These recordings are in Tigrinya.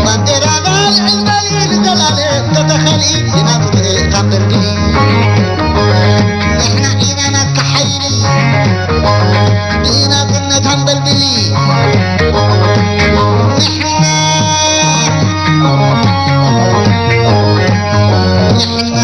ባንዴራ ጋል ዕንበሊል ዘላለም ተተኸሊ ኢና ትብልካ ብርዲ። ንሕና ኢና ናትካ ሓይሊ፣ ብናጽነት ኣንበልብሊ። ንሕና፣ ንሕና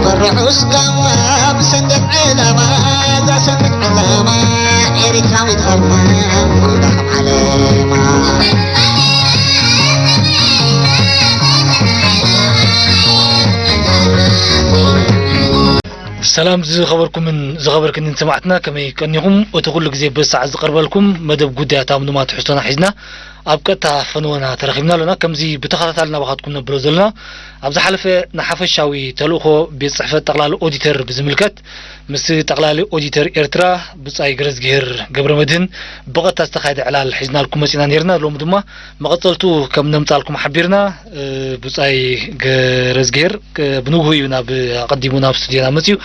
ብርሑስ ጋማ ብሰንደቕ ዕላማ፣ እዛ ሰንደቕ ዕላማ ኤሪትራዊት ኣርማ፣ ኩሉ ዳኸም ዓለማ። ሰላም ዝኸበርኩምን ዝኸበርክንን ሰማዕትና፣ ከመይ ቀኒኹም? እቲ ኩሉ ግዜ በዚ ሰዓት ዝቐርበልኩም መደብ ጉዳያት ኣምዱማ ትሕዝቶና ሒዝና ኣብ ቀጥታ ፈነወና ተረኺብና ኣለና። ከምዚ ብተኸታታሊ ናባኻትኩም ነብሎ ዘለና፣ ኣብ ዝሓለፈ ንሓፈሻዊ ተልእኾ ቤት ጽሕፈት ጠቕላሊ ኦዲተር ብዝምልከት ምስ ጠቕላሊ ኦዲተር ኤርትራ ብጻይ ገረዝግሄር ገብረመድህን ብቐጥታ ዝተኻየደ ዕላል ሒዝናልኩም መጺና ነይርና። ሎሚ ድማ መቐጸልቱ ከም ነምጻልኩም ሓቢርና። እ፣ ብጻይ ገረዝግሄር፣ እ፣ ብንግሁ እዩ ናብ፣ ኣቐዲሙ ናብ ስቱድዮና መጺኡ።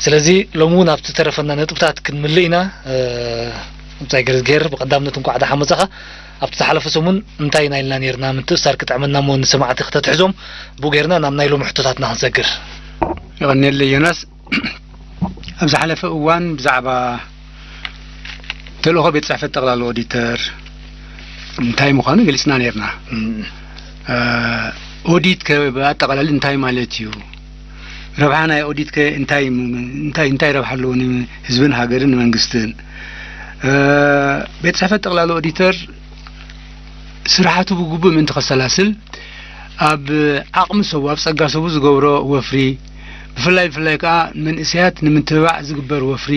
ስለዚ ሎሚ እውን ኣብቲ ዝተረፈና ነጥብታት ክንምልእ ኢና። እ፣ ብጻይ ገረዝግሄር፣ ብቐዳምነት እንኳዕ ደሓን መጻኻ። ኣብቲ ዝሓለፈ ሰሙን እንታይ ኢና ኢልና ነይርና? ምትእስሳር ክጥዕመና እሞ ንሰማዕቲ ክተትሕዞም ብኡ ጌርና ናብ ናይ ሎሚ ሕቶታትና ክንሰግር። የቐንየለይ ዮናስ። ኣብ ዝሓለፈ እዋን ብዛዕባ ተልእኾ ቤት ጽሕፈት ጠቕላሊ ኦዲተር እንታይ ምዃኑ ገሊጽና ነይርና። እም። እ፣ ኦዲት ከ ብኣጠቓላሊ እንታይ ማለት እዩ? ረብሓ ናይ ኦዲት ከ እንታይ ም-፣ እንታይ፣ እንታይ ረብሓ ኣለዎ ንህዝብን ሃገርን ንመንግስትን? እ፣ ቤት ጽሕፈት ጠቕላሊ ኦዲተር ስራሓቱ ብግቡእ ምእንቲ ከሰላስል፣ ኣብ ዓቕሚ ሰቡ፣ ኣብ ጸጋ ሰቡ ዝገብሮ ወፍሪ፣ ብፍላይ፣ ብፍላይ ከኣ መንእሰያት ንምትብባዕ ዝግበር ወፍሪ፣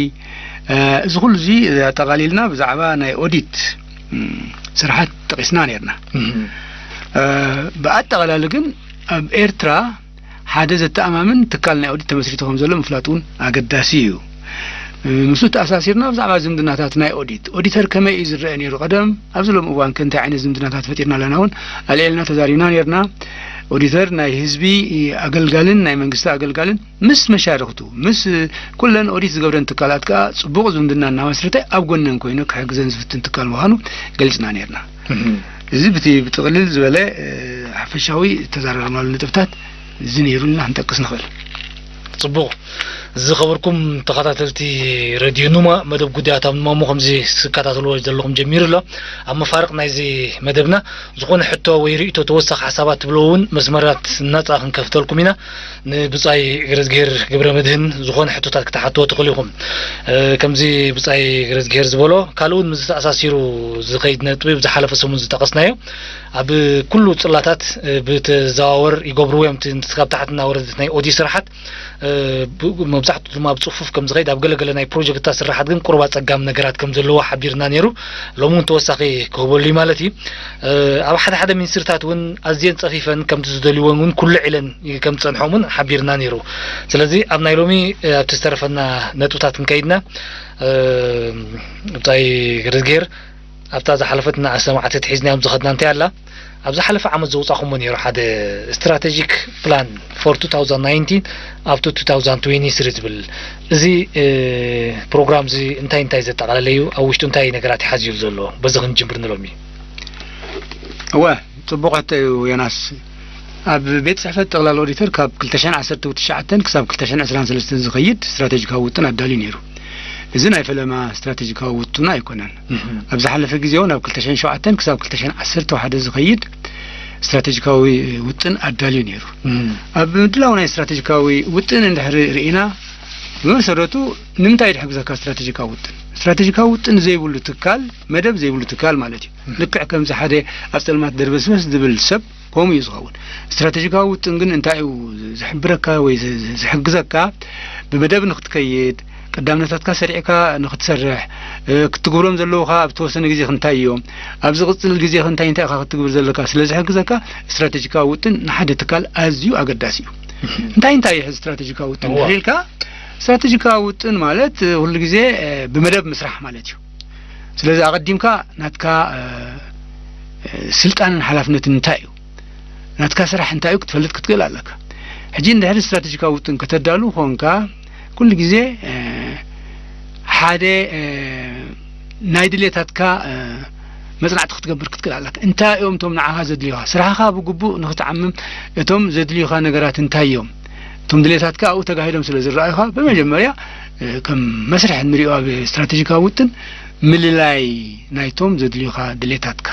እ፣ እዚ ኩሉ እዚ ኣጠቓሊልና ብዛዕባ ናይ ኦዲት፣ እም፣ ስራሓት ጠቒስና ነይርና። እም። እ፣ ብኣጠቓላሊ ግን ኣብ ኤርትራ ሓደ ዘተኣማምን ትካል ናይ ኦዲት ተመስሪቱ ከም ዘሎ ምፍላጥ እውን ኣገዳሲ እዩ። ምስኡ ተኣሳሲርና ብዛዕባ ዝምድናታት ናይ ኦዲት፣ ኦዲተር ከመይ እዩ ዝረአ ነይሩ ቀደም? ኣብዚ ሎሚ እዋን ከ እንታይ ዓይነት ዝምድናታት ፈጢርና ኣለና እውን ኣልዒልና ተዛሪብና ነይርና። ኦዲተር ናይ ህዝቢ ኣገልጋልን ናይ መንግስቲ ኣገልጋልን ምስ መሻርኽቱ፣ ምስ ኩለን ኦዲት ዝገብረን ትካላት ከኣ ጽቡቕ ዝምድና እናመስረተ ኣብ ጎነን ኮይኑ ክሕግዘን ዝፍትን ትካል ምዃኑ ገሊጽና ነይርና። እህ። እዚ ብቲ ብጥቕልል ዝበለ፣ እ፣ ሓፈሻዊ እተዘራረብናሉ ነጥብታት እዚ ነይሩ ኢልና ክንጠቅስ ንኽእል። ጽቡቕ። ዝኸበርኩም ተኸታተልቲ ረድዮ ኑማ፣ መደብ ጉዳያት ኣብ ኑማ እሞ ከምዚ ክትከታተልዎ ዘለኹም ጀሚሩ ኣሎ። ኣብ መፋርቕ ናይዚ መደብና ዝኾነ ሕቶ ወይ ርእይቶ፣ ተወሳኺ ሓሳባት ትብልዎ እውን መስመራት ናጻ ክንከፍተልኩም ኢና። ንብጻይ ገረዝግሄር ገብረመድህን ዝኾነ ሕቶታት ክትሓትዎ ትኽእሉ ኢኹም። እ፣ ከምዚ ብጻይ ገረዝግሄር ዝበሎ፣ ካልእ እውን ምስ ተኣሳሲሩ ዝኸይድ ነጥቢ፣ ብዝሓለፈ ሰሙን ዝጠቐስናዮ፣ ኣብ ኩሉ ጽላታት፣ እ፣ ብተዘዋወር ይገብርዎ እዮም። እቲ ካብ ታሕቲ እናወረደ ናይ ኦዲት ስራሓት፣ እ፣ ብ-፣ መብዛሕትኡ ድማ ብጽፉፍ ከም ዝኸይድ፣ ኣብ ገለገለ ናይ ፕሮጀክትታት ስራሓት ግን ቁሩብ ኣጸጋሚ ነገራት ከም ዘለዎ ሓቢርና ነይሩ። ሎሚ እውን ተወሳኺ ክህበሉ እዩ ማለት እዩ። እ፣ ኣብ ሓደ ሓደ ሚኒስትሪታት እውን ኣዝየን ጸፊፈን ከምቲ ዝደልይወን እውን ኩልዕ ኢለን ከም ዝጸንሖም እውን ሓቢርና ነይሩ። ስለዚ ኣብ ናይ ሎሚ፣ እ፣ ኣብቲ ዝተረፈና ነጥብታት እንከይድና፣ እ፣ ብጻይ ገረዝግሄር፣ ኣብታ ዝሓለፈት ንኣሰማዕቲ ሒዝናዮም ዝኸድና እንታይ ኣላ? ኣብ ዝሓለፈ ዓመት ዘውጻኹሞ ነይሩ ሓደ ስትራቴጂክ ፕላን for two thousand nineteen up to two thousand twenty-three ዝብል። እዚ፣ እ፣ ፕሮግራም እዚ እንታይ እንታይ ዘጠቓለለ እዩ? ኣብ ውሽጡ እንታይ ነገራት እዩ ሓዚሉ ዘሎ? በዚ ክንጅምር ንሎሚ። እወ፣ ጽቡቕ ሕቶ እዩ ዮናስ። ኣብ ቤት ጽሕፈት ጠቕላሊ ኦዲተር ካብ ክልተ ሽሕን ዓሰርተ ትሽዓተን ክሳብ ክልተ ሽሕን ዕስራን ሰለስተን ዝኸይድ ስትራቴጂካዊ ውጥን ኣዳልዩ ነይሩ። እዚ ናይ ፈለማ ስትራቴጂካዊ ውጥኑ ኣይኮነን። እህ። ኣብ ዝሓለፈ ግዜ እውን ኣብ ክልተ ሽሕን ሸውዓተን ክሳብ ክልተ ሽሕን ዓሰርተ ሓደ ዝኸይድ ስትራቴጂካዊ ውጥን ኣዳልዩ ነይሩ። እህ። ኣብ ምድላው ናይ ስትራቴጂካዊ ውጥን እንድሕሪ ርኢና፣ ብመሰረቱ ንምንታይ ድሕግዘካ ስትራቴጂካዊ ውጥን? ስትራቴጂካዊ ውጥን ዘይብሉ ትካል፣ መደብ ዘይብሉ ትካል ማለት እዩ። እህ። ልክዕ ከምዚ ሓደ ኣብ ጸልማት ደርበስበስ ዝብል ሰብ ከምኡ እዩ ዝኸውን። ስትራቴጂካዊ ውጥን ግን እንታይ እዩ ዝሕብረካ ወይ ዝ-፣ ዝ-፣ ዝሕግዘካ? ብመደብ ንኽትከይድ፣ ቀዳምነታትካ ሰሪዕካ ንኽትሰርሕ፣ እ፣ ክትግብሮም ዘለውኻ ኣብ ተወሰነ ግዜ ክንታይ እዮም፣ ኣብ ዝቕጽል ግዜ ክንታይ እንታይ ኢኻ ክትግብር ዘለካ ስለ ዝሕግዘካ፣ ስትራቴጂካዊ ውጥን ንሓደ ትካል ኣዝዩ ኣገዳሲ እዩ። እንታይ እንታይ እዩ ሕዚ ስትራቴጂካዊ ውጥን እዋ። ኢልካ? ስትራቴጂካዊ ውጥን ማለት፣ እ፣ ኩሉ ግዜ፣ እ፣ ብመደብ ምስራሕ ማለት እዩ። ስለዚ ኣቐዲምካ ናትካ፣ እ፣ እ፣ ስልጣንን ሓላፍነትን እንታይ እዩ? ናትካ ስራሕ እንታይ እዩ ክትፈልጥ ክትክእል ኣለካ። ሕጂ እንድሕሪ ስትራቴጂካዊ ውጥን ከተዳሉ ኾንካ፣ ኩሉ ግዜ፣ እ፣ ሓደ፣ እ፣ ናይ ድሌታትካ፣ እ፣ መጽናዕቲ ክትገብር ክትክእል ኣለካ። እንታይ እዮም እቶም ንዓኻ ዘድልዩኻ? ስራሕኻ ብግቡእ ንኽትዓምም እቶም ዘድልዩኻ ነገራት እንታይ እዮም? እቶም ድሌታትካ ኣብኡ ተጋሂዶም ስለ ዝረኣዩኻ፣ ብመጀመርያ፣ እ፣ ከም መስርሕ እንሪኦ ኣብ ስትራቴጂካዊ ውጥን፣ ምልላይ ናይቶም ዘድልዩኻ ድሌታትካ።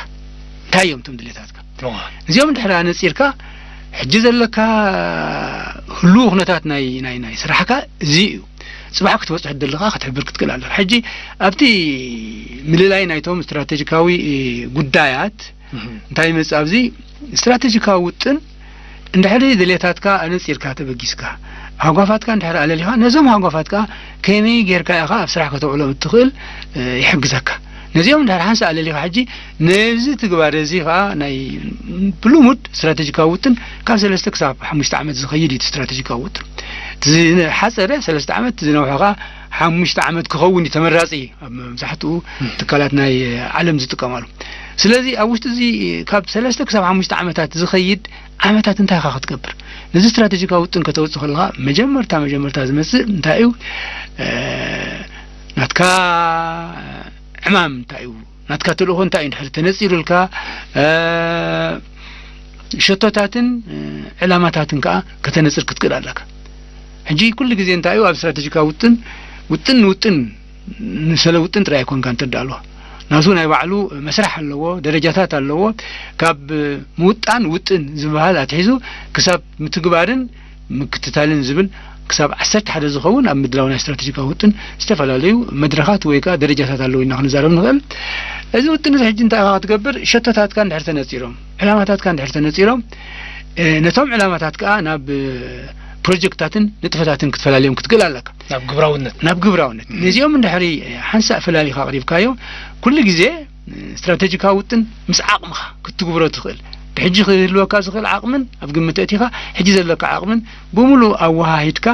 እንታይ እዮም እቶም ድሌታትካ? እዋ። እዚኦም እንድሕር ኣነጺርካ፣ ሕጂ ዘለካ ህሉው ኩነታት ናይ፣ ናይ፣ ናይ ስራሕካ እዚ እዩ። ጽባሕ ክትበጽሖ ትደሊ ከኣ ክትሕብር ክትክእል ኣለካ። ሕጂ ኣብቲ ምልላይ ናይቶም ስትራቴጂካዊ ጉዳያት እህ። እንታይ ይመጽእ ኣብዚ? ስትራቴጂካዊ ውጥን እንድሕሪ ድሌታትካ ኣነጺርካ ተበጊስካ፣ ሃጓፋትካ እንድሕር ኣለሊኻ፣ ነዞም ሃጓፋት ከኣ ከመይ ጌርካ ኢኻ ኣብ ስራሕ ከተውዕሎም እትኽእል፣ እ፣ ይሕግዘካ። ነዚኦም እንድሕር ሓንሳእ ኣለሊኻ፣ ሕጂ ነዚ ትግባረ እዚ ከኣ ናይ ብልሙድ ስትራቴጂካዊ ውጥን ካብ ሰለስተ ክሳብ ሓሙሽተ ዓመት ዝኸይድ እዩ እቲ ስትራቴጂካዊ ውጥን። እቲ ዝሓጸረ ሰለስተ ዓመት፣ እቲ ዝነውሐ ከኣ ሓሙሽተ ዓመት ክኸውን እዩ ተመራጺ ኣብ መብዛሕትኡ እም። ትካላት ናይ ዓለም ዝጥቀማሉ። ስለዚ ኣብ ውሽጢ እዚ ካብ ሰለስተ ክሳብ ሓሙሽተ ዓመታት ዝኸይድ ዓመታት እንታይ ኢኻ ክትገብር? ነዚ ስትራቴጂካዊ ውጥን ከተውጽእ ከለኻ መጀመርታ፣ መጀመርታ ዝመጽእ እንታይ እዩ? እ፣ ናትካ ዕማም እንታይ እዩ? ናትካ ተልእኾ እንታይ እዩ? እንድሕር ተነጺሩልካ፣ እ፣ ሸቶታትን፣ እ፣ ዕላማታትን ከኣ ከተነጽር ክትክእል ኣለካ። ሕጂ ኩሉ ግዜ እንታይ እዩ ኣብ ስትራቴጂካዊ ውጥን፣ ውጥን ንውጥን ንሰለ ውጥን ጥራይ ኣይኮንካን ተዳልዋ። ናቱ ናይ ባዕሉ መስርሕ ኣለዎ፣ ደረጃታት ኣለዎ። ካብ ምውጣን ውጥን ዝበሃል ኣትሒዙ ክሳብ ምትግባርን ምክትታልን ዝብል ክሳብ ዓሰርተ ሓደ ዝኸውን ኣብ ምድላው ናይ ስትራቴጂካዊ ውጥን ዝተፈላለዩ መድረኻት ወይ ከኣ ደረጃታት ኣለዉ ኢልና ክንዛረብ ንኽእል። እዚ ውጥን እዚ ሕጂ እንታይ ኢኻ ክትገብር? ሸቶታትካ እንድሕር ተነጺሮም፣ ዕላማታትካ እንድሕር ተነጺሮም፣ እ፣ ነቶም ዕላማታት ከኣ ናብ፣ እ፣ ፕሮጀክትታትን ንጥፈታትን ክትፈላልዮም ክትክእል ኣለካ። ናብ ግብራውነት። ናብ ግብራውነት። እም። ነዚኦም እንድሕሪ ሓንሳእ ፈላሊኻ ኣቕሪብካዮ፣ ኩሉ ግዜ ስትራቴጂካዊ ውጥን ምስ ዓቕምኻ ክትግብሮ ትኽእል፣ ብሕጂ ክህልወካ ዝኽእል ዓቕምን ኣብ ግምት ኣእቲኻ፣ ሕጂ ዘለካ ዓቕምን ብምሉእ ኣወሃሂድካ፣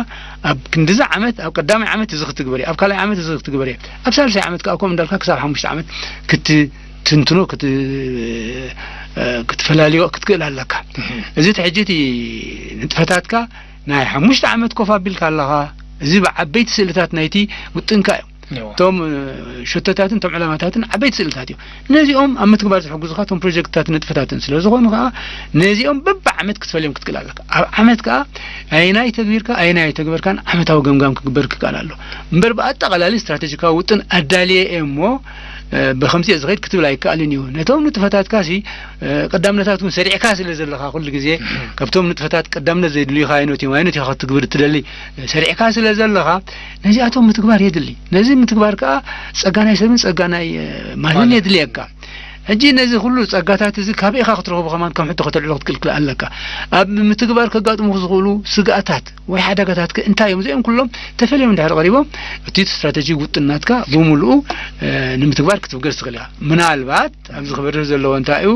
ኣብ ክንድዚ ዓመት፣ ኣብ ቀዳማይ ዓመት እዚ ክትግበር እየ፣ ኣብ ካልኣይ ዓመት እዚ ክትግበር እየ፣ ኣብ ሳልሳይ ዓመት ከኣ ከምኡ እንዳልካ ክሳብ ሓሙሽተ ዓመት ክትትንትኖ፣ ክት-፣ ክትፈላልዮ ክትክእል ኣለካ። እህ። እዚ እቲ ሕጂ እቲ ንጥፈታትካ ናይ ሓሙሽተ ዓመት ኮፍ ኣቢልካ ኣለኻ። እዚ ብዓበይቲ ስእልታት ናይቲ ውጥንካ እዩ። እዋ። እቶም፣ እ፣ ሸቶታትን እቶም ዕላማታትን ዓበይቲ ስእልታት እዮም። ነዚኦም ኣብ ምትግባር ዝሕግዙኻ እቶም ፕሮጀክትታትን ንጥፈታትን ስለ ዝኾኑ ከኣ፣ ነዚኦም በብዓመት ክትፈልዮም ክትክእል ኣለካ። ኣብ ዓመት ከኣ ኣየናይ ተግቢርካ፣ ኣየናይ ኣይተግበርካን ዓመታዊ ገምጋም ክግበር ክከኣል ኣሎ። እምበር ብኣጠቓላሊ ስትራቴጂካዊ ውጥን ኣዳልየ እየ እሞ፣ እ፣ ብኸምዚ እየ ዝኸይድ ክትብል ኣይከኣልን እዩ። ነቶም ንጥፈታትካ ሲ፣ እ፣ ቀዳምነታት እውን ሰሪዕካ ስለ ዘለኻ፣ ኩሉ ግዜ እም። ካብቶም ንጥፈታት ቀዳምነት ዘድልዩኻ ኣይኖት እዮም፣ ኣይኖት ኢኻ ክትግብር እትደሊ፣ እ፣ ሰሪዕካ ስለ ዘለኻ፣ ነዚኣቶም ምትግባር የድሊ። ነዚ ምትግባር ከኣ ጸጋ ናይ ሰብን ጸጋ ናይ፣ እ፣ ማልን ማልን። የድልየካ። ሕጂ ነዚ ኩሉ ጸጋታት እዚ ካበይ ኢኻ ክትረኽቦ ከማን ከም ሕቶ ከተልዕሎ ክትክእል ኣለካ። ኣብ ምትግባር ከጋጥሙኹ ዝኽእሉ ስግኣታት ወይ ሓደጋታት ከ እንታይ እዮም? እዚኦም ኩሎም ተፈልዮም እንድሕር ቀሪቦም፣ እቲ ስትራቴጂ ውጥን ናትካ ብምሉኡ፣ እ፣ ንምትግባር ክትብገስ ትኽእል ኢኻ። ምናልባት ኣብዚ ክበርህ ዘለዎ እንታይ እዩ?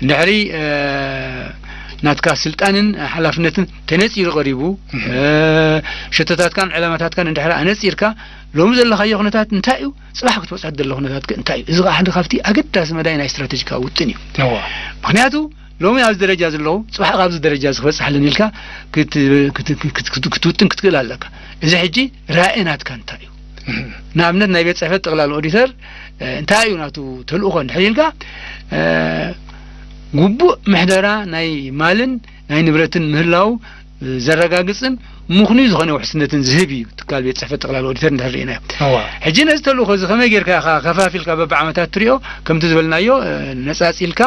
እንድሕሪ፣ እ፣ ናትካ ስልጣንን ሓላፍነትን ተነጺሩ ቀሪቡ፣ እህ። እ፣ ሸቶታትካን ዕላማታትካን እንድሕር ኣነጺርካ፣ ሎሚ ዘለኻዮ ኩነታት እንታይ እዩ? ጽባሕ ክትበጽሖ ዘለኻ ኩነታት ከ እንታይ እዩ? እዚ ኸኣ ሓደ ካብቲ ኣገዳሲ መዳይ ናይ ስትራቴጂካዊ ውጥን እዩ። እዋ። ምኽንያቱ ሎሚ ኣብዚ ደረጃ ዘለኹ፣ ጽባሕ ኣብዚ ደረጃ እዚ ክበጽሕ ኣለኒ ኢልካ ክት-፣ ክት-፣ ክት-፣ ክት-፣ ክትውጥን ክትክእል ኣለካ። እዚ ሕጂ ራኢ ናትካ እንታይ እዩ? እህ። ንኣብነት ናይ ቤት ጽሕፈት ጠቕላላ ኦዲተር፣ እ፣ እንታይ እዩ ናቱ ተልእኾ እንድሕር ኢልካ፣ እ፣ ግቡእ ምሕደራ ናይ ማልን ናይ ንብረትን ምህላው ዘረጋግጽን ምኽኑይ ዝኾነ ውሕስነትን ዝህብ እዩ ትካል ቤት ጽሕፈት ጠቕላላ ኦዲተር እንድሕር ርኢናዮ። እዋ። ሕጂ ነዚ ተልእኾ እዚ ከመይ ጌርካ ኢኻ ከፋፊልካ በብዓመታት ትሪኦ? ከምቲ ዝበልናዮ፣ እ፣ ነጻጺልካ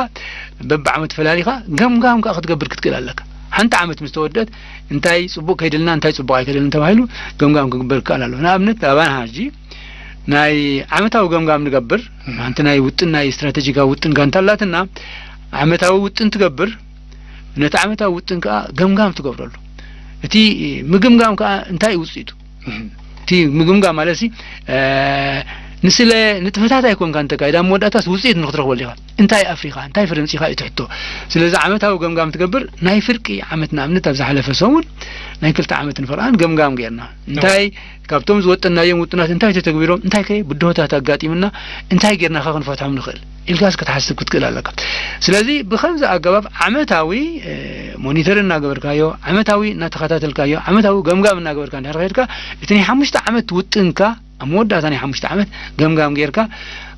በብዓመት ፈላሊኻ ገምጋም ከኣ ክትገብር ክትክእል ኣለካ። ሓንቲ ዓመት ምስ ተወደት እንታይ ጽቡቕ ከይደልና፣ እንታይ ጽቡቕ ኣይከደልን ተባሂሉ ገምጋም ክግበር ክከኣል ኣለዎ። ንኣብነት ኣባና ሕጂ ናይ ዓመታዊ ገምጋም ንገብር። እም። ሓንቲ ናይ ውጥን፣ ናይ ስትራቴጂካዊ ውጥን ጋንታ ኣላትና። ዓመታዊ ውጥን ትገብር። ነቲ ዓመታዊ ውጥን ከኣ ገምጋም ትገብረሉ። እቲ ምግምጋም ከኣ እንታይ እዩ ውጽኢቱ? እህ። እቲ ምግምጋም ማለት ሲ፣ እ፣ ንስለ ንጥፈታት ኣይኮንካን ተካይድ፣ ኣብ መወዳእታስ ውጽኢት ንክትረኽበሉ ኢኻ። እንታይ ኣፍሪኻ? እንታይ ፍረ ኣምጺእካ እዩ እቲ ሕቶ። ስለዚ ዓመታዊ ገምጋም ትገብር። ናይ ፍርቂ ዓመት ንኣብነት ኣብ ዝሓለፈ ሰሙን ናይ ክልተ ዓመት ንፈርቓን ገምጋም ጌርና፣ እንታይ ካብቶም ዝወጠናዮም ውጥናት እንታይ ተተግቢሮም፣ እንታይ ከ ብድሆታት ኣጋጢምና፣ እንታይ ጌርና ከ ክንፈትሖም ንኽእል ኢልካስ ክትሓስብ ክትክእል ኣለካ። ስለዚ ብኸምዚ ኣገባብ ዓመታዊ እ፣ ሞኒተር እናገበርካዮ፣ ዓመታዊ እናተኸታተልካዮ፣ ዓመታዊ ገምጋም እናገበርካ እንድሕር ከይድካ፣ እቲ ናይ ሓሙሽተ ዓመት ውጥንካ ኣብ መወዳእታ ናይ ሓሙሽተ ዓመት ገምጋም ጌርካ፣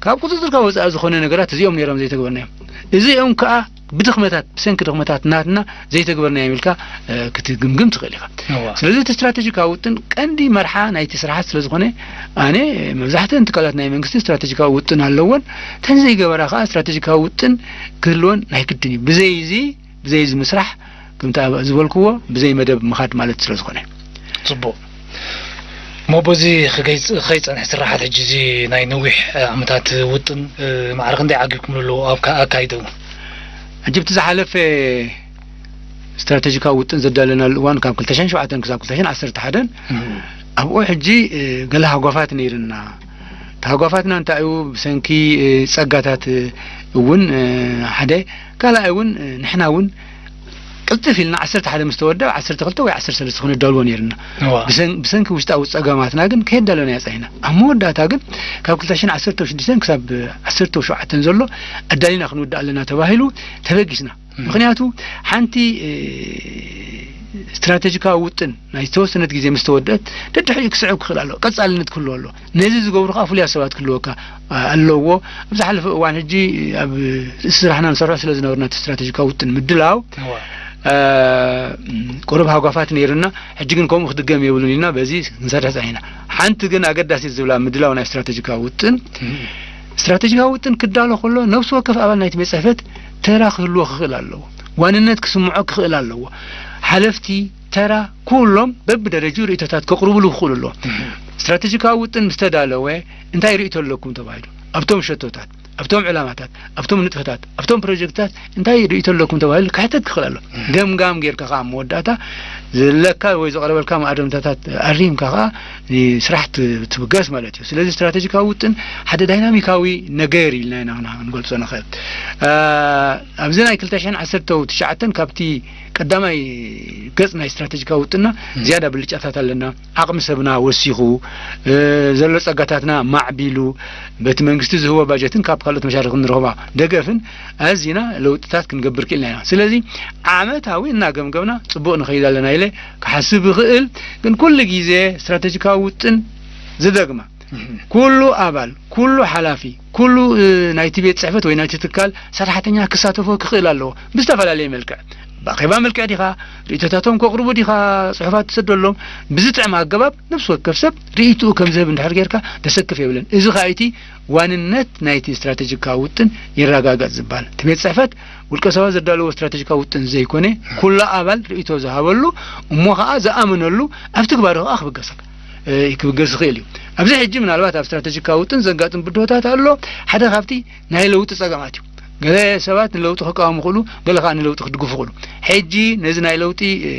ካብ ቁጽጽርካ ወጻኢ ዝኾነ ነገራት እዚኦም ነይሮም ዘይተግበርናዮም፣ እዚኦም ከኣ ብድኽመታት፣ ብሰንኪ ድኽመታት ናትና ዘይተግበርናዮም ኢልካ እ፣ ክትግምግም ትኽእል ኢኻ። እዋ። ስለዚ እቲ ስትራተጂካዊ ውጥን ቀንዲ መርሓ ናይቲ ስራሓት ስለ ዝኾነ፣ ኣነ መብዛሕትአን ትካላት ናይ መንግስቲ ስትራተጂካዊ ውጥን ኣለወን። እተን ዘይገበራ ከኣ ስትራተጂካዊ ውጥን ክህልወን ናይ ግድን እዩ። ብዘይ እዚ፣ ብዘይ እዚ ምስራሕ፣ ከምቲ ኣብ ዝበልክዎ፣ ብዘይ መደብ ምኻድ ማለት ስለ ዝኾነ። ጽቡቕ። እሞ በዚ ክገይ-፣ ከይጸንሕ ስራሓት ሕጂ እዚ ናይ ነዊሕ ዓመታት ውጥን፣ እ፣ ማዕረ ክንደይ ዓጊብኩምሉ ኣለዉ ኣብ ካ-፣ ኣካይደኡ? ሕጂ ኣብቲ ዝሓለፈ ስትራተጂካዊ ውጥን ዘዳለናሉ እዋን ካብ ክልተ ሽሕን ሸውዓተን ክሳብ ክልተ ሽሕን ዓሰርተ ሓደን እም። ኣብኡ ሕጂ፣ እ፣ ገለ ሃጓፋት ነይርና። እቲ ሃጓፋትና እንታይ እዩ? ብሰንኪ፣ እ፣ ጸጋታት፣ እ፣ እውን፣ እ፣ ሓደ፣ ካልኣይ እውን፣ እ፣ ንሕና እውን ቅልጥፍ ኢልና ዓሰርተ ሓደ ምስ ተወድአ ዓሰርተ ክልተ ወይ ዓሰርተ ሰለስተ ክንዳልዎ ነይርና። እዋ። ብሰን-፣ ብሰንኪ ውሽጣዊ ጸገማትና ግን ከየዳለናዮ ጸኒሕና። ኣብ መወዳእታ ግን ካብ ክልተ ሽሕን ዓሰርተ ሽዱሽተን ክሳብ ዓሰርተ ሸውዓተን ዘሎ ኣዳሊና ክንውድእ ኣለና ተባሂሉ ተበጊስና። እም። ምኽንያቱ ሓንቲ፣ እ፣ ስትራተጂካዊ ውጥን ናይ ዝተወሰነት ግዜ ምስ ተወድአት ደድሕሪኡ ክስዕብ ክኽእል ኣለዎ፣ ቀጻልነት ክህልዎ ኣለዎ። ነዚ ዝገብሩ ከኣ ፍሉያት ሰባት ክህልወካ፣ እ፣ ኣለዎ። ኣብ ዝሓለፈ እዋን ሕጂ ኣብ ስራሕና ንሰርሖ ስለ ዝነበርና እቲ ስትራተጂካዊ ውጥን ምድላው፣ እዋ። እ፣ ቁሩብ ሃጓፋት ነይሩና። ሕጂ ግን ከምኡ ክድገም የብሉን ኢልና በዚ ክንሰርሕ ጸኒሕና። ሓንቲ ግን ኣገዳሲት ዝብላ ምድላው ናይ ስትራተጂካዊ ውጥን፣ እም። ስትራተጂካዊ ውጥን ክዳሎ ከሎ ነፍሲ ወከፍ ኣባል ናይቲ ቤት ጽሕፈት ተራ ክህልዎ ክኽእል ኣለዎ። ዋንነት ክስምዖ ክኽእል ኣለዎ። ሓለፍቲ፣ ተራ፣ ኩሎም በብደረጅኡ ርእይቶታት ከቕርቡሉ ክኽእሉ ኣለዎም። እም። ስትራተጂካዊ ውጥን ምስ ተዳለወ እንታይ ርእይቶ ኣለኩም ተባሂሉ፣ ኣብቶም ሸቶታት፣ ኣብቶም ዕላማታት፣ ኣብቶም ንጥፈታት፣ ኣብቶም ፕሮጀክትታት እንታይ ርእይቶ ኣለኩም ተባሂሉ ክሕተት ክኽእል ኣሎ። እም። ገምጋም ጌርካ ከኣ ኣብ መወዳእታ ዘለካ ወይ ዝቐረበልካ መኣረምታታት ኣሪምካ ከኣ ንስራሕ ት-፣ ትብገስ ማለት እዩ። ስለዚ ስትራተጂካዊ ውጥን ሓደ ዳይናሚካዊ ነገር ኢልና ኢና ንገልጾ ንኽእል። እ፣ ኣብዚ ናይ ክልተ ሽሕን ዓሰርተ ትሽዓተን ካብቲ ቀዳማይ ገጽ ናይ ስትራተጂካዊ ውጥንና እም። ዝያዳ ብልጫታት ኣለና። ዓቕሚ ሰብና ወሲኹ፣ እ፣ ዘሎ ጸጋታትና ማዕቢሉ፣ በቲ መንግስቲ ዝህቦ ባጀትን ካብ ካልኦት መሻርኽቲ ንረኽባ ደገፍን ኣዚና ለውጥታት ክንገብር ክኢልና ኢና። ስለዚ ዓመታዊ እናገምገምና ጽቡቕ ንኸይድ ኣለና ኢለ ክሓስብ ይኽእል። ግን ኩሉ ግዜ ስትራተጂካዊ ውጥን ዝደግማ እም። ኩሉ ኣባል፣ ኩሉ ሓላፊ፣ ኩሉ፣ እ፣ ናይቲ ቤት ጽሕፈት ወይ ናይቲ ትካል ሰራሕተኛ ክሳተፎ ክኽእል ኣለዎ። ብዝተፈላለየ መልክዕ፣ ብኣኼባ መልክዕ ዲኻ፣ ርእይቶታቶም ከቕርቡ ዲኻ፣ ጽሑፋት ትሰደሎም፣ ብዝጥዕም ኣገባብ ነፍሲ ወከፍ ሰብ ርእይትኡ ከም ዝህብ እንድሕር ጌርካ ተሰክፍ የብለን። እዚ ኸኣ እቲ ዋንነት ናይቲ ስትራተጂካዊ ውጥን ይረጋገጽ ዝበሃል። እቲ ቤት ጽሕፈት ውልቀ ሰባት ዘዳለዎ ስትራተጂካዊ ውጥን ዘይኮነ፣ ኩሉ ኣባል ርእይቶ ዝሃበሉ፣ እሞ ኸኣ ዝኣመነሉ፣ ኣብ ትግባሩ ኸኣ ክብገሰካ እ፣ ክብገስ ይኽእል እዩ። ኣብዚ ሕጂ ምናልባት ኣብ ስትራተጂካዊ ውጥን ዘጋጥም ብድሆታት ኣሎ። ሓደ ካብቲ ናይ ለውጢ ጸገማት እዩ። ገለ ሰባት ንለውጢ ክቃወሙ ይኽእሉ፣ ገለ ከኣ ንለውጢ ክድግፉ ይኽእሉ። ሕጂ ነዚ ናይ ለውጢ፣ እ፣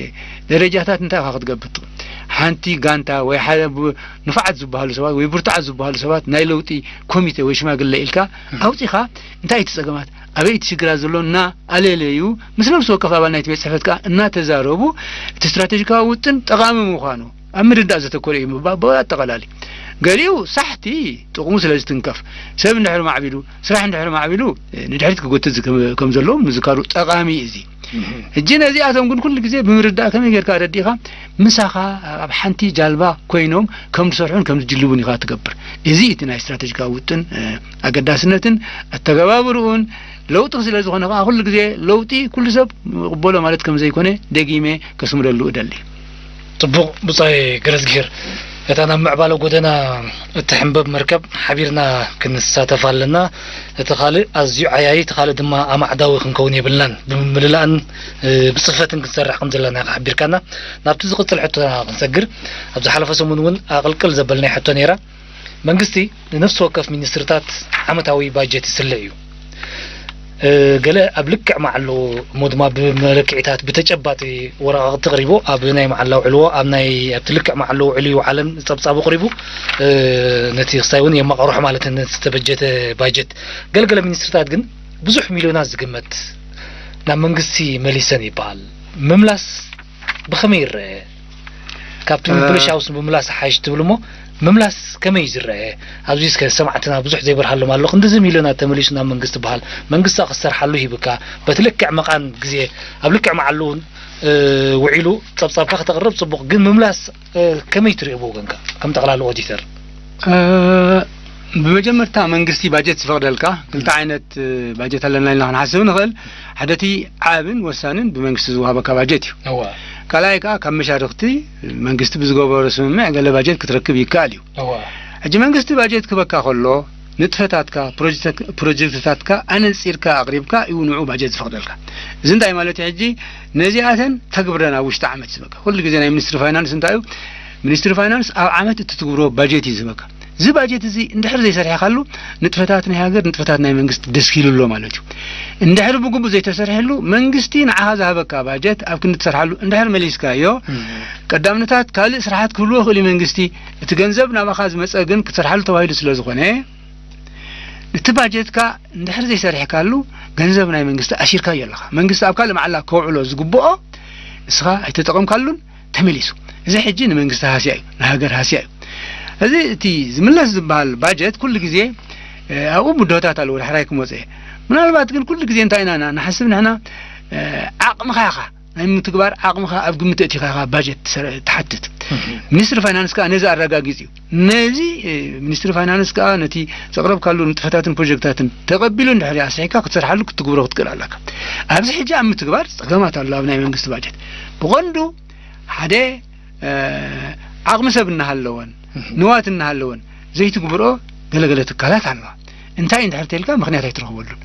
ደረጃታት እንታይ ኢኻ ክትገብር ትኽእል? ሓንቲ ጋንታ ወይ ሓደ ብ-፣ ንፉዓት ዝበሃሉ ሰባት ወይ ብርቱዓት ዝበሃሉ ሰባት ናይ ለውጢ ኮሚቴ ወይ ሽማግለ ኢልካ እም። ኣውጺኻ እንታይ እቲ ጸገማት፣ ኣበይ እቲ ሽግራት ዘሎ እናኣለለዩ ምስ ነፍሲ ወከፍ ኣባል ናይቲ ቤት ጽሕፈት ከኣ እናተዛረቡ እቲ ስትራተጂካዊ ውጥን ጠቓሚ ምዃኑ ኣብ ምርዳእ ዘተኮረ እዩ ምባ-፣ ብኣጠቓላሊ። ገሊኡ ሳሕቲ ጥቕሙ ስለ ዝትንከፍ፣ ሰብ እንድሕር ማዕቢሉ፣ ስራሕ እንድሕር ማዕቢሉ፣ እ፣ ንድሕሪት ክጎትት ዝከ-፣ ከም ዘለዎ ምዝካሩ ጠቓሚ እዩ እዚ። እህ። ሕጂ ነዚኣቶም ግን ኩሉ ግዜ ብምርዳእ ከመይ ጌርካ ኣረዲእካ ምሳኻ ኣብ ሓንቲ ጃልባ ኮይኖም ከም ዝሰርሑን ከም ዝጅልቡን ኢኻ ትገብር። እዚ እቲ ናይ ስትራተጂካዊ ውጥን፣ እ፣ ኣገዳስነትን ኣተገባብርኡን ለውጢ ስለ ዝኾነ ከኣ ኩሉ ግዜ ለውጢ ኩሉ ሰብ ይቕበሎ ማለት ከም ዘይኮነ ደጊመ ከስምረሉ እደሊ። ጽቡቕ ብጻይ ገረዝጊሄር፣ እታ ናብ ምዕባለ ጎደና እትሕንበብ መርከብ ሓቢርና ክንሳተፍ ኣለና። እቲ ካልእ ኣዝዩ ዓያዪ፣ እቲ ካልእ ድማ ኣማዕዳዊ ክንከውን የብልናን። ብምልላእን፣ እ፣ ብጽፈትን ክንሰርሕ ከም ዘለና ኢኻ ሓቢርካና። ናብቲ ዝቕጽል ሕቶና ክንሰግር፣ ኣብ ዝሓለፈ ሰሙን እውን ኣቕልቅል ዘበልናይ ሕቶ ነይራ። መንግስቲ ንነፍሲ ወከፍ ሚኒስትርታት ዓመታዊ ባጀት ይስልዕ እዩ። እ፣ ገለ ኣብ ልክዕ መዓልኡ እሞ ድማ ብመለክዒታት ብተጨባጢ ወረቓቕቲ ኣቕሪቡ ኣብ ናይ መዓላ ውዕልዎ ኣብ ናይ ኣብቲ ልክዕ መዓልኡ ውዕል ይውዓለን ጸብጻቡ ኣቕሪቡ፣ እ፣ ነቲ ክስታይ እውን የመቓርሖ ማለት ነቲ ዝተበጀተ ባጀት። ገለገለ ሚኒስትርታት ግን ብዙሕ ሚልዮናት ዝግመት ናብ መንግስቲ መሊሰን ይበሃል። ምምላስ ብኸመይ ይረአ? ካብቲ ምብልሻውስ ምምላስ ሓይሽ ትብል እሞ፣ ምምላስ ከመይ እዩ ዝረአ? ኣብዚ እስከ ሰማዕትና ብዙሕ ዘይበርሃሎም ኣሎ። ክንዲ ዝም ኢለና ተመሊሱ ናብ መንግስቲ በሃል። መንግስቲ ክሰርሓሉ ሂብካ፣ በቲ ልክዕ መቓን ግዜ፣ ኣብ ልክዕ መዓሉ እውን፣ እ፣ ውዒሉ ጸብጻብካ ከተቕርብ ጽቡቕ። ግን ምምላስ፣ እ፣ ከመይ ትሪኦ ብወገንካ ከም ጠቕላሊ ኦዲተር? እ፣ ብመጀመርታ መንግስቲ ባጀት ዝፈቕደልካ ክልተ ዓይነት፣ እ፣ ባጀት ኣለና ኢልና ክንሓስብ ንኽእል። ሓደ እቲ ዓብን ወሳንን ብመንግስቲ ዝወሃበካ ባጀት እዩ። እዋ። ካልኣይ ከኣ ካብ መሻርኽቲ መንግስቲ ብዝገበሮ ስምምዕ ገለ ባጀት ክትረክብ ይከኣል እዩ። እዋ። ሕጂ መንግስቲ ባጀት ክበካ ከሎ ንጥፈታትካ፣ ፕሮጀክት-፣ ፕሮጀክትታትካ ኣነጺርካ ኣቕሪብካ እዩ ንዑ ባጀት ዝፈቕደልካ። እዚ እንታይ ማለት እዩ? ሕጂ ነዚኣተን ተግብረን ኣብ ውሽጢ ዓመት ዝበካ። ኩሉ ግዜ ናይ ሚኒስትሪ ፋይናንስ እንታይ እዩ? ሚኒስትሪ ፋይናንስ ኣብ ዓመት እትትግብሮ ባጀት እዩ ዝህበካ። እዚ ባጀት እዚ እንድሕር ዘይሰርሕካሉ ንጥፈታት ናይ ሃገር፣ ንጥፈታት ናይ መንግስቲ ደስኪሉ ኣሎ ማለት እዩ። እንድሕር ብግቡእ ዘይተሰርሐሉ መንግስቲ ንዓኻ ዝሃበካ ባጀት ኣብ ክንዲ ትሰርሓሉ እንድሕር መሊስካዮ፣ እም። ቀዳምነታት ካልእ ስራሓት ክህልዎ ይኽእል እዩ መንግስቲ። እቲ ገንዘብ ናባኻ ዝመጸ ግን ክትሰርሓሉ ተባሂሉ ስለ ዝኾነ፣ እቲ ባጀትካ እንድሕር ዘይሰሪሕካሉ ገንዘብ ናይ መንግስቲ ኣሲርካዮ ኣለኻ። መንግስቲ ኣብ ካልእ መዓላ ከውዕሎ ዝግብኦ ንስኻ ኣይተጠቐምካሉን፣ ተመሊሱ። እዚ ሕጂ ንመንግስቲ ሃስያ እዩ፣ ንሃገር ሃስያ እዩ። እዚ እቲ ዝምለስ ዝበሃል ባጀት ኩሉ ግዜ፣ እ፣ ኣብኡ ብድሆታት ኣለዎ፣ ዳሕራይ ክመጽእ እየ። ምናልባት ግን ኩሉ ግዜ እንታይ ኢና ና-፣ ንሓስብ ንሕና፣ እ፣ ዓቕምኻ ኢኻ፣ ናይ ምትግባር ዓቕምኻ ኣብ ግምት ኣእቲኻ ኢኻ ባጀት ትሰር-፣ ትሓትት። እህ። ሚኒስትሪ ፋይናንስ ከኣ ነዚ ኣረጋጊጽ እዩ። ነዚ፣ እ፣ ሚኒስትሪ ፋይናንስ ከኣ ነቲ ዘቕረብካሉ ንጥፈታትን ፕሮጀክታትን ተቐቢሉ እንድሕር ኣስሒካ ክትሰርሓሉ ክትግብሮ ክትክእል ኣለካ። ኣብዚ ሕጂ ኣብ ምትግባር ጸገማት ኣሎ ኣብ ናይ መንግስቲ ባጀት። ብቐንዱ ሓደ፣ እ፣ ዓቕሚ ሰብ እናሃለወን እህ። ንዋት እናሃለወን ዘይትግብሮ ገለገለ ትካላት ኣለዋ። እንታይ እንድሕር ተልካ ምኽንያት ኣይትረኽበሉን።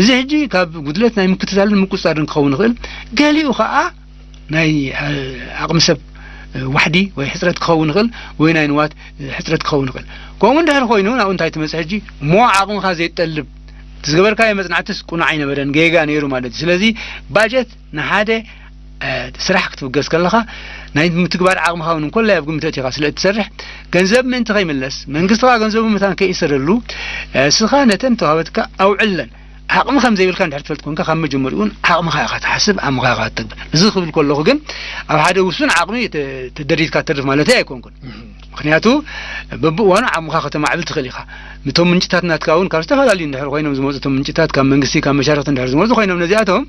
እዚ ሕጂ ካብ ጉድለት ናይ ምክትታልን ምቁጽጻርን ክኸውን ይኽእል። ገሊኡ ኸኣ ናይ፣ እ፣ ዓቕሚ ሰብ፣ እ፣ ዋሕዲ ወይ ሕጽረት ክኸውን ይኽእል፣ ወይ ናይ ንዋት፣ እ፣ ሕጽረት ክኸውን ይኽእል። ከምኡ እንድሕር ኮይኑ ናብኡ እንታይ ትመጽእ ሕጂ? እሞ ዓቕምኻ ዘይጠልብ፣ እቲ ዝገበርካዮ መጽናዕትስ ቅኑዕ ኣይነበረን፣ ጌጋ ነይሩ ማለት እዩ። ስለዚ ባጀት ንሓደ፣ እ፣ ስራሕ ክትብገስ ከለኻ ናይ ምትግባር ዓቕምኻ እውን እንኮላይ ኣብ ግምት ኣእቲኻ ስለ እትሰርሕ፣ ገንዘብ ምእንቲ ከይምለስ፣ መንግስቲ ኸኣ ገንዘቡ መታን ከይእሰረሉ፣ እ፣ እስኻ ነተን ተዋህበትካ ኣውዕለን። ዓቕሚ ከም ዘይብልካ እንድሕር ትፈልጥ ኮንካ፣ ካብ መጀመሪኡ እውን ዓቕምኻ ኢኻ ትሓስብ፣ ዓቕምኻ ኢኻ ትተግብር። እዚ ክብል ከለኹ ግን፣ ኣብ ሓደ ውሱን ዓቕሚ ተ-፣ ተደሪትካ ትተርፍ ማለተይ ኣይኮንኩን። እህ። ምኽንያቱ፣ በብእዋኑ ዓቕምኻ ከተማዕብል ትኽእል ኢኻ። ነቶም ምንጭታት ናትካ እውን ካብ ዝተፈላለዩ እንድሕር ኮይኖም ዝመጹ፣ እቶም ምንጭታት ካብ መንግስቲ፣ ካብ መሻርኽቲ እንድሕር ዝመጹ ኮይኖም፣ ነዚኣቶም፣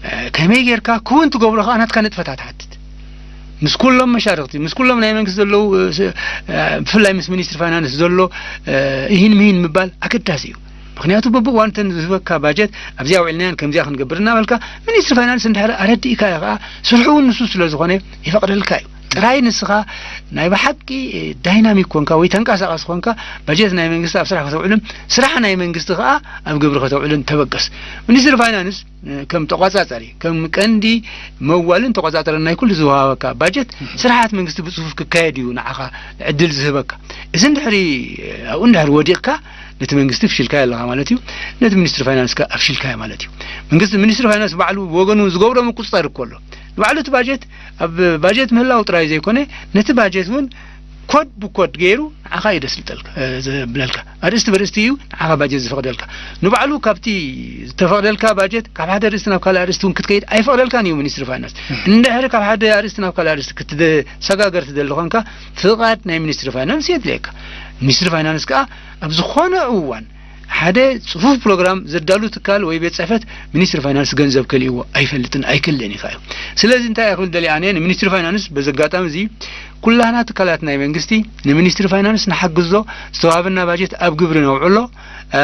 እ፣ ከመይ ጌርካ ክውን ትገብሮ ከኣ ናትካ ንጥፈታት ትሓትት። ምስ ኩሎም መሻርኽቲ፣ ምስ ኩሎም ናይ መንግስቲ ዘለዉ፣ እ፣ ስ-፣ እ፣ ብፍላይ ምስ ሚኒስትሪ ፋይናንስ ዘሎ፣ እ፣ እሂን ምሂን ምባል ኣገዳሲ እዩ። ምኽንያቱ በብእዋኑ እተን ዝህበካ ባጀት ኣብዚኣ ውዒልናያን ከምዚኣ ክንገብር እናበልካ፣ ሚኒስትሪ ፋይናንስ እንድሕር ኣረዲእካዮ ከኣ፣ ስርሑ እውን ንሱ ስለ ዝኾነ ይፈቕደልካ እዩ። ጥራይ ንስኻ ናይ ብሓቂ ዳይናሚክ ኮንካ ወይ ተንቀሳቓሲ ኮንካ፣ ባጀት ናይ መንግስቲ ኣብ ስራሕ ከተውዕልን ስራሕ ናይ መንግስቲ ከኣ ኣብ ግብሪ ከተውዕልን ተበገስ። ሚኒስትሪ ፋይናንስ፣ እ፣ ከም ተቋጻጻሪ፣ ከም ቀንዲ መዋልን ተቋጻጻርን ናይ ኩሉ ዝወሃበካ ባጀት፣ እህ። ስርሓት መንግስቲ ብጽፉፍ ክካየድ እዩ ንዓኻ ዕድል ዝህበካ። እዚ እንድሕሪ፣ ኣብኡ እንድሕር ወዲቕካ፣ ነቲ መንግስቲ ፍሽልካዮ ኣለኻ ማለት እዩ። ነቲ ሚኒስትሪ ፋይናንስ ከኣ ኣፍሽልካዮ ማለት እዩ። መንግስቲ፣ ሚኒስትሪ ፋይናንስ ባዕሉ ብወገኑ ዝገብሮ ምቁጽጻር እኮ ኣሎ። ንባዕሉ እቲ ባጀት ኣብ ባጀት ምህላው ጥራይ ዘይኮነ፣ ነቲ ባጀት እውን ኮድ ብኮድ ገይሩ ንዓኻ እዩ ደስልጠልካ፣ እ፣ ዘብለልካ። ኣርእስቲ በርእስቲ እዩ ንዓኻ ባጀት ዝፈቕደልካ። ንባዕሉ ካብቲ ዝተፈቕደልካ ባጀት ካብ ሓደ ኣርእስቲ ናብ ካልእ ኣርእስቲ እውን ክትከይድ ኣይፈቕደልካን እዩ ሚኒስትሪ ፋይናንስ። እህ። እንድሕሪ ካብ ሓደ ኣርእስቲ ናብ ካልእ ኣርእስቲ ክትሰጋገር ትደሊ ኾንካ፣ ፍቓድ ናይ ሚኒስትሪ ፋይናንስ የድልየካ። ሚኒስትሪ ፋይናንስ ከኣ ኣብ ዝኾነ እዋን ሓደ ጽፉፍ ፕሮግራም ዘዳሉ ትካል ወይ ቤት ጽሕፈት ሚኒስትሪ ፋይናንስ ገንዘብ ከሊእዎ ኣይፈልጥን ኣይክእልን እዩ ከኣ። ስለዚ እንታይ እየ ክብል ደልየ ኣነ፣ ንሚኒስትሪ ፋይናንስ በዚ ኣጋጣሚ እዚ ኩላህና ትካላት ናይ መንግስቲ ንሚኒስትሪ ፋይናንስ ንሓግዞ፣ ዝተዋህበና ባጀት ኣብ ግብሪ ነውዕሎ፣ እ፣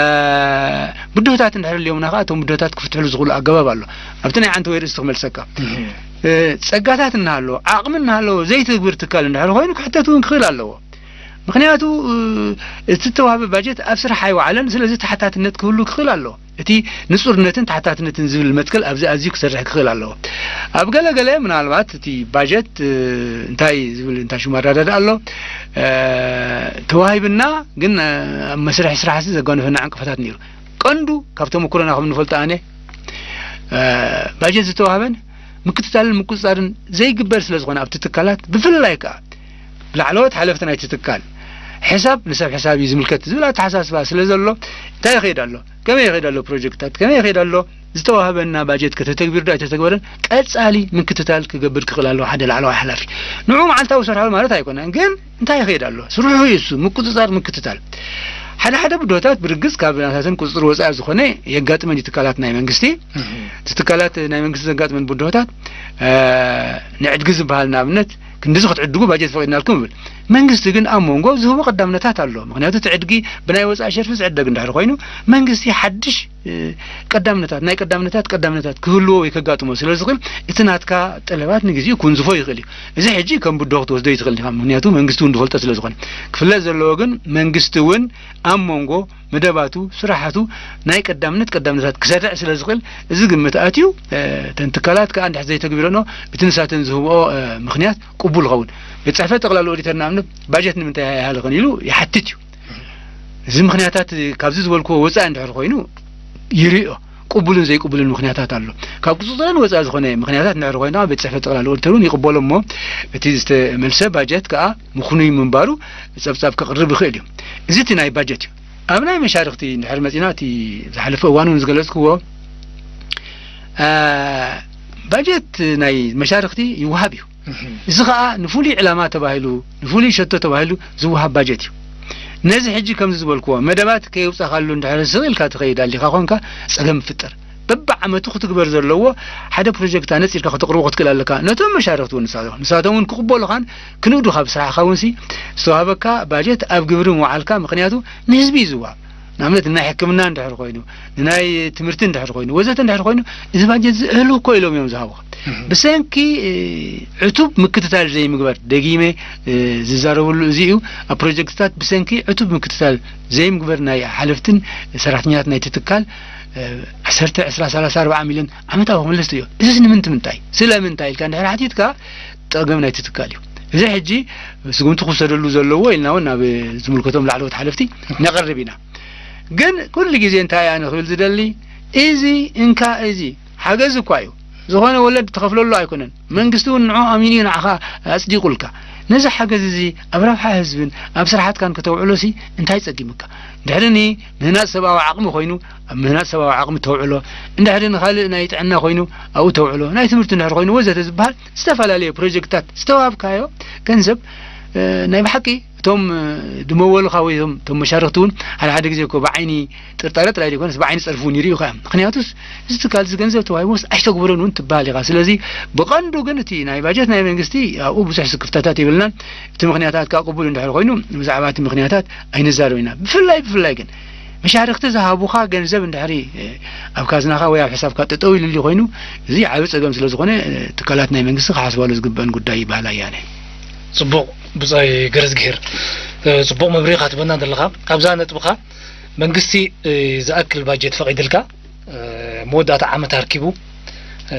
ብድሆታት እንድሕር ኣልዮምና ከኣ እቶም ብድሆታት ክፍትሕሉ ዝኽእሉ ኣገባብ ኣሎ። ኣብቲ ናይ ዓንተ ወይ ርእስቲ ክመልሰካ። እህ። እ፣ ጸጋታት እናሃለዎ፣ ዓቕሚ እናሃለዎ ዘይትግብር ትካል እንድሕር ኮይኑ ክሕተት እውን ክኽእል ኣለዎ። ምኽንያቱ፣ እ፣ እቲ እተዋህበ ባጀት ኣብ ስራሕ ኣይወዓለን፣ ስለዚ ተሓታትነት ክህሉ ክኽእል ኣለዎ። እቲ ንጹርነትን ተሓታትነትን ዝብል መትከል ኣብዚ ኣዝዩ ክሰርሕ ክኽእል ኣለዎ። ኣብ ገለ ገለ ምናልባት እቲ ባጀት፣ እ፣ እንታይ ዝብል እንታይ ሽሙ ኣረዳድኣ ኣሎ፣ እ፣ ተዋሂብና ግን፣ እ፣ ኣብ መስርሕ ስራሕሲ ዘጓነፈና ዕንቅፋታት ነይሩ። ቀንዱ ካብ ተመኩሮና ከም ንፈልጦ ኣነ፣ እ፣ ባጀት ዝተዋህበን ምክትታልን ምቁጽጻርን ዘይግበር ስለ ዝኾነ ኣብቲ ትካላት ብፍላይ ከኣ ብላዕለዎት ሓለፍቲ ናይቲ ትካል ሕሳብ ንሰብ ሕሳብ እዩ ዝምልከት ዝብል ኣተሓሳስባ ስለ ዘሎ እንታይ ይኸይድ ኣሎ፣ ከመይ ይኸይድ ኣሎ ፕሮጀክትታት፣ ከመይ ይኸይድ ኣሎ ዝተዋህበና ባጀት ከተተግቢር ዶ ኣይተተግበረን ቀጻሊ ምክትታል ክገብር ክኽእል ኣለዎ ሓደ ላዕለዋይ ሓላፊ። ንዑ መዓልታዊ ሰርሖ ማለት ኣይኮነን፣ ግን እንታይ ይኸይድ ኣሎ? ስርሑ እዩ እሱ፣ ምቁጽጻር፣ ምክትታል። ሓደ ሓደ ብድሆታት ብርግጽ ካብ ናታተን ቁጽጽር ወጻኢ ዝኾነ የጋጥመን እዩ ትካላት ናይ መንግስቲ። እቲ ትካላት ናይ መንግስቲ ዘጋጥመን ብድሆታት፣ እ፣ ንዕድጊ ዝበሃል ንኣብነት ክንዲዚ ክትዕድጉ ባጀት ፈቒድናልኩም ይብል። መንግስቲ ግን ኣብ መንጎ ዝህቦ ቀዳምነታት ኣሎ። ምኽንያቱ እቲ ዕድጊ ብናይ ወጻኢ ሸርፊ ዝዕደግ እንድሕር ኮይኑ መንግስቲ ሓድሽ፣ እ፣ ቀዳምነታት፣ ናይ ቀዳምነታት፣ ቀዳምነታት ክህልዎ ወይ ከጋጥሞ ስለ ዝኽእል እቲ ናትካ ጠለባት ንግዜኡ ክውንዝፎ ይኽእል እዩ። እዚ ሕጂ ከም ብድሆ ክትወስዶ ይትኽእል ኢኻ። ምኽንያቱ መንግስቲ እውን ዝፈልጦ ስለ ዝኾነ። ክፍለጥ ዘለዎ ግን መንግስቲ እውን ኣብ መንጎ መደባቱ፣ ስራሓቱ ናይ ቀዳምነት ቀዳምነታት ክሰርዕ ስለ ዝኽእል እዚ ግምት ኣትዩ፣ እ፣ እተን ትካላት ከኣ እንድሕር ዘይተግቢረንኦ እቲ ንሳተን ዝህብኦ፣ እ፣ ምኽንያት ቅቡል ይኸውን። ቤት ጽሕፈት ጠቕላላ ኦዲተር ንኣብነት ባጀት ንምንታይ ኣይሃለኸን ኢሉ ይሓትት እዩ። እዚ ምኽንያታት ካብዚ ዝበልክዎ ወጻኢ እንድሕር ኮይኑ ይርእዮ፣ ቅቡልን ዘይቅቡልን ምኽንያታት ኣሎ። ካብ ቁጽጽረን ወጻኢ ዝኾነ ምኽንያታት እንድሕር ኮይኑ ቤት ጽሕፈት ጠቕላላ ኦዲተር እውን ይቕበሎ እሞ እቲ ዝተመልሰ ባጀት ከኣ ምኽኑይ ምንባሩ ጸብጻብ ከቕርብ ይኽእል እዩ። እዚ እቲ ናይ ባጀት እዩ። ኣብ ናይ መሻርኽቲ እንድሕር መጺና እቲ ዝሓለፈ እዋን እውን ዝገለጽክዎ፣ እ፣ ባጀት ናይ መሻርኽቲ ይወሃብ እዩ። እህ። እዚ ኸኣ ንፍሉይ ዕላማ ተባሂሉ፣ ንፍሉይ ሸቶ ተባሂሉ ዝወሃብ ባጀት እዩ። ነዚ ሕጂ ከምዚ ዝበልክዎ መደባት ከየውጻኻሉ እንድሕር ስቕ ኢልካ ትኸይድ ኣሊኻ ኾንካ ጸገም ይፍጠር። በብዓመቱ ክትግበር ዘለዎ ሓደ ፕሮጀክት ኣነጺርካ ከተቕርቦ ክትክእል ኣለካ። ነቶም መሻርኽቲ እውን ንሳቶም፣ ንሳቶም እውን ክቕበሉኻን ክንእዱ ካብ ስራሕኻ እውን ሲ ዝተዋህበካ ባጀት ኣብ ግብሪ ምውዓልካ፣ ምኽንያቱ ንህዝቢ እዩ ዝወሃብ። ንኣብነት ንናይ ሕክምና እንድሕር ኮይኑ፣ ንናይ ትምህርቲ እንድሕር ኮይኑ፣ ወዘተ እንድሕር ኮይኑ፣ እዚ ባጀት እዚ እህሉ እኮ ኢሎም እዮም ዝሃቡኻ። እህ። ብሰንኪ፣ እ፣ ዕቱብ ምክትታል ዘይምግባር፣ ደጊመ፣ እ፣ ዝዛረበሉ እዚ እዩ። ኣብ ፕሮጀክትታት ብሰንኪ ዕቱብ ምክትታል ዘይምግበር ናይ ሓለፍትን ሰራሕተኛታት ናይቲ ትካል፣ እ፣ ዓሰርተ፣ ዕስራ፣ ሰላሳ፣ ኣርብዓ ሚልዮን ዓመታዊ ክምልስ እዩ። እዚስ ንምንት-፣ ምንታይ? ስለምንታይ ኢልካ እንድሕር ሓቲትካ፣ ጸገም ናይቲ ትካል እዩ። እዚ ሕጂ ስጉምቲ ክውሰደሉ ዘለዎ ኢልና እውን ናብ ዝምልከቶም ላዕለዎት ሓለፍቲ ነቕርብ ኢና። ግን ኩሉ ግዜ እንታይ ኣነ ክብል ዝደሊ፣ እዚ እንካ እዚ ሓገዝ እኳ እዩ። ዝኾነ ወለድ ትኸፍለሉ ኣይኮነን። መንግስቲ እውን ንዑ ኣሚኑ እዩ ንዓኻ ኣጽዲቑልካ። ነዚ ሓገዝ እዚ ኣብ ረብሓ ህዝብን ኣብ ስራሓትካን ከተውዕሎሲ እንታይ ጸጊሙካ? ድሕሪ ምህናጽ ሰብኣዊ ዓቕሚ ኮይኑ፣ ኣብ ምህናጽ ሰብኣዊ ዓቕሚ ተውዕሎ። እንድሕሪ ንኻልእ ናይ ጥዕና ኮይኑ ኣብኡ ተውዕሎ። ናይ ትምህርቲ እንድሕር ኮይኑ ወዘተ ዝበሃል ዝተፈላለየ ፕሮጀክትታት ዝተዋሃብካዮ ገንዘብ፣ እ፣ ናይ ብሓቂ እቶም፣ እ፣ ድመወልኻ ወይ እቶም፣ እቶም መሻርኽቲ እውን ሓደ ሓደ ግዜ እኮ ብዓይኒ ጥርጣረ ጥራይ ዘይኮነስ ብዓይኒ ጸርፊ እውን ይርእዩኻ እዮም። ምኽንያቱስ እዚ ትካል እዚ ገንዘብ ተዋሂቦስ ኣይተግብሮን እውን ትበሃል ኢኻ። ስለዚ ብቐንዱ ግን እቲ ናይ ባጀት ናይ መንግስቲ ኣብኡ ብዙሕ ስክፍታታት የብልናን። እቲ ምኽንያታት ከኣ ቅቡል እንድሕር ኮይኑ ብዛዕባ እቲ ምኽንያታት ኣይንዛረብ ኢና። ብፍላይ፣ ብፍላይ ግን መሻርኽቲ ዝሃቡኻ ገንዘብ እንድሕሪ፣ እ፣ ኣብ ካዝናኻ ወይ ኣብ ሕሳብካ ጠጠው ኢሉሉ ኮይኑ፣ እዚ ዓቢ ጸገም ስለ ዝኾነ፣ እ፣ ትካላት ናይ መንግስቲ ክሓስባሉ ዝግበአን ጉዳይ ይበሃል ኣያነ። ጽቡቕ፣ ብጻይ ገረዝግሄር፣ እ፣ ጽቡቕ መብርሂ ኢኻ ትበና ዘለኻ። ኣብዛ ነጥብኻ መንግስቲ፣ እ፣ ዝኣክል ባጀት ፈቒድልካ፣ እ፣ መወዳእታ ዓመት ኣርኪቡ፣ እ፣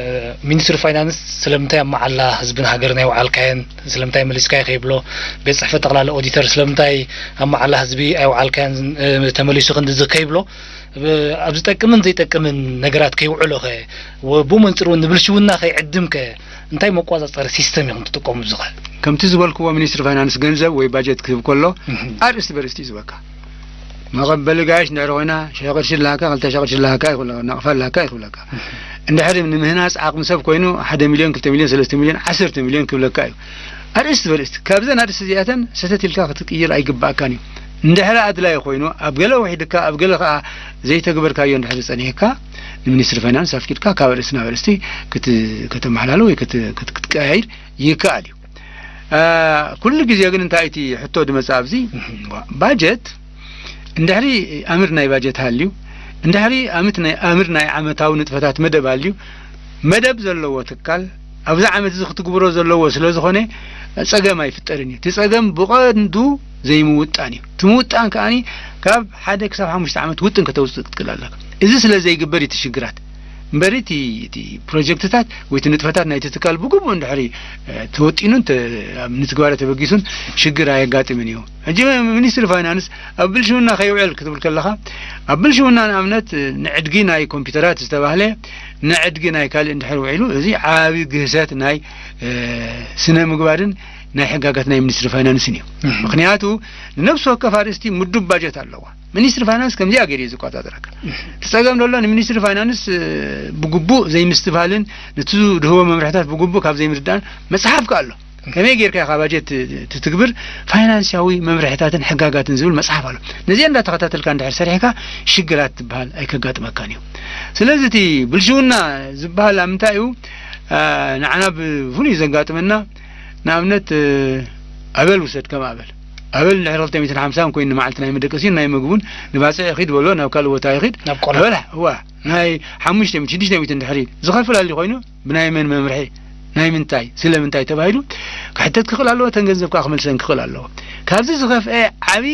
ሚኒስትሪ ፋይናንስ ስለምንታይ ኣብ መዓላ ህዝብን ሃገርን ኣይወዓልካዮን፣ ስለምንታይ መሊስካዮ ከይብሎ፣ ቤት ጽሕፈት ጠቕላላ ኦዲተር ስለምንታይ ኣብ መዓላ ህዝቢ ኣይወዓልካዮን፣ እ፣ ተመሊሱ ክንድዚ ከይብሎ፣ ብ-፣ ኣብ ዝጠቅምን ዘይጠቅምን ነገራት ከይውዕሎ ከ፣ ወ-፣ ብኡ መንጽር እውን ንብልሽውና ከይዕድም ከ፣ እንታይ መቆጻጸሪ ሲስተም ኢኹም ትጥቀሙ እዚ ኸ? ከምቲ ዝበልክዎ ሚኒስትሪ ፋይናንስ ገንዘብ ወይ ባጀት ክህብ ከሎ እህ። ኣርእስቲ በርእስቲ እዩ ዝበካ። መቐበሊ ጋይሽ እንድሕር ኮይና፣ ሸሕ ቅርሺ ኣለካ፣ ክልተ ሸሕ ቅርሺ ኣለካ ይኽብለካ፣ ናቕፋ ኣለካ ይኽብለካ። እህ። እንድሕር ንምህናጽ ዓቕሚ ሰብ ኮይኑ፣ ሓደ ሚልዮን፣ ክልተ ሚልዮን፣ ሰለስተ ሚልዮን፣ ዓሰርተ ሚልዮን ክብለካ እዩ። ኣርእስቲ በርእስቲ፣ ካብዘን ኣርእስቲ እዚኣተን ሰተት ኢልካ ክትቅይር ኣይግባእካን እዩ። እንድሕር ኣድላዪ ኮይኑ፣ ኣብ ገለ ውሒድካ፣ ኣብ ገለ ከኣ ዘይተግበርካዮ እንድሕር ጸኒሕካ፣ ንሚኒስትሪ ፋይናንስ ኣፍቂድካ ካብ ኣርእስቲ ናብ ኣርእስቲ ክት-፣ ከተመሓላሎ ወይ ክት-፣ ክት-፣ ክትቀያይር ይከኣል እዩ። አ፣ ኩሉ ግዜ ግን እንታይ እቲ ሕቶ ዝመጽእ ኣብዚ? እህ። ባጀት እንድሕሪ ኣምር ናይ ባጀት ሃልዩ፣ እንድሕሪ ኣምት ናይ፣ ኣምር ናይ ዓመታዊ ንጥፈታት መደብ ሃልዩ፣ መደብ ዘለዎ ትካል ኣብዚ ዓመት እዚ ክትግብሮ ዘለዎ ስለ ዝኾነ ጸገም ኣይፍጠርን እዩ። እቲ ጸገም ብቐንዱ ዘይምውጣን እዩ። እቲ ምውጣን ከኣኒ ካብ ሓደ ክሳብ ሓሙሽተ ዓመት ውጥን ከተውጽእ ክትክእል ኣለካ። እዚ ስለ ዘይግበር እዩ እቲ ሽግራት። እምበሪ እቲ፣ እቲ ፕሮጀክትታት ወይ እቲ ንጥፈታት ናይቲ ትካል ብግቡእ እንድሕሪ፣ እ፣ ተወጢኑን ተ-፣ ኣብ ንትግባረ ተበጊሱን ሽግር ኣየጋጥምን እዩ። ሕጂ ሚኒስትሪ ፋይናንስ ኣብ ብልሽውና ከይውዕል ክትብል ከለኻ፣ ኣብ ብልሽውና ንኣብነት ንዕድጊ ናይ ኮምፒውተራት ዝተባህለ ንዕድጊ ናይ ካልእ እንድሕር ውዒሉ፣ እዚ ዓቢ ግህሰት ናይ፣ እ፣ ስነ ምግባርን ናይ ሕጋጋት ናይ ሚኒስትሪ ፋይናንስን እዩ። እህ። ምኽንያቱ ንነፍሲ ወከፍ ኣርእስቲ ምዱብ ባጀት ኣለዋ። ሚኒስትሪ ፋይናንስ ከምዚኣ ገይሩ እዩ ዝቆጻጸረካ። እቲ ጸገም ዘሎ ንሚኒስትሪ ፋይናንስ፣ እ፣ ብግቡእ ዘይምስትብሃልን ነቲ ዝህቦ መምርሕታት ብግቡእ ካብ ዘይምርዳእን መጽሓፍ ከ ኣሎ። ከመይ ጌርካ ኢኻ ባጀት ት-፣ ትትግብር? ፋይናንሳዊ መምርሕታትን ሕጋጋትን ዝብል መጽሓፍ ኣሎ። ነዚኣ እንዳተኸታተልካ እንድሕር ሰሪሕካ ሽግራት ትበሃል ኣይከጋጥመካን እዩ። ስለዚ እቲ ብልሽውና ዝበሃል ኣብ ምንታይ እዩ፣ እ፣ ንዓና ብፍሉይ ዘጋጥመና? ንኣብነት፣ እ፣ ኣበል ውሰድ ከም ኣበል። ኣበል እንድሕር ክልተ ሚእትን ሓምሳን ኮይኑ ንመዓልቲ ናይ መደቀሲን ናይ ምግቡን ንባጽዕ ይኺድ በሎ፣ ናብ ካልእ ቦታ ይኺድ። ናብ ቆላ። ኣበል፣ እዋ፣ ናይ ሓሙሽተ ሚእቲ፣ ሽዱሽተ ሚእቲ እንድሕር ዝኸፍል ኣልዩ ኮይኑ፣ ብናይ መን መምርሒ፣ ናይ ምንታይ፣ ስለምንታይ ተባሂሉ ክሕተት ክኽእል ኣለዎ፣ እተን ገንዘብ ከኣ ክመልሰን ክኽእል ኣለዎ። ካብዚ ዝኸፍአ ዓቢ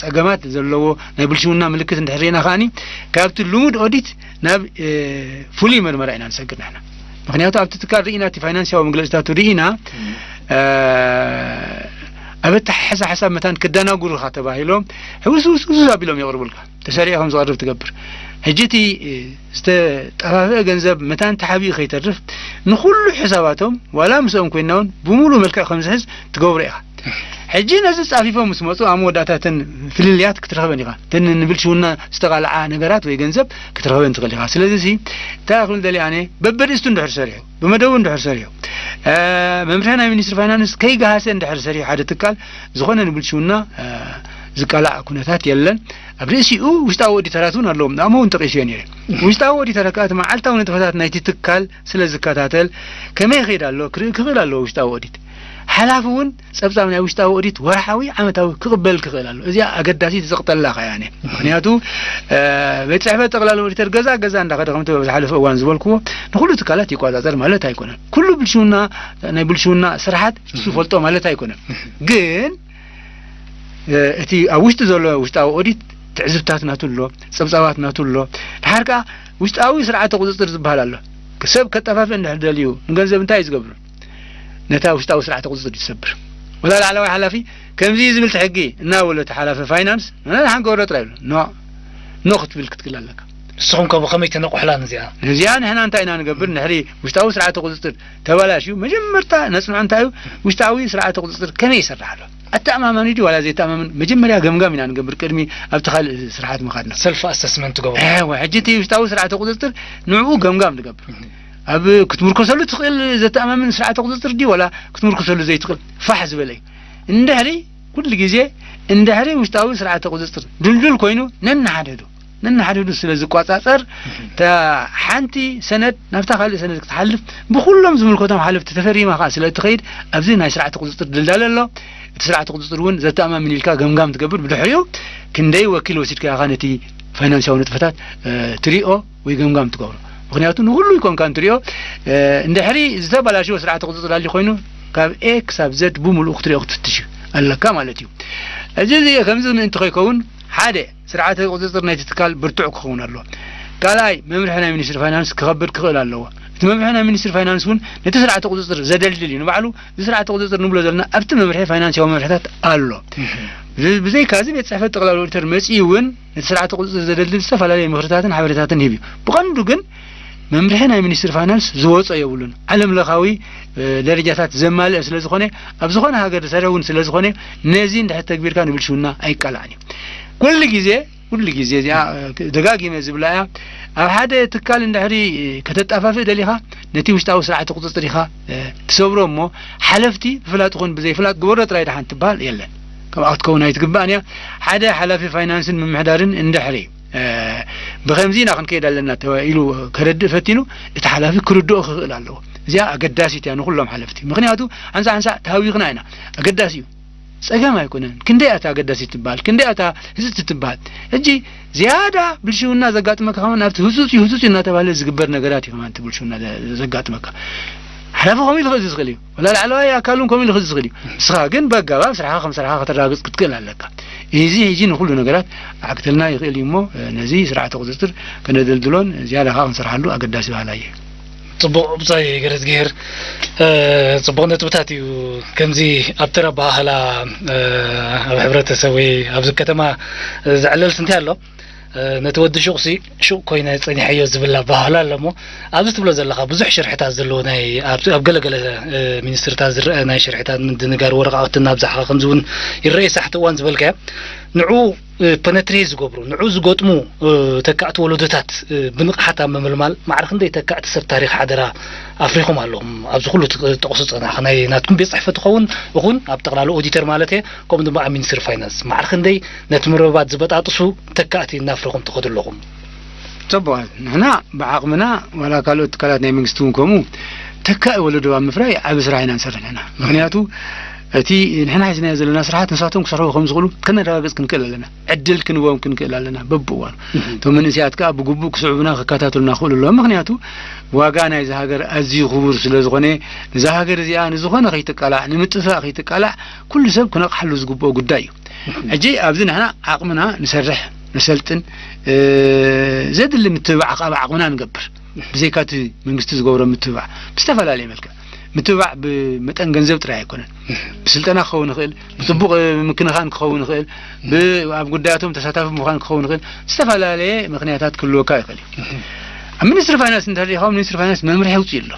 ጸገማት ዘለዎ ናይ ብልሽውና ምልክት እንድሕር ርኢና ከኣኒ፣ ካብቲ ልሙድ ኦዲት ናብ፣ እ፣ ፍሉይ መርመራ ኢና ንሰግር ንሕና። ምኽንያቱ ኣብቲ ትካል ርኢና፣ እቲ ፋይናንሳዊ መግለጺታቱ ርኢና፣ እ፣ ኣብ ኣተሓሕዛ ሓሳብ መታን ክደናጉሩኻ ተባሂሎም ሕውስውስውስ ኣቢሎም የቕርቡልካ። ተሰሪዑ ከም ዝቐርብ ትገብር። ሕጂ እቲ፣ እ፣ ዝተጠፋፍአ ገንዘብ መታን ተሓቢኡ ከይተርፍ ንኹሉ ሕሳባቶም ዋላ ምስኦም ኮይንና እውን ብምሉእ መልክዕ ከም ዝሕዝ ትገብሮ ኢኻ። ሕጂ ነዚ ጻፊፎም ምስ መጹ ኣብ መወዳእታ እተን ፍልልያት ክትረኽበን ኢኻ። እተን ንብልሽውና ዝተቓልዓ ነገራት ወይ ገንዘብ ክትረኽበን ትኽእል ኢኻ። ስለዚ ሲ እንታይ ክብል ደልየ ኣነ፣ በበርእስቱ እንድሕር ሰሪሑ፣ ብመደቡ እንድሕር ሰሪሑ፣ እ፣ መምርሒ ናይ ሚኒስትሪ ፋይናንስ ከይገሃሰ እንድሕር ሰሪሑ ሓደ ትካል፣ ዝኾነ ንብልሽውና፣ እ፣ ዝቃላዕ ኩነታት የለን። ኣብ ርእሲኡ ውሽጣዊ ኦዲተራት እውን ኣለዎም። ንኣሞ እውን ጠቒሰዮ ነይረ። ውሽጣዊ ኦዲተር ከኣ እቲ መዓልታዊ ንጥፈታት ናይቲ ትካል ስለ ዝከታተል፣ ከመይ ይኸይድ ኣሎ ክርኢ ክኽእል ኣለዎ። ውሽጣዊ ኦዲት ሓላፊ እውን ጸብጻብ ናይ ውሽጣዊ ኦዲት ወርሓዊ፣ ዓመታዊ ክቕበል ክኽእል ኣሎ። እዚኣ ኣገዳሲት ዘቕጠላ ከያ እያ። ምኽንያቱ፣ እ፣ ቤት ጽሕፈት ጠቕላሊ ኦዲተር ገዛ ገዛ እንዳኸደ፣ ከምቲ ኣብ ዝሓለፈ እዋን ዝበልክዎ፣ ንኹሉ ትካላት ይቆጻጸር ማለት ኣይኮነን። ኩሉ ብልሽውና፣ ናይ ብልሽውና ስርሓት ንሱ ፈልጦ ማለት ኣይኮነን። ግን፣ እ፣ እቲ ኣብ ውሽጢ ዘሎ ውሽጣዊ ኦዲት ትዕዝብታት ናቱ ኣሎ፣ ጸብጻባት ናቱ ኣሎ። ድሓር ከኣ ውሽጣዊ ስርዓተ ቁጽጽር ዝበሃል ኣሎ። ሰብ ከጠፋፍእ እንድሕር ደልዩ ንገንዘብ እንታይ እዩ ዝገብር? ነታ ውሽጣዊ ስርዓተ ቁጽጽር እዩ ዝሰብር። ወላ ላዕለዋይ ሓላፊ ከምዚ እዩ ዝብል እቲ ሕጊ እናበሎ እቲ ሓላፊ ፋይናንስ፣ ንሓን ገብሮ ጥራይ ይብሎ። ኖ፣ ኖ ክትብል ክትክእል ኣለካ። ንስኹም ከ ብኸመይ ተነቑሕላ ነዚኣ? ነዚኣ ንሕና እንታይ ኢና ንገብር? ንድሕሪ ውሽጣዊ ስርዓተ ቁጽጽር ተባላሽዩ፣ መጀመርታ ነጽንዖ እንታይ እዩ? ውሽጣዊ ስርዓተ ቁጽጽር ከመይ ይሰርሕ ኣሎ? ኣተኣማማኒ ድዩ ዋላ ዘይተኣማምን? መጀመርያ ገምጋም ኢና ንገብር ቅድሚ ኣብቲ ካልእ ስርሓት ምኻድና። ሰልፍ ኣሰስመንት ትገብሩ? እወ፣ ሕጂ እቲ ውሽጣዊ ስርዓተ ቁጽጽር ንዕኡ ገምጋም ንገብር። ኣብ ክትምርኮሰሉ ትኽእል ዘተኣማምን ስርዓተ ቁጽጽር ድዩ ዋላ ክትምርኮሰሉ ዘይትኽእል? ፋሕ ዝበለ እዩ። እንድሕሪ፣ ኩሉ ግዜ እንድሕሪ ውሽጣዊ ስርዓተ ቁጽጽር ድልዱል ኮይኑ ነንሓድሕዱ፣ ነንሓድሕዱ ስለ ዝቆጻጸር፣ እታ ሓንቲ ሰነድ ናብታ ካልእ ሰነድ ክትሓልፍ ብኩሎም ዝምልከቶም ሓለፍቲ ተፈሪማ ከኣ ስለ እትኸይድ፣ ኣብዚ ናይ ስርዓተ ቁጽጽር ድልዳለ ኣሎ። እቲ ስርዓተ ቁጽጽር እውን ዘተኣማምን ኢልካ ገምጋም ትገብር። ብድሕሪኡ ክንደይ ወኪል ወሲድካ ኢኻ ነቲ ፋይናንሳዊ ንጥፈታት፣ እ፣ ትሪኦ ወይ ገምጋም ትገብሮ? ምኽንያቱ ንኹሉ ኣይኮንካን ትሪኦ። እ፣ እንድሕሪ ዝተበላሸወ ስርዓተ ቁጽጽር ኣልዩ ኮይኑ፣ ካብ ኤ ክሳብ ዘድ ብምሉኡ ክትሪኦ ክትፍትሽ ኣለካ ማለት እዩ። እዚ፣ እዚ ከምዚ ምእንቲ ከይከውን፣ ሓደ፣ ስርዓተ ቁጽጽር ናይቲ ትካል ብርቱዕ ክኸውን ኣለዎ። ካልኣይ፣ መምርሒ ናይ ሚኒስትሪ ፋይናንስ ክኸብር ክኽእል ኣለዎ። እቲ መምርሒ ናይ ሚኒስትሪ ፋይናንስ እውን ነቲ ስርዓተ ቁጽጽር ዘደልድል እዩ። ንባዕሉ እዚ ስርዓተ ቁጽጽር ንብሎ ዘለና ኣብቲ መምርሒ ፋይናንሳዊ መምርሕታት ኣሎ። እህ። ብ-፣ ብዘይካዚ ቤት ጽሕፈት ጠቕላሊ ኦዲተር መጺኡ እውን ነቲ ስርዓተ ቁጽጽር ዘደልድል ዝተፈላለየ ምኽርታትን ሓበሬታትን ይህብ እዩ። ብቐንዱ ግን መምርሒ ናይ ሚኒስትሪ ፋይናንስ ዝወጾ የብሉን። ዓለም ለኻዊ፣ እ፣ ደረጃታት ዘማልአ ስለ ዝኾነ፣ ኣብ ዝኾነ ሃገር ዝሰርሕ እውን ስለ ዝኾነ፣ ነዚ እንድሕር ተግቢርካ ንብልሽውና ኣይቃላዕን እዩ። ኩሉ ግዜ፣ ኩሉ ግዜ እዚኣ፣ እ፣ ደጋጊመ ዝብላ እያ። ኣብ ሓደ ትካል እንድሕሪ ከተጣፋፍእ ደሊኻ፣ ነቲ ውሽጣዊ ስርዓተ ቁጽጽር ኢኻ፣ እ፣ ትሰብሮ እሞ፣ ሓለፍቲ ብፍላጥ ይኹን ብዘይፍላጥ ግበሮ ጥራይ ደሓን ትበሃል የለን። ከምኣ ክትከውን ኣይትግባእን እያ። ሓደ ሓላፊ ፋይናንስን ምምሕዳርን እንድሕሪ፣ እ፣ ብኸምዚ ኢና ክንከይድ ኣለና ተባ-፣ ኢሉ ከረድእ ፈቲኑ፣ እቲ ሓላፊ ክርድኦ ክኽእል ኣለዎ። እዚኣ ኣገዳሲት እያ ንኹሎም ሓለፍቲ። ምኽንያቱ፣ ሓንሳእ ሓንሳእ ተሃዊኽና ኢና። ኣገዳሲ እዩ። ጸገም ኣይኮነን። ክንደይ ኣታ ኣገዳሲት ትበሃል፣ ክንደይ ኣታ ህጽጽቲ ትበሃል። ሕጂ ዝያዳ ብልሽውና ዘጋጥመካ ከማን ኣብቲ ህጹጽ እዩ፣ ህጹጽ እዩ እናተባህለ ዝግበር ነገራት እዩ ከማን እቲ ብልሽውና ዘ-፣ ዘጋጥመካ። ሓላፊ ከምኡ ኢሉ ክእዝዝ ዝኽእል እዩ። ወላ ላዕለዋይ ኣካል እውን ከምኡ ኢሉ ክእዝዝ ዝኽእል እዩ። ንስኻ ግን ብኣገባብ ስራሕኻ ከም ስራሕኻ ከተረጋግጽ ክትክእል ኣለካ። እዚ ሕጂ ንኹሉ ነገራት ክዓግተልና ይኽእል እዩ እሞ፣ ነዚ ስርዓተ ቁጽጽር ከነደልድሎን ዝያዳ ከኣ ክንሰርሓሉ ኣገዳሲ በሃላይ እየ። ጽቡቕ ብጻይ ገረዝግሄር፣ እ፣ ጽቡቕ ነጥብታት እዩ። ከምዚ ኣብ ተራ ኣበሃህላ፣ እ፣ ኣብ ሕብረተሰብ ወይ ኣብዚ ከተማ፣ እ፣ ዝዕለል ስንታይ ኣሎ? እ፣ ነቲ ወዲ ሹቕሲ ሹቕ ኮይነ ጸኒሐዮ ዝብል ኣበሃህላ ኣሎ እሞ፣ ኣብዚ ትብሎ ዘለኻ ብዙሕ ሽርሕታት ዘለዎ ናይ ኣብ፣ ኣብ ገለ ገለ፣ እ፣ ሚኒስትሪታት ዝረአ ናይ ሽርሕታት ምድንጋር ወረቓቕቲ እናብዛሕካ ከምዚ እውን ይረአ ሳሕቲ እዋን ዝበልካዮ። ንዕኡ እ፣ ፐነትሬት ዝገብሩ፣ ንዑ ዝገጥሙ፣ እ፣ ተካእቲ ወለዶታት፣ እ፣ ብንቕሓት ኣብ ምምልማል፣ ማዕረ ክንደይ ተካእቲ ሰብ ታሪኽ ሓደራ ኣፍሪኹም ኣለኹም። ኣብዚ ኩሉ ትጠቕሱ ጸናሕ፣ ናይ ናትኩም ቤት ጽሕፈት ይኸውን፣ ይኹን ኣብ ጠቕላላ ኦዲተር ማለት እየ፣ ከምኡ ድማ ኣብ ሚኒስትሪ ፋይናንስ፣ ማዕረ ክንደይ ነቲ ምርብባት ዝበጣጥሱ ተካእቲ እናፍረኹም ትኸዱ ኣለኹም? ጽቡቕ። ንሕና ብዓቕምና፣ ዋላ ካልኦት ትካላት ናይ መንግስቲ እውን ከምኡ፣ ተካኢ ወለዶ ኣብ ምፍራይ ዓቢ ስራሕ ኢና ንሰርሕ ንሕና። ምኽንያቱ፣ እቲ ንሕና ሒዝናዮ ዘለና ስርሓት ንሳቶም ክሰርሕዎ ከም ዝኽእሉ ከነረጋግጽ ክንክእል ኣለና። ዕድል ክንህቦም ክንክእል ኣለና በብእዋኑ። እቶም መንእሰያት ከኣ ብግቡእ ክስዕቡና፣ ክከታተሉና ክኽእሉ ኣለዎም። ምኽንያቱ፣ ዋጋ ናይዛ ሃገር ኣዝዩ ክቡር ስለ ዝኾነ፣ ነዛ ሃገር እዚኣ ንዝኾነ ከይትቃላዕ፣ ንምጥፋእ ከይትቃላዕ፣ ኩሉ ሰብ ክነቕሓሉ ዝግብኦ ጉዳይ እዩ። ሕጂ ኣብዚ ንሕና ዓቕምና ንሰርሕ፣ ነሰልጥን፣ እ፣ ዘድሊ ምትብባዕ ካብ ዓቕምና ንገብር። ብዘይካ እቲ መንግስቲ ዝገብሮ ምትብባዕ ብዝተፈላለየ መልክዕ፣ ምትብባዕ ብመጠን ገንዘብ ጥራይ ኣይኮነን። ብስልጠና ክኸውን ይኽእል፣ ብጽቡቕ ምክንኻን ክኸውን ይኽእል፣ ብ-፣ ኣብ ጉዳያቶም ተሳታፊ ምዃን ክኸውን ይኽእል፣ ዝተፈላለየ ምኽንያታት ክህልወካ ይኽእል እዩ። ኣብ ሚኒስትሪ ፋይናንስ እንተሪኢኻ፣ ሚኒስትሪ ፋይናንስ መምርሒ ኣውፅኡ ኣሎ።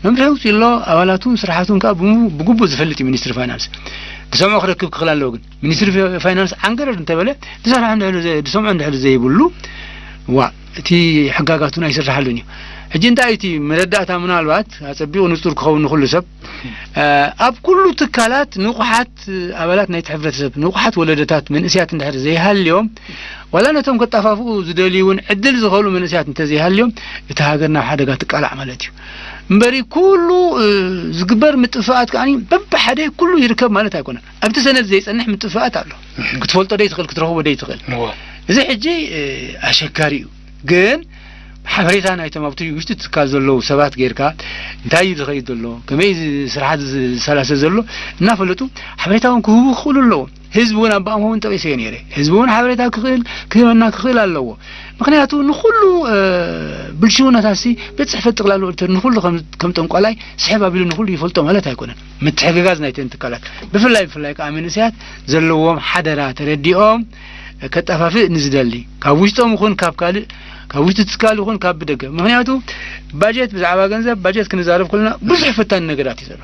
መምርሒ ኣውፅኡ ኣሎ፣ ኣባላቱን ስርሓቱን ከዓ ብሙ-፣ ብግቡእ ዝፈልጥ እዩ ሚኒስትሪ ፋይናንስ። ዝሰምዖ ክረክብ ክኽእል ኣለዎ። ግን ሚኒስትሪ ፋይናንስ ዓንገረር እንተበለ፣ ዝሰርሖ እንድሕር ዘ-፣ ዝሰምዖ እንድሕር ዘይብሉ፣ ዋ፣ እቲ ሕጋጋቱን ኣይስርሓሉን እዩ። ሕጂ እንታይ እቲ መረዳእታ፣ ምናልባት ኣጸቢቑ ንጹር ክኸውን ንኹሉ ሰብ፣ እ፣ ኣብ ኩሉ ትካላት ንቑሓት ኣባላት ናይቲ ሕብረተሰብ፣ ንቑሓት ወለደታት፣ መንእሰያት እንድሕር ዘይሃልዮም፣ ዋላ ነቶም ከጣፋፍኡ ዝደልዩ እውን ዕድል ዝኸሉ መንእሰያት እንተዘይሃልዮም፣ እታ ሃገር ናብ ሓደጋ ትቃላዕ ማለት እዩ። እምበሪ ኩሉ፣ እ፣ ዝግበር ምጥፍኣት ከኣ በብሓደ ኩሉ ይርከብ ማለት ኣይኮነን። ኣብቲ ሰነድ ዘይጸንሕ ምጥፍኣት ኣሎ። ክትፈልጦ ደይትኽእል፣ ክትረኽቦ ደይትኽእል። እወ። እዚ ሕጂ፣ እ፣ ኣሸጋሪ እዩ። ግን ሓበሬታ ናይቶም ኣብቲ ውሽጢ ትካል ዘለዉ ሰባት ጌርካ፣ እንታይ እዩ ዝኸይድ ዘሎ፣ ከመይ እዚ ስርሓት እዚ ዝሰላሰል ዘሎ እናፈለጡ ሓበሬታ እውን ክህቡ ክኽእሉ ኣለዎም። ህዝቢ እውን ኣብ ብኣምሆ እውን ጠቒሰዮ ነይረ። ህዝቢ እውን ሓበሬታ ክኽእል፣ ክህበና ክኽእል ኣለዎ። ምኽንያቱ ንኹሉ፣ እ፣ ብልሽውነታሲ ቤት ጽሕፈት ጠቕላላ ኦዲተር ንኹሉ ከም፣ ከም ጠንቋላይ ስሕብ ኣቢሉ ንኹሉ ይፈልጦ ማለት ኣይኮነን። ምትሕግጋዝ ናይተን ትካላት፣ ብፍላይ፣ ብፍላይ ከኣ መንእሰያት ዘለዎም ሓደራ ተረዲኦም ከጠፋፍእ ንዝደሊ፣ ካብ ውሽጦም ይኹን ካብ ካልእ፣ ካብ ውሽጢ ትካል ይኹን ካብ ብደገ። ምኽንያቱ ባጀት፣ ብዛዕባ ገንዘብ ባጀት ክንዛረብ ከለና ብዙሕ ፈታኒ ነገራት እዩ ዘሎ።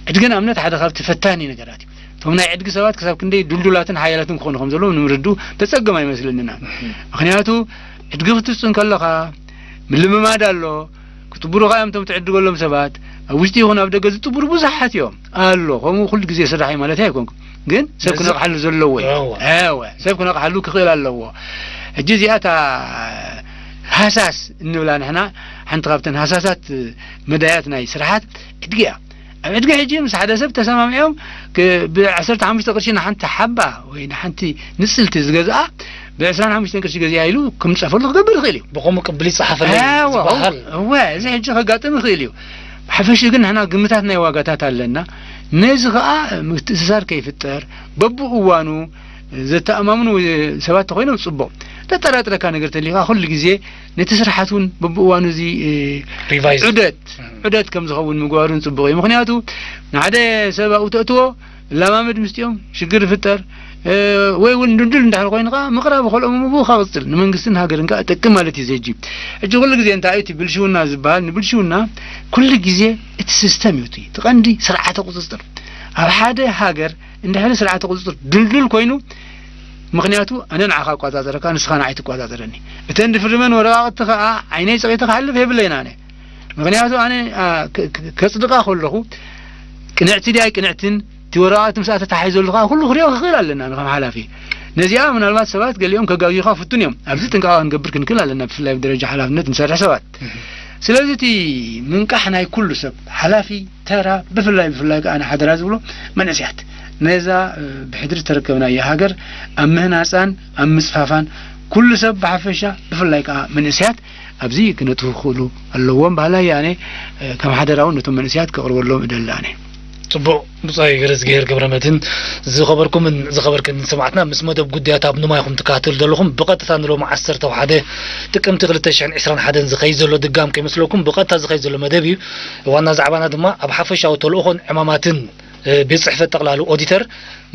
ሕጂ ግን ኣብነት ሓደ ካብቲ ፈታኒ ነገራት እዩ። እቶም ናይ ዕድጊ ሰባት ክሳብ ክንደይ ድልዱላትን ሓያላትን ክኾኑ ከም ዘለዎም ንምርድኡ ተጸገም ኣይመስለንን ኣነ። ምኽንያቱ ዕድጊ ክትስጽን ከለኻ ምልምማድ ኣሎ፣ ክጥብሩኻ እዮም እቶም ትዕድገሎም ሰባት። ኣብ ውሽጢ ይኹን ኣብ ደገ ዝጥብሩ ብዙሓት እዮም። ኣሎ፣ ከምኡ ኩሉ ግዜ ስራሕ እዩ ማለት ኣይኮንኩን። ግን ሰብ ክነቕሓሉ ዘለዎ እዩ። እወ። እወ፣ ሰብ ክነቕሓሉ ክኽእል ኣለዎ። ሕጂ እዚኣ እታ ሃሳስ እንብላ ንሕና፣ ሓንቲ ካብተን ሃሳሳት መዳያት ናይ ስራሓት ዕድጊ እያ። ኣብ ዕድጊ ሕጂ ምስ ሓደ ሰብ ተሰማሚዖም፣ ክ-፣ ብ ዓሰርተ ሓሙሽተ ቅርሺ ንሓንቲ ሓባ ወይ ንሓንቲ ንጽልቲ ዝገዝኣ፣ ብ ዕስራን ሓሙሽተን ቅርሺ ገዚኣ ኢሉ ክምጸፈሉ ክገብር ይኽእል እዩ። ብኸምኡ ቅብል ይጸሓፈለይ እወ፣ ዝበሃል። እወ፣ እዚ ሕጂ ከጋጥም ይኽእል እዩ። ብሓፈሽኡ ግን ንሕና ግምታት ናይ ዋጋታት ኣለና። ነዚ ኸኣ ምትእስሳር ከይፍጠር፣ በብእዋኑ ዘተኣማምኑ ሰባት ተኾይኖም ጽቡቕ። ዘጠራጥረካ ነገር ተሊኻ ኩሉ ግዜ ነቲ ስርሓት እውን በብእዋኑ እዚ፣ እ፣ ሪቫይዝ። ዑደት፣ እም። ዑደት ከም ዝኸውን ምግባሩን ጽቡቕ እዩ። ምኽንያቱ ንሓደ ሰብ ኣብኡ ተእትዎ፣ ላማመድ ምስቲኦም ሽግር ይፍጠር፣ እ፣ ወይ እውን ድልዱል እንድሕር ኮይኑ ከኣ ምቕራብ ከልኦም ብኡ ከቕጽል፣ ንመንግስትን ሃገርን ከኣ ይጠቅም ማለት እዩ። ዘጂ ሕጂ ኩሉ ግዜ እንታይ እዩ እቲ ብልሽውና ዝበሃል? ንብልሽውና ኩሉ ግዜ እቲ ሲስተም እዩ እቲ፣ እቲ ቀንዲ ስርዓተ ቁጽጽር። ኣብ ሓደ ሃገር እንድሕር ስርዓተ ቁጽጽር ድልዱል ኮይኑ፣ ምኽንያቱ ኣነ ንዓኻ እቆጻጸረካ፣ ንስኻ ንዓይ ትቆጻጸረኒ። እተን ዝፍርመን ወረቓቕቲ ከኣ ዓይነይ ጸቒጠ ክሓልፍ የብለይን ኣነ። ምኽንያቱ ኣነ፣ ኣ፣ ከ-፣ ከ-፣ ከጽድቓ ከለኹ ቅንዕቲ ድያ ኣይቅንዕትን፣ እቲ ወረቓቕቲ ምስኣ ተተሓሒዘሉ ከኣ ኩሉ ክሪኦ ክኽእል ኣለና፣ ንኸም ሓላፊ። ነዚኣ ምናልባት ሰባት ገሊኦም ከጋግዩኻ ፍቱን እዮም። ኣብዚ ጥንቃቐ ክንገብር ክንክእል ኣለና፣ ብፍላይ ብደረጃ ሓላፍነት ንሰርሕ ሰባት። እህ። ስለዚ እቲ ምንቃሕ ናይ ኩሉ ሰብ፣ ሓላፊ፣ ተራ፣ ብፍላይ፣ ብፍላይ ከኣ ንሓደራ ዝብሎ መንእሰያት፣ ነዛ፣ እ፣ ብሕድሪ ዝተረከብናያ ሃገር ኣብ ምህናጻን ኣብ ምጽፋፋን ኩሉ ሰብ ብሓፈሻ፣ ብፍላይ ከኣ መንእሰያት ኣብዚ ክነጥፉ ክኽእሉ ኣለዎም በሃላይ ኣነ፣ እ፣ ከም ሓደራ እውን ነቶም መንእሰያት ከቕርበሎም እደሊ ኣነ። ጽቡቕ። ብጻይ ገረዝግሄር ገብረመድህን፣ ዝኸበርኩምን ዝኸበርክን ሰማዕትና፣ ምስ መደብ ጉዳያት ኣብ ንማይኹም ትከታተሉ ዘለኹም፣ ብቐጥታ ንሎሚ ዓሰርተ ሓደ ጥቅምቲ ክልተ ሽሕን ዕስራን ሓደን ዝኸይድ ዘሎ ድጋም ከይመስለኩም፣ ብቐጥታ ዝኸይድ ዘሎ መደብ እዩ። ዋና ዛዕባና ድማ ኣብ ሓፈሻዊ ተልእኾን ዕማማትን ቤት ጽሕፈት ጠቕላሊ ኦዲተር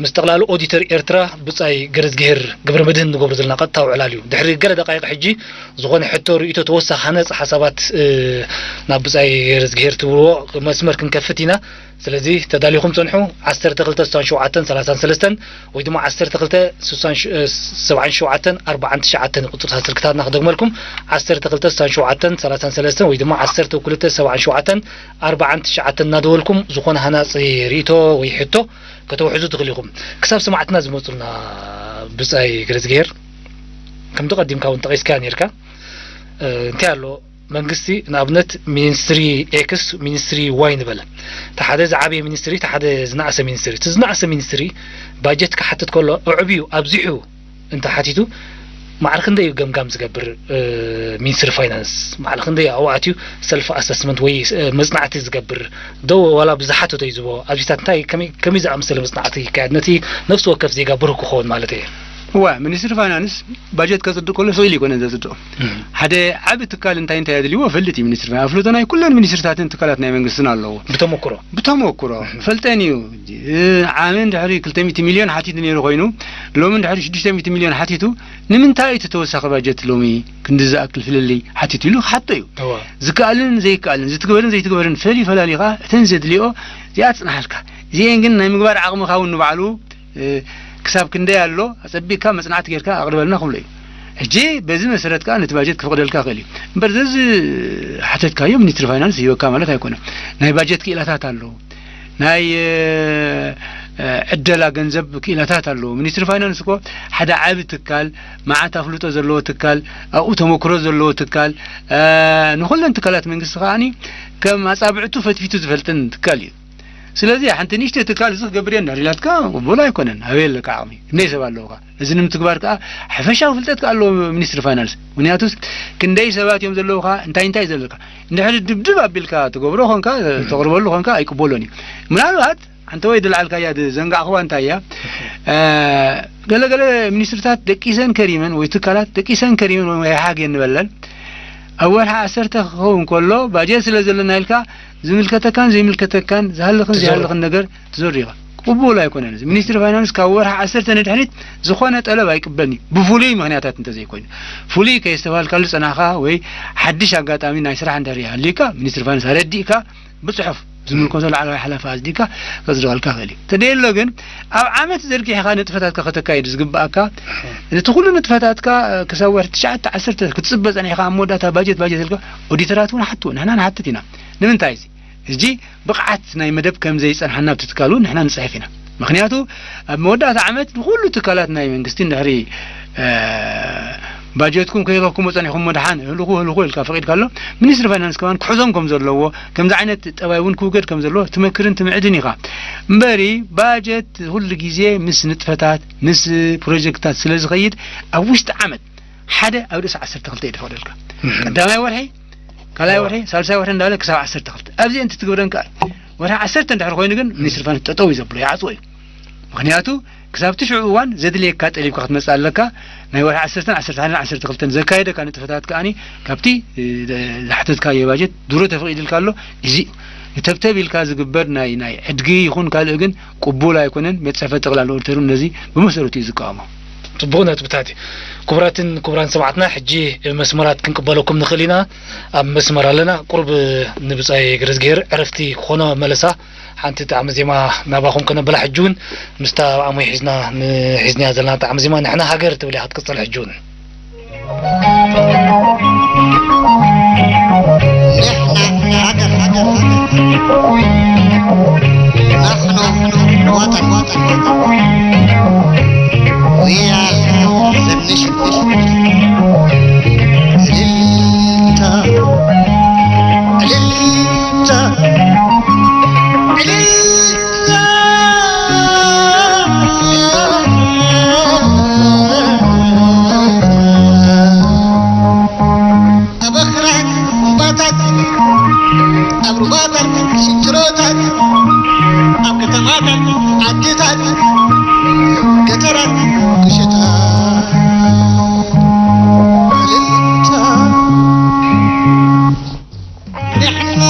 ምስ ጠቕላሊ ኦዲተር ኤርትራ ብጻይ ገረዝግሄር ገብረመድህን ንገብሮ ዘለና ቀጥታዊ ዕላል እዩ። ድሕሪ ገለ ደቃይቕ ሕጂ ዝኾነ ሕቶ፣ ርእይቶ፣ ተወሳኺ ሃነጽ ሓሳባት ናብ ብጻይ ገረዝግሄር ትብልዎ መስመር ክንከፍት ኢና። ስለዚ ተዳሊኹም ጽንሑ። ዓሰርተ ክልተ ስሳን ሸውዓተን ሰላሳን ሰለስተን ወይ ድማ ዓሰርተ ክልተ ስሳን ሰብዓን ሸውዓተን ኣርባዓን ትሽዓተን ቁጽርታት ስልክታትና ክደግመልኩም። ዓሰርተ ክልተ ስሳን ሸውዓተን ሰላሳን ሰለስተን ወይ ድማ ዓሰርተ ክልተ ሰብዓን ሸውዓተን ኣርባዓን ትሽዓተን እናደወልኩም ዝኾነ ሃናጺ ርእይቶ ወይ ሕቶ ከተውሕዙ ትኽእሉ ኢኹም። ክሳብ ሰማዕትና ዝመጹልና ብጻይ ገረዝግሄር፣ ከምቲ ቀዲምካ እውን ጠቒስካ ነርካ፣ እ፣ እንታይ ኣሎ፣ መንግስቲ ንኣብነት ሚኒስትሪ ኤክስ፣ ሚኒስትሪ ዋይ ንበል። እቲ ሓደ ዝዓበየ ሚኒስትሪ፣ እቲ ሓደ ዝነኣሰ ሚኒስትሪ። እቲ ዝነኣሰ ሚኒስትሪ ባጀት ክሓትት ከሎ፣ ኣዕብዩ ኣብዚሑ እንተ ሓቲቱ፣ ማዕረ ክንደይ እዩ ገምጋም ዝገብር፣ እ፣ ሚኒስትሪ ፋይናንስ? ማዕረ ክንደይ ኣብኡ ኣትዩ ሰልፍ ኣሰስመንት ወይ፣ እ፣ መጽናዕቲ ዝገብር? ዶ ዋላ ብዝሓተቶ እዩ ዝቦ? ኣብዚታት እንታይ፣ ከመይ፣ ከመይ ዝኣመሰለ መጽናዕቲ ይካየድ? ነቲ ነፍሲ ወከፍ ዜጋ ብሩህ ክኸውን ማለት እየ። እዋ፣ ሚኒስትሪ ፋይናንስ ባጀት ከጽድቅ ከሎ ስቕ ኢሉ ይኮነን ዘጽድቕ። እም። ሓደ ዓቢ ትካል እንታይ እንታይ የድልይዎ ፈልጥ እዩ ሚኒስትሪ ፋይናንስ። ኣፍልጦ ናይ ኩለን ሚኒስትርታትን ትካላት ናይ መንግስትን ኣለዎ። ብተመኩሮ? ብተመኩሮ። እም። ፈልጠን እዩ። እ፣ ዓሚ እንድሕሪ ክልተ ሚእቲ ሚልዮን ሓቲቱ ነይሩ ኮይኑ፣ ሎሚ እንድሕሪ ሽዱሽተ ሚእቲ ሚልዮን ሓቲቱ፣ ንምንታይ እቲ ተወሳኺ ባጀት ሎሚ ክንዲ ዝኣክል ፍልልይ ሓቲቱ ኢሉ ክሓቶ እዩ። እዋ። ዝከኣልን ዘይከኣልን፣ ዝትግበርን ዘይትግበርን ፈሊ ፈላሊኻ፣ እተን ዘድልዮ እዚኣ ትጽንሓልካ። እዚኤን ግን ናይ ምግባር ዓቕምኻ እውን ንባዕሉ እ፣ ክሳብ ክንደይ ኣሎ፣ ኣጸቢቕካ መጽናዕቲ ጌርካ ኣቕርበልና ክብሎ እዩ። ሕጂ በዚ መሰረት ከኣ ነቲ ባጀት ክፈቕደልካ ይኽእል እዩ። እምበር ዘዚ ሓተትካዮ ሚኒስትሪ ፋይናንስ ይህበካ ማለት ኣይኮነን። ናይ ባጀት ክኢላታት ኣለዉ። ናይ፣ እ፣ እ፣ ዕደላ ገንዘብ ክኢላታት ኣለዉ። ሚኒስትሪ ፋይናንስ እኮ ሓደ ዓቢ ትካል፣ መዓት ኣፍልጦ ዘለዎ ትካል፣ ኣብኡ ተመክሮ ዘለዎ ትካል፣ እ፣ ንኹለን ትካላት መንግስቲ ከኣኒ ከም ኣጻብዕቱ ፈትፊቱ ዝፈልጥን ትካል እዩ። ስለዚ ሓንቲ ንእሽተይ ትካል እዚ ክገብር እየ እንድሕር ኢላትካ ቅቡል ኣይኮነን። ኣበይ ኣለካ ዓቕሚ? ክንደይ ሰብ ኣለውካ? እዚ ንምትግባር ከኣ ሓፈሻዊ ፍልጠት ከኣ ኣለዎ ሚኒስትሪ ፋይናንስ። ምክንያቱስ ክንደይ ሰባት እዮም ዘለውካ? እንታይ እንታይ ዘለካ? እንድሕሪ ድብድብ ኣቢልካ ትገብሮ ኾንካ፣ ተቕርበሉ ኾንካ ኣይቅበሎን እዩ። ምናልባት ሓንቲ ወይ ድልዓልካያ ዝዘንጋዕኽዋ እንታይ እያ? እ፣ ገለ ገለ ሚኒስትርታት ደቂሰን ከሪመን ወይ ትካላት ደቂሰን ከሪመን ወይ ሃግ የንበለን ኣብ ወርሒ ዓሰርተ ክኸውን ከሎ ባጀት ስለ ዘለና ኢልካ ዝምልከተካን ዘይምልከተካን ዝሃልኽን ትዘርቦ። ዘይሃልኽን ነገር ትዘርቦ ኢኻ። ቅቡል ኣይኮነን። እዚ ሚኒስትሪ ፋይናንስ ካብ ወርሒ ዓሰርተ ንድሕሪት ዝኾነ ጠለብ ኣይቅበልን እዩ። ብፍሉይ ምኽንያታት እንተዘይኮይኑ። ፍሉይ ከየስተብሃልካሉ ጸናሕካ ወይ ሓድሽ ኣጋጣሚ ናይ ስራሕ እንድሕር ይሃልዩካ፣ ሚኒስትሪ ፋይናንስ ኣረዲእካ ብጽሑፍ ዝምልከቶ ላዕለዋይ ሓላፊ ኣጽዲቕካ ከጽድቐልካ ይኽእል እዩ። እንተደየሎ ግን ኣብ ዓመት ዘርጊሕኻ ንጥፈታትካ ከተካይድ ዝግብኣካ፣ ነቲ ኩሉ ንጥፈታትካ ክሳብ ወርሒ ትሽዓተ ዓሰርተ ክትጽበ ጸኒሕካ ኣብ መወዳእታ ባጀት ባጀት ኢልካ ኦዲተራት እውን ሓትዎ ንሕና ንሓትት ኢና። ንምንታይ እዚ? ሕጂ ብቕዓት ናይ መደብ ከም ዘይጸንሓና ኣብቲ ትካል እውን ንሕና ንጽሕፍ ኢና። ምኽንያቱ ኣብ መወዳእታ ዓመት ንኹሉ ትካላት ናይ መንግስቲ እንድሕሪ፣ እ፣ ባጀትኩም ከይረኽኩሞ ጸኒሕኩሞ ደሓን ህልኹ ህልኹ ኢልካ ፈቒድካሎም፣ ሚኒስትሪ ፋይናንስ ከማን ክሕዞም ከም ዘለዎ፣ ከምዚ ዓይነት ጠባይ እውን ክውገድ ከም ዘለዎ ትመክርን ትምዕድን ኢኻ። እምበሪ ባጀት ኩሉ ግዜ ምስ ንጥፈታት፣ ምስ ፕሮጀክትታት ስለ ዝኸይድ ኣብ ውሽጢ ዓመት ሓደ ኣብ ርእሲ ዓሰርተ ክልተ እዩ ዝፈቕደልካ። እህ። ቀዳማይ ወርሒ፣ ካልኣይ ወርሒ፣ ሳልሳይ ወርሒ እንዳለ ክሳብ ዓሰርተ ክልተ። ኣብዚ እንትትግብረን ከኣ ወርሒ ዓሰርተ እንድሕር ኮይኑ ግን ሚኒስትሪ ፋይናንስ ጠጠው እዩ ዘብሎ፣ ይዓጽዎ እዩ። ምኽንያቱ ክሳብቲ ሽዑ እዋን ዘድልየካ ጠሊብካ ክትመጽእ ኣለካ። ናይ ወርሒ ዓሰርተን ዓሰርተ ሓደን ዓሰርተ ክልተን ዘካየደካ ንጥፈታት ከኣኒ ካብቲ፣ እ፣ ዝሓተትካዮ ባጀት ድሮ ተፈቒድልካ ኣሎ። እዚ እዩ። ንተብተብ ኢልካ ዝግበር ናይ፣ ናይ ዕድጊ ይኹን ካልእ ግን ቅቡል ኣይኮነን። ቤት ጽሕፈት ጠቕላላ ኦዲተር እውን ነዚ ብመሰረቱ እዩ ዝቃወሞ። ጽቡቕ ነጥብታት እዩ። ክቡራትን ክቡራን ሰማዕትና፣ ሕጂ መስመራት ክንቅበለኩም ንኽእል ኢና። ኣብ መስመር ኣለና። ቁሩብ ንብጻይ ገረዝግሄር ዕረፍቲ ክኾኖ መለሳ ሓንቲ ጣዕሚ ዜማ ናባኹም ከነብላ። ሕጂ እውን ምስታ ኣብ ኣሞይ ሒዝና፣ ን-፣ ሒዝናያ ዘለና ጣዕሚ ዜማ ንሕና ሃገር ትብል እያ ክትቅጽል። ሕጂ እውን ንሕና ሃገር፣ ሃገር፣ ሃገር። ናሕኑ ወጠን፣ ወጠን፣ ወጠን። We are the nation. እልልታ፣ እልልታ፣ እልልታ። ኣብ ኣኽራን እምባታት፣ ኣብ ሩባታት ሽንጭሮታት፣ ኣብ ከተማታት ዓድታት፣ ገጠራት ክሸታ፣ እልልታ። ንሕና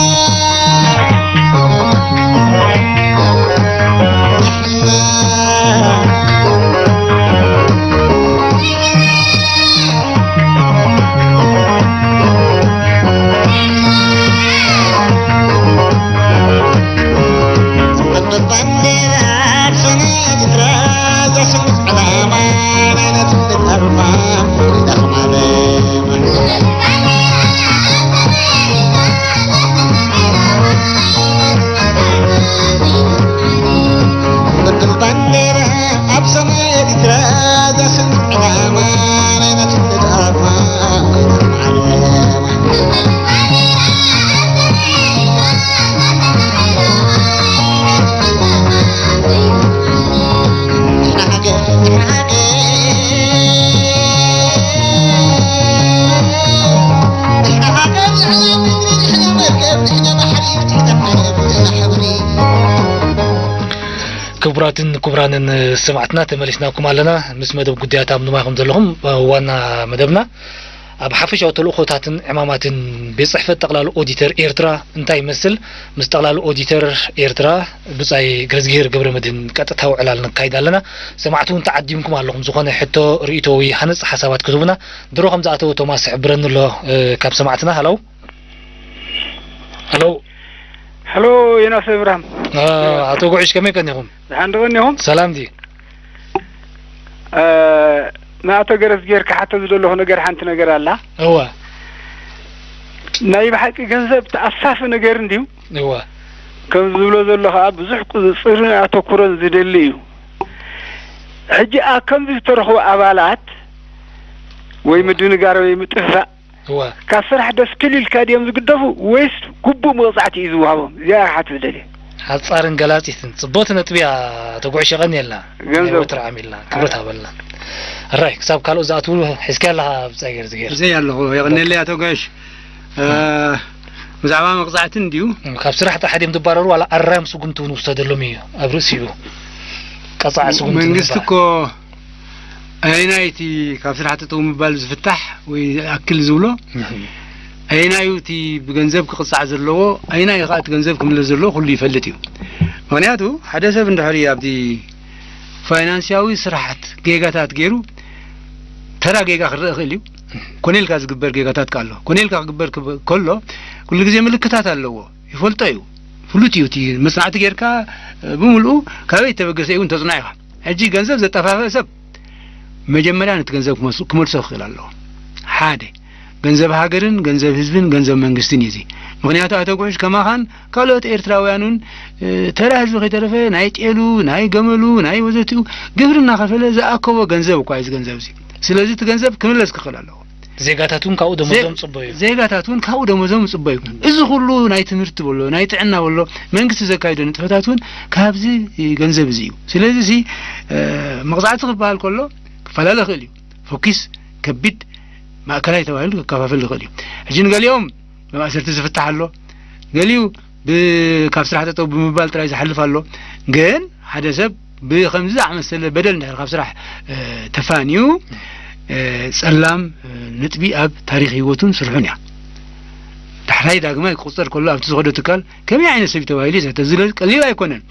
ክቡራትን ክቡራንን ሰማዕትና፣ ተመሊስናኩም ኣለና። ምስ መደብ ጉዳያት ኣብ ንማይኹም ዘለኹም፣ ዋና መደብና ኣብ ሓፈሻዊ ተልእኾታትን ዕማማትን ቤት ጽሕፈት ጠቕላሊ ኦዲተር ኤርትራ እንታይ ይመስል፣ ምስ ጠቕላሊ ኦዲተር ኤርትራ ብጻይ ገረዝግሄር ገብረመድህን ቀጥታዊ ዕላል ነካይድ ኣለና። ሰማዕቲ እውን ተዓዲምኩም ኣለኹም። ዝኾነ ሕቶ፣ ርእይቶ ወይ ሃነጽ ሓሳባት ክትህቡና ድሮ ከም ዝኣተወ ቶማስ ይሕብረኒ ኣሎ፣ እ፣ ካብ ሰማዕትና። ሃለው። ሃለው። ሃሎ፣ ዮናስ እብራሂም። አ፣ ኣቶ ጉዕሽ፣ ከመይ ቀኒኹም? ደሓን ዶ ቀኒኹም? ሰላም ድዩ? እ፣ ንኣቶ ገረዝግሄር ክሓቶ ዝደለኹ ነገር፣ ሓንቲ ነገር ኣላ። እወ። ናይ ብሓቂ ገንዘብ ተኣፋፊ ነገር እንድዩ። እወ። ከም ዝብሎ ዘሎ ኸኣ፣ ብዙሕ ቁጽጽርን ኣተኩሮን ዝደሊ እዩ። ሕጂ ኣብ ከምዚ ዝተረኽቡ ኣባላት ወይ ምድንጋር ወይ ምጥፍፋእ እወ። ካብ ስራሕ ደስ ክል ኢልካ ድዮም ዝግደፉ፣ ወይስ ግቡእ መቕጻዕቲ እዩ ዝወሃቦም? እዚኣ እያ ክሓትት ዝደልየ። ሓጻርን ገላጺትን ጽብቕቲ ነጥቢ እያ። ኣቶ ጉዕሽ፣ የቐንየልና። ገንዘብ። ናይ ወትሩ ዓሚልና። ክብረት ሃበልና። ሕራይ፣ ክሳብ ካልኦት ዝኣትዉ ሒዝካያ ኣለኻ ብጻይ ገረዝግሄር። ሒዘያ ኣለኹ። የቐንየለይ ኣቶ ጉዕሽ። እ፣ ብዛዕባ መቕጻዕቲ እንድዩ። እም፣ ካብ ስራሕ ጥራሕ ድዮም ዝባረሩ፣ ዋላ ኣራዮም ስጉምቲ እውን ውሰደሎም እዩ ኣብ ርእሲኡ። ቀጻዒ ስጉምቲ መንግስቲ ንምባል። እኮ ኣየናይ እቲ ካብ ስራሕ ጠጠው ምባል ዝፍታሕ ወይ ዝኣክል ዝብሎ፣ እህ። ኣየናዩ እቲ ብገንዘብ ክቕጻዕ ዘለዎ፣ ኣየናዩ ከኣ እቲ ገንዘብ ክምለስ ዘለዎ ኩሉ ይፈልጥ እዩ። ምኽንያቱ ሓደ ሰብ እንድሕር ኣብቲ ፋይናንስያዊ ስራሓት ጌጋታት ገይሩ፣ ተራ ጌጋ ክረአ ይኽእል እዩ። ኮነ ኢልካ ዝግበር ጌጋታት ከኣ ኣሎ። ኮነ ኢልካ ክግበር ክብ-፣ ከሎ፣ ኩሉ ግዜ ምልክታት ኣለዎ። ይፈልጦ እዩ። ፍሉጥ እዩ። እቲ መጽናዕቲ ጌርካ፣ እ፣ ብምልኡ ካበይ እተበገሰ እዩ እውን ተጽንዖ ኢኻ። ሕጂ ገንዘብ ዘጠፋፍአ ሰብ መጀመርያ ነቲ ገንዘብ ክመልሱ-፣ ክመልሶ ክኽእል ኣለዎ። ሓደ፣ ገንዘብ ሃገርን ገንዘብ ህዝብን ገንዘብ መንግስትን እዩ እዚ። ምኽንያቱ ኣቶ ጉዕሽ ከማኻን ካልኦት ኤርትራውያን እውን፣ እ፣ ተራ ህዝቢ ከይተረፈ ናይ ጤሉ፣ ናይ ገመሉ፣ ናይ ወዘቲኡ ግብሪ እናኸፈለ ዝኣከቦ ገንዘብ እኳ እዩ እዚ ገንዘብ እዚ። ስለዚ እቲ ገንዘብ ክምለስ ክኽእል ኣለዎ። ዜጋታት እውን ካብኡ ደሞዞም ዜ-፣ ጽበዩ። ዜጋታት እውን ካብኡ ደሞዞም ይጽበዩ። እዚ ኩሉ ናይ ትምህርቲ በሎ፣ ናይ ጥዕና በሎ፣ መንግስቲ ዘካይዶ ንጥፈታት እውን ካብዚ ገንዘብ እዚ እዩ። ስለዚ እዚ፣ እ፣ መቕጻዕቲ ክበሃል ከሎ ክፈላለ ይኽእል እዩ። ፈኲስ፣ ከቢድ፣ ማእከላይ ተባሂሉ ክከፋፈል ይኽእል እዩ። ሕጂ ንገሊኦም ብማእሰርቲ ዝፍታሕ ኣሎ፣ ገሊኡ ብ-፣ ካብ ስራሕ ጠጠው ብምባል ጥራይ ዝሓልፍ ኣሎ። ግን ሓደ ሰብ ብኸምዚ ዝኣመሰለ በደል እንድሕር ካብ ስራሕ፣ እ፣ ተፋንዩ፣ እ፣ ጸላም፣ እ፣ ነጥቢ ኣብ ታሪኽ ህይወቱን ስርሑን እያ። ዳሕራይ ዳግማይ ክቑጸር ከሎ ኣብቲ ዝኸዶ ትካል ከመይ ዓይነት ሰብ እዩ ተባሂሉ ይዝሕተት። እዚ ቀሊል ኣይኮነን።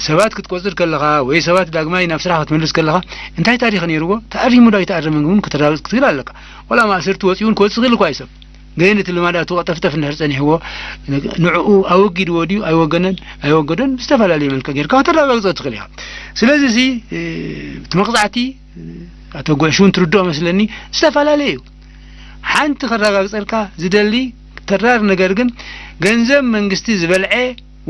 ሰባት ክትቆጽር ከለኻ ወይ ሰባት ዳግማይ ናብ ስራሕ ክትመልስ ከለኻ እንታይ ታሪኽ ነይርዎ? ተኣሪሙ ዶ ኣይተኣረመን እውን ክተረጋግጽ ክትክእል ኣለካ። ዋላ ማእሰርቲ ወጺኡ እውን ክወጽእ ይኽእል እኳ እዩ ሰብ። ግን እቲ ልማድ ኣቱ ቀጠፍጠፍ እንድሕር ጸኒሕዎ፣ ንዕኡ ኣወጊድዎ ድዩ ኣይወገነን፣ ኣይወገደን ብዝተፈላለየ መልክዕ ጌርካ ከተረጋግጾ ትኽእል ኢኻ። ስለዚ እዚ፣ እ፣ እቲ መቕጻዕቲ፣ እ፣ ኣቶ ጉዕሽ እውን ትርድኦ መስለኒ፣ ዝተፈላለየ እዩ። ሓንቲ ከረጋግጸልካ ዝደሊ ተራር ነገር ግን፣ ገንዘብ መንግስቲ ዝበልዐ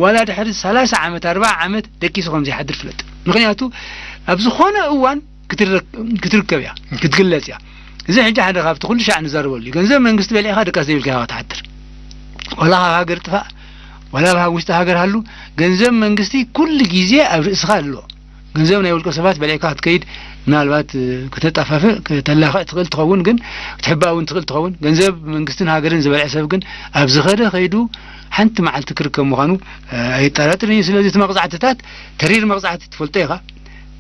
ዋላ ድሕሪ ሰላሳ ዓመት፣ ኣርባዓ ዓመት ደቂሱ ከም ዘይሓድር ፍለጥ። ምኽንያቱ ኣብ ዝኾነ እዋን ክትረ-፣ ክትርከብ እያ፣ ክትግለጽ እያ። እዚ ሕጂ ሓደ ካብቲ ኩሉ ሻዕ ንዛረበሉ እዩ። ገንዘብ መንግስቲ በሊዕካ ድቃስ ዘይብልካ ኢኻ ክትሓድር። ዋላ ካብ ሃገር ጥፋእ፣ ዋላ ኣብ ውሽጢ ሃገር ሃሉ፣ ገንዘብ መንግስቲ ኩሉ ግዜ ኣብ ርእስኻ ኣሎ። ገንዘብ ናይ ውልቀ ሰባት በሊዕካ ክትከይድ፣ ምናልባት፣ እ፣ ከተጣፋፍእ፣ ከተላኽዕ ትኽእል ትኸውን፣ ግን ክትሕባእ እውን ትኽእል ትኸውን። ገንዘብ መንግስትን ሃገርን ዝበልዐ ሰብ ግን ኣብ ዝኸደ ከይዱ ሓንቲ መዓልቲ ክርከብ ምዃኑ፣ እ፣ ኣየጠራጥርን እዩ። ስለዚ እቲ መቕጻዕትታት፣ ተሪር መቕጻዕቲ ትፈልጦ ኢኻ።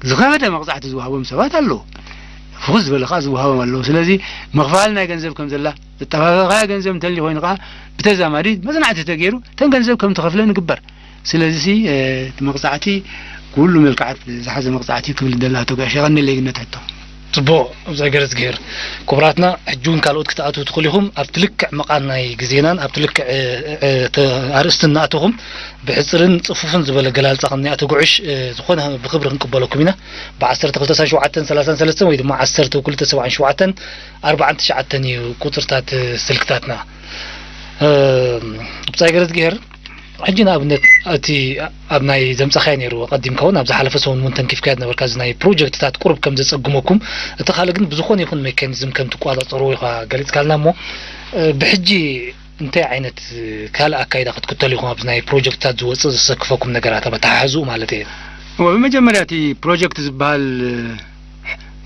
ዝኸበደ መቕጻዕቲ ዝወሃቦም ሰባት ኣለዉ። ፍኹስ ዝበለ ከኣ ዝወሃቦም ኣለዉ። ስለዚ ምኽፋል ናይ ገንዘብ ከም ዘላ፣ ዘጠፋፈኻዮ ገንዘብ እንተልዩ ኮይኑ ከኣ ብተዛማዲ መጽናዕቲ ተገይሩ እተን ገንዘብ ከም ትኸፍለን ይግበር። ስለዚሲ፣ እ፣ እቲ መቕጻዕቲ ኩሉ መልክዓት ዝሓዘ መቕጻዕቲ እዩ ክብል ይደሊ ኣቶ ጋሽ። የቐንየለይ ግነት ሕቶ። ጽቡቕ፣ ብጻይ ገረዝግሄር። ክቡራትና፣ ሕጂ እውን ካልኦት ክትኣትዉ ትኽእሉ ኢኹም። ኣብቲ ልክዕ መቓን ናይ ግዜናን ኣብቲ ልክዕ፣ እ፣ እ፣ ተ-፣ ኣርእስቲ እናኣተኹም ብሕጽርን ጽፉፍን ዝበለ ገላልጻ ከም ናይ ኣቶ ጉዕሽ፣ እ፣ ዝኾነ ብኽብሪ ክንቅበለኩም ኢና። ብዓሰርተ ክልተ ሰብዓን ሸውዓተን ሰላሳን ሰለስተን ወይ ድማ ዓሰርተ ክልተ ሰብዓን ሸውዓተን ኣርባዓን ትሽዓተን እዩ ቁጽርታት፣ እ፣ ስልክታትና። እ፣ ብጻይ ገረዝግሄር፣ ሕጂ ንኣብነት እቲ ኣብ ናይ ዘምጻኻዮ ነይሩ፣ ኣቐዲምካ እውን ኣብ ዝሓለፈ ሰሙን እውን ተንኪፍካዮ ዝነበርካ፣ እዚ ናይ ፕሮጀክትታት ቁሩብ ከም ዘጸግመኩም፣ እቲ ካልእ ግን ብዝኾነ ይኹን ሜካኒዝም ከም ትቋጻጸርዎ ኢኻ ገሊጽካልና እሞ፣ እ፣ ብሕጂ እንታይ ዓይነት ካልእ ኣካይዳ ክትክተሉ ኢኹም ኣብዚ ናይ ፕሮጀክትታት ዝወጽእ ዘሰክፈኩም ነገራት ኣብ ኣተሓሕዝኡ ማለት እየ? እወ፣ ብመጀመርያ እቲ ፕሮጀክት ዝበሃል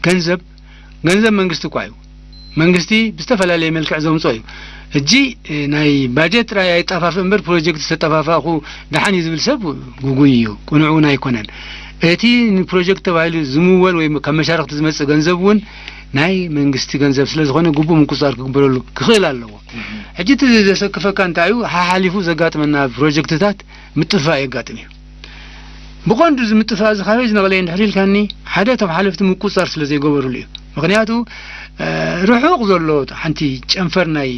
ገንዘብ ገንዘብ መንግስቲ እኳ እዩ። መንግስቲ ብዝተፈላለየ መልክዕ ዘምፅኦ እዩ። ሕጂ፣ እ፣ ናይ ባጀት ጥራይ ኣይጣፋፍእ እምበር ፕሮጀክት ዝተጠፋፋእኹ ደሓን እዩ ዝብል ሰብ ግጉይ እዩ፣ ቅኑዕ እውን ኣይኮነን። እቲ ንፕሮጀክት ተባሂሉ ዝምወል ወይ ካብ መሻርክቲ ዝመጽእ ገንዘብ እውን ናይ መንግስቲ ገንዘብ ስለ ዝኾነ ግቡእ ምቁጽጻር ክግበረሉ ክኽእል ኣለዎ። ሕጂ እቲ ዘሰክፈካ እንታይ እዩ? ሓሓሊፉ ዘጋጥመና ፕሮጀክትታት ምጥፋእ የጋጥም እዩ። ብቐንዱ እዚ ምጥፋእ እዚ ካበይ ዝነቕለ እዩ እንድሕር ኢልካኒ፣ ሓደ እቶም ሓለፍቲ ምቁጽጻር ስለ ዘይገበሩሉ እዩ። ምኽንያቱ ርሑቕ ዘሎ ሓንቲ ጨንፈር ናይ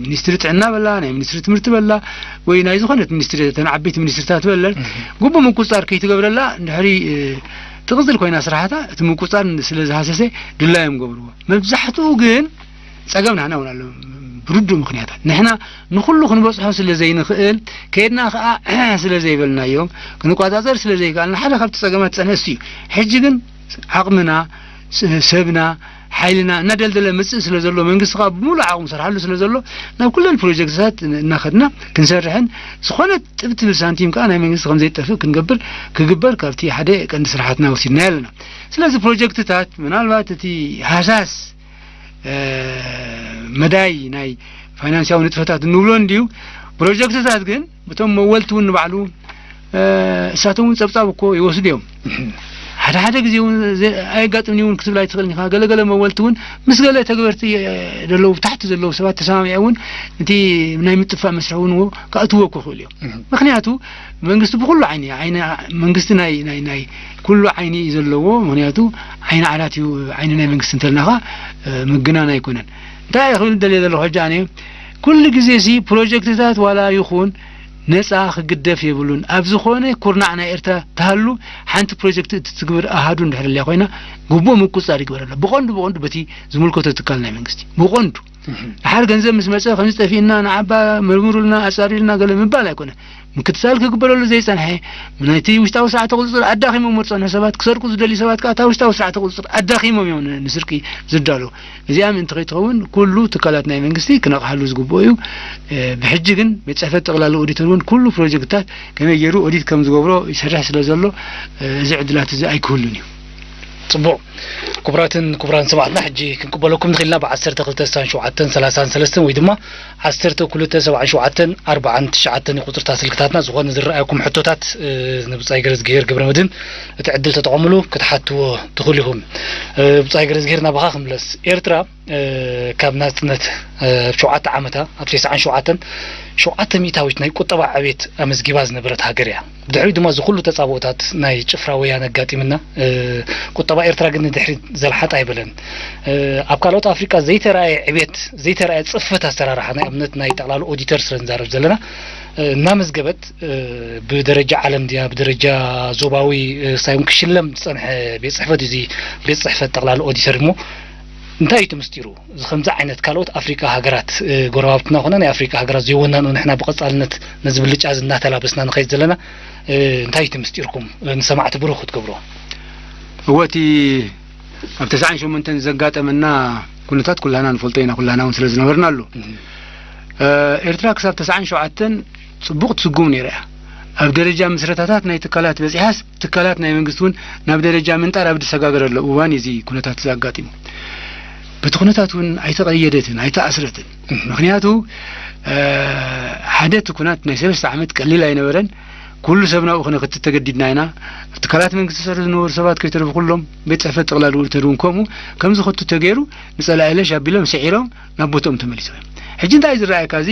ሚኒስትሪ ጥዕና በላ፣ ናይ ሚኒስትሪ ትምህርቲ በላ፣ ወይ ናይ ዝኾነት ሚኒስትሪ፣ እተን ዓበይቲ ሚኒስትሪታት በለን፣ ግቡእ ምቁጽጻር ከይትገብረላ እንድሕሪ ትቕጽል ኮይና ስራሕታ፣ እቲ ምቁጽጻር ስለ ዝሃሰሰ ድላዮም ገብርዎ። መብዛሕትኡ ግን ጸገም ናህና እውን ኣሎ። ብርዱእ ምኽንያታት ንሕና ንኹሉ ክንበጽሖ ስለ ዘይንኽእል፣ ከይድና ከኣ ስለ ዘይበልናዮም፣ ክንቋጻጸር ስለ ዘይከኣልና ሓደ ካብቲ ጸገማት ጸነስቲ እዩ። ሕጂ ግን ዓቕምና፣ ስ- ሰብና፣ ሓይልና እናደልደለ ምጽእ ስለ ዘሎ፣ መንግስቲ ከኣ ብምሉእ ዓቕሙ ሰርሓሉ ስለ ዘሎ፣ ናብ ኩለን ፕሮጀክትታት እናኸድና ክንሰርሕን ዝኾነ ጥብ ትብል ሳንቲም ከኣ ናይ መንግስቲ ከም ዘይጠፍእ ክንገብር ክግበር ካብቲ ሓደ ቀንዲ ስራሓትና ወሲድና ኣለና። ስለዚ ፕሮጀክትታት ምናልባት እቲ ሃሳስ መዳይ ናይ ፋይናንሳዊ ንጥፈታት እንብሎ እንድዩ። ፕሮጀክትታት ግን እቶም መወልቲ እውን ንባዕሉ እሳቶም እውን ጸብጻብ እኮ ይወስዱ እዮም። ሓደ ሓደ ግዜ እውን ኣየጋጥምኒ እውን ክትብል ኣይትኽእልን ኢኻ። ገለገለ መወልቲ እውን ምስ ገለ ተግበርቲ ዘለዉ ታሕቲ ዘለዉ ሰባት ተሰማሚዖ እውን እቲ ናይ ምጥፋእ መስርሒ እውን ከእትዎ ክኽእሉ እዮም። ምክንያቱ መንግስቲ ብኩሉ ዓይኒ ዓይኒ መንግስቲ ናይ ናይ ናይ ኩሉ ዓይኒ እዩ ዘለዎ። ምክንያቱ ዓይኒ ዓራት እዩ። ዓይኒ ናይ መንግስቲ እንተልናኻ ምግናን ኣይኮነን። እንታይ ክብል ደልየ ዘለኹ ሕጂ ኣነ፣ ኩሉ ግዜ ሲ ፕሮጀክትታት ዋላ ይኹን ነፃ ክግደፍ የብሉን። ኣብ ዝኾነ ኩርናዕ ናይ ኤርትራ ተሃሉ ሓንቲ ፕሮጀክት እትትግብር ኣሃዱ እንድሕር ኣለያ ኮይና ግቡእ ምቁፅፃር ይግበረላ። ብቐንዱ ብቐንዱ በቲ ዝምልከቶ ትካል ናይ መንግስቲ ብቐንዱ ድሓር ገንዘብ ምስ መፀ ከምዚ ጠፊእና ንዓባ መርምሩልና ኣፃሪልና ገለ ምባል ኣይኮነ። ምክትታል ክግበረሉ ዘይፀንሐ ናይቲ ውሽጣዊ ስርዓተ ቁፅፅር ኣዳኺሞም ዝፀንሑ ሰባት ክሰርቁ ዝደልዩ ሰባት ከዓ እታ ውሽጣዊ ስርዓተ ቁፅፅር ኣዳኺሞም እዮም ንስርቂ ዝዳለዉ። እዚኣ ምእንቲ ከይትኸውን ኩሉ ትካላት ናይ መንግስቲ ክነቕሓሉ ዝግብኦ እዩ። ብሕጂ ግን ቤት ፅሕፈት ጠቕላሊ ኦዲተር እውን ኩሉ ፕሮጀክትታት ከመይ ገይሩ ኦዲት ከም ዝገብሮ ይሰርሕ ስለ ዘሎ እዚ ዕድላት እዚ ኣይክህሉን እዩ። ፅቡቕ። ክቡራትን ክቡራን ሰማዕትና ሕጂ ክንቅበለኩም ንኽእልና ብ ዓሰርተ ክልተ ስሳን ሸውዓተን ሰላሳን ሰለስተን ወይ ድማ ዓሰርተ ክልተ ሰብዓን ሸውዓተን ኣርባዓን ትሽዓተን ቁፅርታት ስልክታትና ዝኾነ ዝረኣየኩም ሕቶታት ንብፃይ ገረዝግሄር ገብረ መድህን እቲ ዕድል ተጠቐምሉ ክትሓትዎ ትኽእሉ ኢኹም። ብፃይ ገረዝግሄር ናባኻ ክምለስ። ኤርትራ ካብ ናፅነት ኣብ ሸውዓተ ዓመታ ኣብ ተስዓን ሸውዓተን ሸውዓተ ሚእታዊት ናይ ቁጠባ ዕቤት ኣመዝጊባ ዝነበረት ሃገር እያ። ብድሕሪኡ ድማ እዚ ኩሉ ተፃብኦታት ናይ ጭፍራ ወያነ ኣጋጢምና ቁጠባ ኤርትራ ግን ንድሕሪት ዘልሓጥ ኣይበለን። ኣብ ካልኦት ኣፍሪቃ ዘይተረኣየ ዕቤት ዘይተረኣየ ፅፈት ኣሰራርሓ ናይ ኣብነት ናይ ጠቕላሊ ኦዲተር ስለ ንዛረብ ዘለና እናመዝገበት ብደረጃ ዓለም ድያ ብደረጃ ዞባዊ ሳይውን ክሽለም ዝፀንሐ ቤት ፅሕፈት እዚ ቤት ፅሕፈት ጠቕላሊ ኦዲተር እሞ እንታይ እዩ እቲ ምስጢሩ? እዚ ከምዚ ዓይነት ካልኦት ኣፍሪቃ ሃገራት ጎረባብትና ኮነ ናይ ኣፍሪቃ ሃገራት ዘይወናንኡ ንሕና ብቐጻልነት ነዚ ብልጫ እዚ እናተላበስና ንኸይድ ዘለና እንታይ እቲ ምስጢርኩም ንሰማዕቲ ብሩህ ክትገብሮ? እወ እቲ ኣብ ተስዓን ሸሞንተን ዘጋጠመና ኩነታት ኩላና ንፈልጦ ኢና፣ ኩላና እውን ስለ ዝነበርና ኣሎ። ኤርትራ ክሳብ ተስዓን ሸውዓተን ጽቡቕ ትስጉም ነይራ እያ። ኣብ ደረጃ ምስረታታት ናይ ትካላት በጺሓስ ትካላት ናይ መንግስቲ እውን ናብ ደረጃ ምንጣር ኣብ ዝሰጋገረሉ እዋን እዩ እዚ ኩነታት እዚ ኣጋጢሙ። በቲ ኩነታት እውን ኣይተቐየደትን ኣይተኣስረትን። ምኽንያቱ ሓደ እቲ ኩናት ናይ ሰለስተ ዓመት ቀሊል ኣይነበረን። ኩሉ ሰብ ናብኡ ክነክትት ተገዲድና ኢና። ኣብ ትካላት መንግስቲ ዝሰርሑ ዝነበሩ ሰባት ከይተረፉ ኩሎም ቤት ፅሕፈት ጠቕላሊ ኦዲተር እውን ከምኡ ከምዚ ክቱ ተገይሩ ንፀላኢ ለሽ ኣቢሎም ስዒሮም ናብ ቦትኦም ተመሊሶም እዮም። ሕጂ እንታይ እዩ ዝረኣየካ? እዚ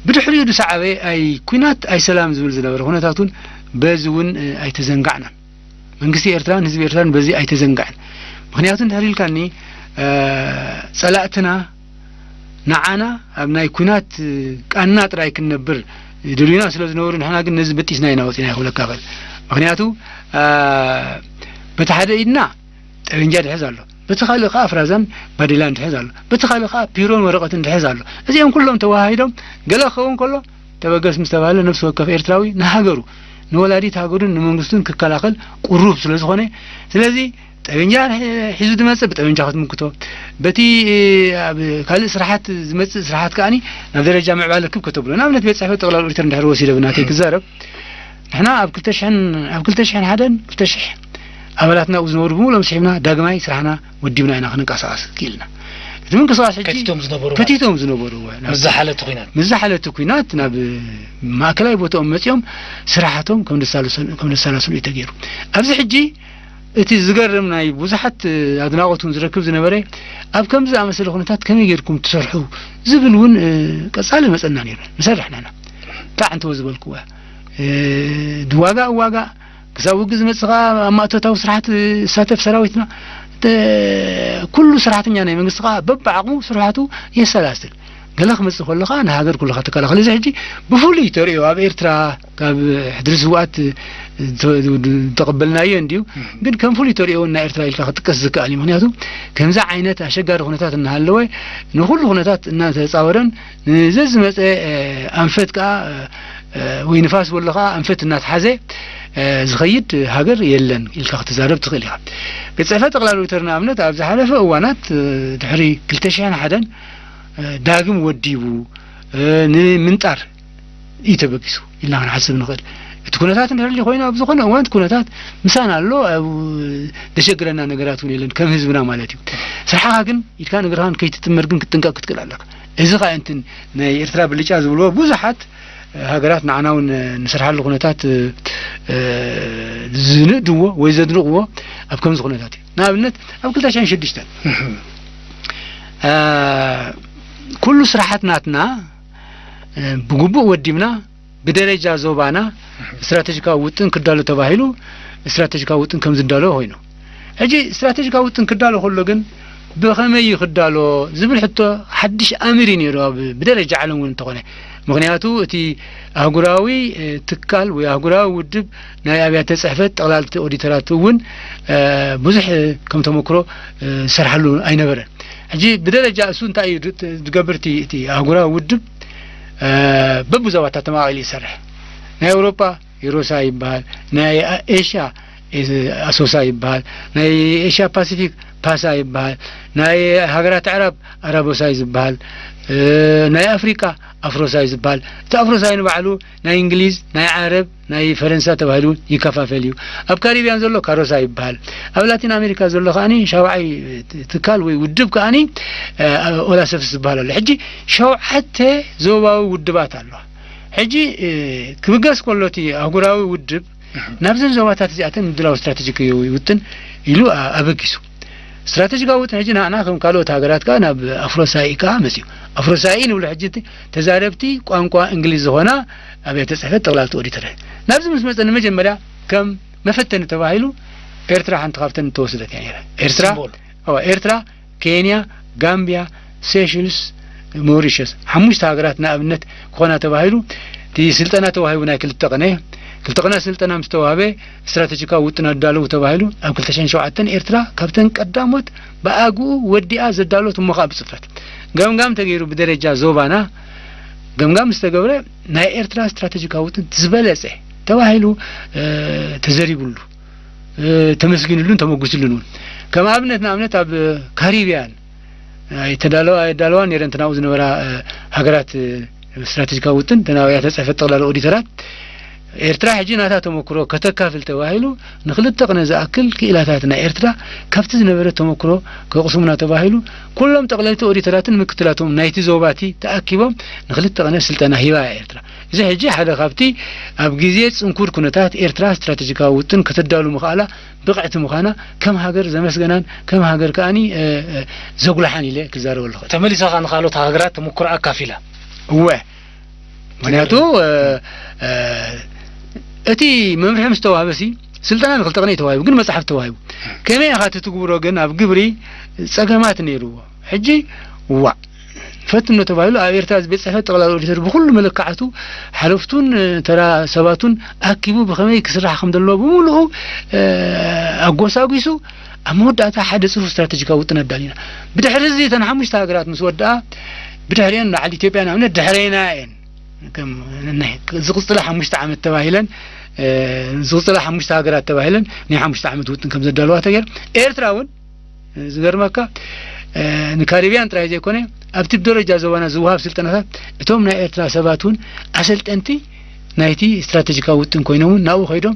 ብድሕሪኡ ዝሰዓበ ኣይ ኩናት ኣይ ሰላም ዝብል ዝነበረ ኩነታት እውን በዚ እውን ኣይተዘንጋዕናን። መንግስቲ ኤርትራን ህዝቢ ኤርትራን በዚ ኣይተዘንጋዕን። ምክንያቱ እንድሕር ኢልካኒ ጸላእትና ንዓና ኣብ ናይ ኩናት ቃና ጥራይ ክንነብር ይደልዩና ስለ ዝነበሩ ንሕና ግን ነዚ በጢስና ኢና ወፂና ይኽብለካ ኽእል። ምክንያቱ በቲ ሓደ ኢድና ጠበንጃ ድሕዝ ኣሎ፣ በቲ ካልእ ከዓ ፍራዛን ባዴላን ድሕዝ ኣሎ፣ በቲ ካልእ ከዓ ፒሮን ወረቐትን ድሕዝ ኣሎ። እዚኦም ኩሎም ተወሃሂዶም ገለ ክኸውን ከሎ ተበገስ ምስ ተባህለ ነፍሲ ወከፍ ኤርትራዊ ንሃገሩ ንወላዲት ሃገሩን ንመንግስቱን ክከላኸል ቁሩብ ስለ ዝኾነ ስለዚ ጠበንጃ ሒዙ ዝመጽእ ብጠበንጃ ክትምክቶ፣ በቲ ኣብ ካልእ ስራሓት ዝመጽእ ስራሓት ከኣኒ ናብ ደረጃ ምዕባለ ክብ ከተብሎ። ንኣብነት ቤት ጽሕፈት ጠቕላል ኦዲተር እንድሕር ወሲደ ብናተይ ክዛረብ ንሕና ኣብ ክልተ ሽሕን ኣብ ክልተ ሽሕን ሓደን ክልተ ሽሕ ኣባላትና ኣብኡ ዝነበሩ ብምሉኦም ስሒብና ዳግማይ ስራሕና ወዲብና ኢና ክንንቀሳቐስ ክኢልና። እዚ ምንቅስቃስ ሕጂ ከቲቶም ዝነበሩ ማለት ከቲቶም ዝነበሩ፣ እወ፣ ናብ ምስ ዝሓለቲ ኲናት። ምስ ዝሓለቲ ኲናት ናብ ማእከላይ ቦታኦም መጺኦም ስራሓቶም ከም ዘሳልሰሉ፣ ከም ዘሳላስሉ እዩ ተገይሩ። ኣብዚ ሕጂ እቲ ዝገርም ናይ ብዙሓት ኣድናቖት እውን ዝረክብ ዝነበረ፣ ኣብ ከምዚ ዝኣመሰለ ኩነታት ከመይ ጌርኩም ትሰርሑ ዝብል እውን፣ እ፣ ቀጻሊ መጸና ነይሩ። ንሰርሕ ንሕና። እንታይ እንተወ ዝበልክዎ፣ እ፣ ድዋጋእ እዋጋእ፣ ክሳብ ውግእ ዝመጽእ ከኣ ኣብ ማእቶታዊ ስራሓት ዝሳተፍ ሰራዊትና፣ ተ-፣ ኩሉ ሰራሕተኛ ናይ መንግስቲ ከኣ በብዓቕሙ ስራሓቱ የሰላስል። ገለ ክመጽእ ከሎ ከኣ ንሃገር ኩልኻ ትከላኸል። እዚ ሕጂ ብፍሉይ ተርእዮ ኣብ ኤርትራ ካብ ሕድሪ ስውኣት ተ-፣ ተቐበልናዮ እንድዩ። ግን ከም ፍሉይ ተርእዮ እውን ናይ ኤርትራ ኢልካ ክጥቀስ ዝከኣል እዩ። ምኽንያቱ ከምዚ ዓይነት ኣሸጋሪ ኩነታት እናሃለወ ንኹሉ ኩነታት እናተጻወረን ንዘዝመጸ፣ እ፣ ኣንፈት ከኣ፣ እ፣ ወይ ንፋስ በሎ ከኣ ኣንፈት እናተሓዘ፣ እ፣ ዝኸይድ ሃገር የለን ኢልካ ክትዛረብ ትኽእል ኢኻ። ቤት ጽሕፈት ጠቕላሊ ኦዲተር ንኣብነት ኣብ ዝሓለፈ እዋናት፣ እ፣ ድሕሪ ክልተ ሽሕን ሓደን፣ እ፣ ዳግም ወዲቡ፣ እ፣ ንምንጣር እዩ ተበጊሱ ኢልና ክንሓስብ ንኽእል። እቲ ኩነታት እንድሕር ኮይኑ ኣብ ዝኾነ እዋን እቲ ኩነታት ምሳና ኣሎ፣ ኣብ ዘሸግረና ነገራት እውን የለን ከም ህዝብና ማለት እዩ። ስርሓኻ ግን ኢድካን እግርኻን ከይትጥመር ግን ክትጥንቀቕ ክትክእል ኣለካ። እዚ ኸኣ እንትን ናይ ኤርትራ ብልጫ ዝብልዎ ብዙሓት ሃገራት ንዓና እውን ንሰርሓሉ ኩነታት፣ እ፣ ዝንእድዎ ወይ ዘድንቕዎ ኣብ ከምዚ ኩነታት እዩ። ንኣብነት ኣብ ክልተ ሽሕን ሽዱሽተን፣ እ፣ ኩሉ ስራሓት ናትና፣ እ፣ ብግቡእ ወዲብና ብደረጃ ዞባና ስትራተጂካዊ ውጥን ክዳሎ ተባሂሉ ስትራተጂካዊ ውጥን ከም ዝዳሎ ኮይኑ። ሕጂ ስትራተጂካዊ ውጥን ክዳሎ ከሎ ግን ብኸመይ እዩ ክዳሎ ዝብል ሕቶ ሓድሽ ኣምር እዩ ነይሩ ኣብ ብደረጃ ዓለም እውን እንተኾነ። ምኽንያቱ እቲ ኣህጉራዊ፣ እ፣ ትካል ወይ ኣህጉራዊ ውድብ ናይ ኣብያተ ጽሕፈት ጠቕላልቲ ኦዲተራት እውን፣ እ፣ ብዙሕ ከም ተመክሮ፣ እ፣ ዝሰርሓሉ ኣይነበረን። ሕጂ ብደረጃ እሱ እንታይ እዩ ድ-፣ ዝገብር እቲ፣ እቲ ኣህጉራዊ ውድብ፣ እ፣ በብዞባታት ተመቓቒሉ ይሰርሕ። ናይ ኣውሮጳ ኤሮሳ ይበሃል፣ ናይ ኤሽያ ኤ-፣ ኣሶሳ ይበሃል፣ ናይ ኤሽያ ፓሲፊክ ፓሳ ይበሃል፣ ናይ ሃገራት ኣዕራብ ኣራቦሳ እዩ ዝበሃል፣ እ፣ ናይ ኣፍሪቃ ኣፍሮሳ እዩ ዝበሃል። እቲ ኣፍሮሳ ንባዕሉ ናይ እንግሊዝ፣ ናይ ዓረብ፣ ናይ ፈረንሳ ተባሂሉ ይከፋፈል እዩ። ኣብ ካሪብያን ዘሎ ካሮሳ ይበሃል። ኣብ ላቲን ኣሜሪካ ዘሎ ከኣኒ ሻውዓይ ትካል ወይ ውድብ ከኣኒ፣ እ፣ ኦላሰፍስ ዝበሃል ኣሎ። ሕጂ ሸውዓተ ዞባዊ ውድባት ኣለዋ። ሕጂ፣ እ፣ ክብገስ ከሎ እቲ ኣህጉራዊ ውድብ ናብዘን ዞባታት እዚኣተን ምድላው ስትራተጂካዊ ውጥን ኢሉ ኣ-፣ ኣበጊሱ። ስትራተጂካዊ ውጥን ሕጂ ንዓና ከም ካልኦት ሃገራት ከኣ ናብ ኣፍሮሳኢ ከኣ መጽዩ። ኣፍሮሳኢ ንብሎ ሕጂ እቲ ተዛረብቲ ቋንቋ እንግሊዝ ዝኾና ኣብያተ ጽሕፈት ጠቕላልቲ ኦዲተር። ናብዚ ምስ መጸ ንመጀመርያ ከም መፈተኒ ተባሂሉ ኤርትራ ሓንቲ ካብተን እተወሰደት እያ ነይራ። ኤርትራ፣ ሲምቦል። እወ፣ ኤርትራ፣ ኬንያ፣ ጋምቢያ፣ ሴሽልስ፣ ሞሪሸስ፣ ሓሙሽተ ሃገራት ንኣብነት ክኾና ተባሂሉ እቲ ስልጠና ተዋሂቡ ናይ ክልተ ቅነ፣ ክልተ ቅነ ስልጠና ምስ ተዋህበ ስትራተጂካዊ ውጥን ኣዳለዉ ተባሂሉ ኣብ ክልተ ሽሕን ሸውዓተን ኤርትራ ካብተን ቀዳሞት ብኣግኡ ወዲኣ ዘዳሎት እሞ ኸኣ ብጽፈት ገምጋም ተገይሩ ብደረጃ ዞባና ገምጋም ምስ ተገብረ ናይ ኤርትራ ስትራተጂካዊ ውጥን ዝበለጸ ተባሂሉ፣ እ፣ ተዘሪብሉ። እ፣ ተመስጊንሉን ተመጉስሉን እውን። ከም ኣብነት ንኣብነት ኣብ ካሪብያን ኣይተዳለዋ፣ ኣይዳለዋን ነይረን እተን ኣብኡ ዝነበራ፣ እ፣ ሃገራት፣ እ፣ ስትራተጂካዊ ውጥን፣ እተን ኣብያተ ጽሕፈት ጠቕላላ ኦዲተራት። ኤርትራ ሕጂ ናታ ተመክሮ ከተካፍል ተባሂሉ ንክልተ ቅነ ዝኣክል ክኢላታት ናይ ኤርትራ ካብቲ ዝነበረ ተመክሮ ከቕስሙና ተባሂሉ ኩሎም ጠቕለልቲ ኦዲተራትን ምክትላቶም ናይቲ ዞባቲ ተኣኪቦም ንክልተ ቅነ ስልጠና ሂባ እያ ኤርትራ። እዚ ሕጂ ሓደ ካብቲ ኣብ ግዜ ጽንኩር ኩነታት ኤርትራ ስትራተጂካዊ ውጥን ከተዳሉ ምኽኣላ ብቕዕቲ ምዃና ከም ሃገር ዘመስገናን ከም ሃገር ከኣኒ፣ እ፣ እ፣ ዘጉልሓን ኢለ ክዛረበሉ እኽእል። ተመሊሳ ከኣ ንኻልኦት ሃገራት ተመኩሮ ኣካፊላ። እወ። ምኽንያቱ፣ እ፣ እ፣ እቲ መምርሒ ምስ ተዋህበሲ ስልጠና ንክልተ ቅነ እዩ ተዋሂቡ፣ ግን መጽሓፍ ተዋሂቡ። ከመይ ኢኻ ትትግብሮ ግን ኣብ ግብሪ ጸገማት ነይርዎ። ሕጂ ዋዕ ፈትኖ ተባሂሉ ኣብ ኤርትራ ቤት ጽሕፈት ጠቕላላ ኦዲተር ብኹሉ መለክዓቱ ሓለፍቱን፣ እ፣ ተራ ሰባቱን ኣኪቡ ብኸመይ ክስራሕ ከም ዘለዎ ብምሉኡ፣ እ፣ ኣጎሳጒሱ ኣብ መወዳእታ ሓደ ጽፉፍ ስትራተጂካዊ ውጥን ኣዳሊና። ብድሕሪ እዚ እተን ሓሙሽተ ሃገራት ምስ ወድኣ ብድሕሪአን ንዓዲ ኢትዮጵያ ንኣብነት ድሕሬና እየን። ከም ናይ ዝቕጽላ ሓሙሽተ ዓመት ተባሂለን፣ እ፣ ዝቕጽላ ሓሙሽተ ሃገራት ተባሂለን ናይ ሓሙሽተ ዓመት ውጥን ከም ዘዳለዋ ተገይሩ። ኤርትራ እውን ዝገርመካ፣ እ፣ ንካሪብያን ጥራይ ዘይኮነ ኣብቲ ብደረጃ ዞባና ዝወሃብ ስልጠናታት እቶም ናይ ኤርትራ ሰባት እውን ኣሰልጠንቲ ናይቲ ስትራተጂካዊ ውጥን ኮይኖም እውን ናብኡ ከይዶም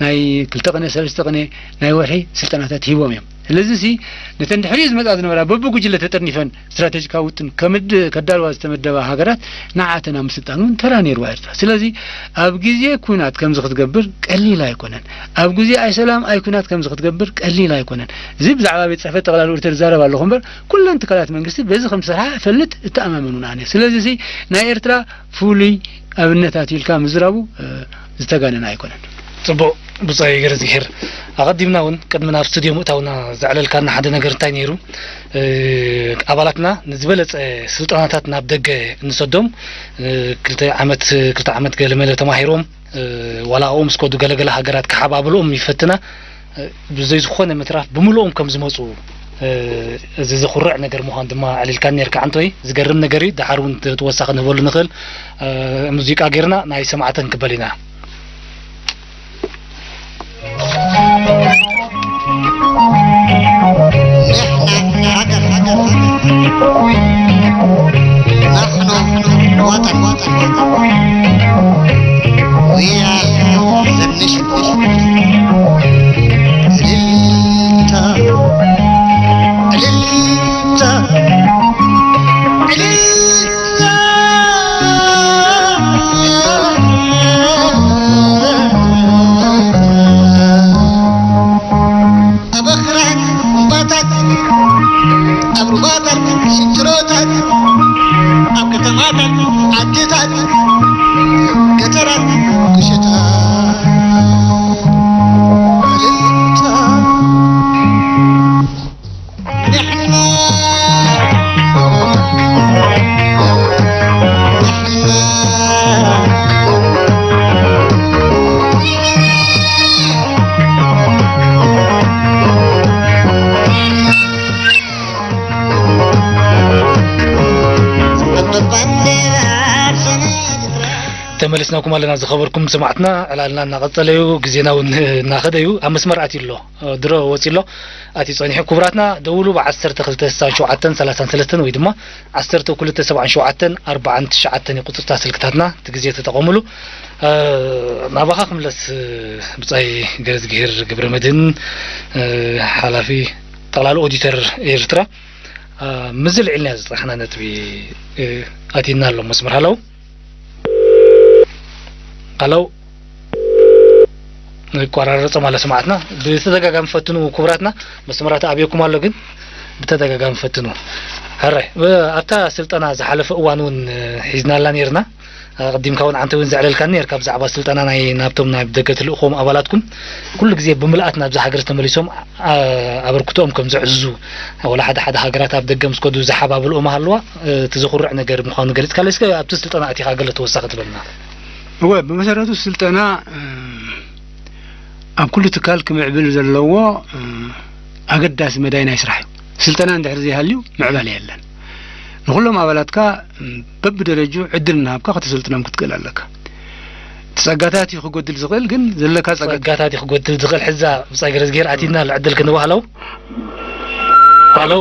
ናይ ክልተ ቅነ፣ ሰለስተ ቅነ ናይ ወርሒ ስልጠናታት ሂቦም እዮም። ስለዚሲ ነተን ድሕሪኡ ዝመጻ ዝነበራ በብጉጅለ ተጠርኒፈን ስትራተጂካዊ ውጥን ከምድ-፣ ከዳልዋ ዝተመደባ ሃገራት ንዓተን ኣብ ምስልጣን እውን ተራ ነይርዋ ኤርትራ። ስለዚ ኣብ ግዜ ኲናት ከምዚ ክትገብር ቀሊል ኣይኮነን። ኣብ ግዜ ኣይሰላም ኣይኲናት ከምዚ ክትገብር ቀሊል ኣይኮነን። እዚ ብዛዕባ ቤት ጽሕፈት ጠቕላሊ ኦዲተር ዝዛረብ ኣለኹ እምበር፣ ኩለን ትካላት መንግስቲ በዚ ከም ዝሰርሓ እፈልጥ፣ እተኣማመን እውን ኣነ። ስለዚሲ ናይ ኤርትራ ፍሉይ ኣብነታት ኢልካ ምዝራቡ፣ እ፣ ዝተጋነነ ኣይኮነን። ጽቡቕ፣ ብጻይ ገረዝግሄር፣ ኣቐዲምና እውን ቅድሚ ናብ ስቱድዮ ምእታውና ዘዕለልካና ሓደ ነገር እንታይ ነይሩ? እ፣ ኣባላትና ንዝበለጸ ስልጠናታት ናብ ደገ እንሰዶም፣ እ፣ ክልተ ዓመት፣ ክልተ ዓመት ገለመለ ተማሂሮም፣ እ፣ ዋላ ኣብኦም ዝከዱ ገለገለ ሃገራት ክሓባብልኦም ይፈትና፣ እ፣ ብዘይ ዝኾነ ምትራፍ ብምልኦም ከም ዝመጹ፣ እ፣ እዚ ዘኹርዕ ነገር ምዃኑ ድማ ኣዕሊልካኒ ነርካ። ዓንቶይ፣ ዝገርም ነገር እዩ። ደሓር እውን ተ-፣ ተወሳኺ ንህበሉ ንኽእል፣ እ፣ ሙዚቃ ጌርና ናይ ሰማዕተን ክበል ኢና። نحن حجر، حجر، حجر. نحن وطن، وطن، وطن. We are the nation. እልልታ፣ እልልታ፣ እልልታ። ኣብ ኣኽራን እምባታት፣ ኣብ ሩባታት ሽንጥሮታት፣ ኣብ ከተማታት ዓድታት፣ ገጠራት ቁሸታት፣ እልልታ። ንሕና፣ ንሕና። ተመሊስናኩም ኣለና ዝኸበርኩም ሰማዕትና፣ ዕላልና እናቐጸለ እዩ፣ ግዜና እውን እናኸደ እዩ። ኣብ መስመር ኣትዩ ኣሎ፣ ድሮ ወጺኡ ኣሎ፣ ኣትዩ ጸኒሑ። ክቡራትና ደውሉ፣ ብ ዓሰርተ ክልተ ስሳን ሸውዓተን ሰላሳን ሰለስተን ወይ ድማ ዓሰርተ ክልተ ሰብዓን ሸውዓተን ኣርባዓን ትሽዓተን እዩ ቁጽርታ ስልክታትና፣ እቲ ግዜ ተጠቐሙሉ። እ፣ ናባኻ ክምለስ፣ እ፣ ብጻይ ገረዝግሄር ገብረመድህን፣ እ፣ ሓላፊ ጠቕላሊ ኦዲተር ኤርትራ፣ እ፣ ምስዚ ልዒልና ዝጸናሕና ነጥቢ፣ እ፣ ኣቲና ኣሎ መስመር። ሃለው? ሃለው? ይቆራረጾም ኣሎ ሰማዕትና። ብተደጋጋሚ ፈትኑ ክቡራትና፣ መስመራት ኣብየኩም ኣሎ ግን ብተደጋጋሚ ፈትኑ። ሕራይ፣ ብ-፣ ኣብታ ስልጠና ዝሓለፈ እዋን እውን፣ እ፣ ሒዝናላ ነይርና። ኣቐዲምካ እውን ዓንተ እውን ዘዕለልካኒ ነይርካ ብዛዕባ ስልጠና ናይ ናብቶም ናይ ደገ ተልእኾም ኣባላትኩም። ኩሉ ግዜ ብምልኣት ናብዛ ሃገር ተመሊሶም፣ ኣ-፣ ኣበርክቶኦም ከም ዘዕዝዙ፣ ወላ ሓደ ሓደ ሃገራት ኣብ ደገ ምስ ከዱ ዝሓባብልኦም ሃለዋ፣ እ፣ እቲ ዘኹርዕ ነገር ምዃኑ ገሊጽካለይ። እስከ ኣብቲ ስልጠና ኣቲኻ ገለ ተወሳኺ ትበልና። እወ፣ ብመሰረቱ ስልጠና፣ እ፣ ኣብ ኩሉ ትካል ክምዕብል ዘለዎ፣ እ፣ ኣገዳሲ መዳይ ናይ ስራሕ እዩ። ስልጠና እንድሕር ዘይሃልዩ ምዕባለ የለን። ንኹሎም ኣባላትካ፣ እ፣ በብደረጅኡ ዕድል እናሃብካ ከተሰልጥኖም ክትክእል ኣለካ። እቲ ጸጋታት እዩ ክጎድል ዝኽእል፣ ግን ዘለካ ጸጋ- ጸጋታት እዩ ክጎድል ዝኽእል። ሕዛ ብጻይ ገረዝግሄር ኣቲና ኣሎ ዕድል ክንወሃለው። ሃሎ።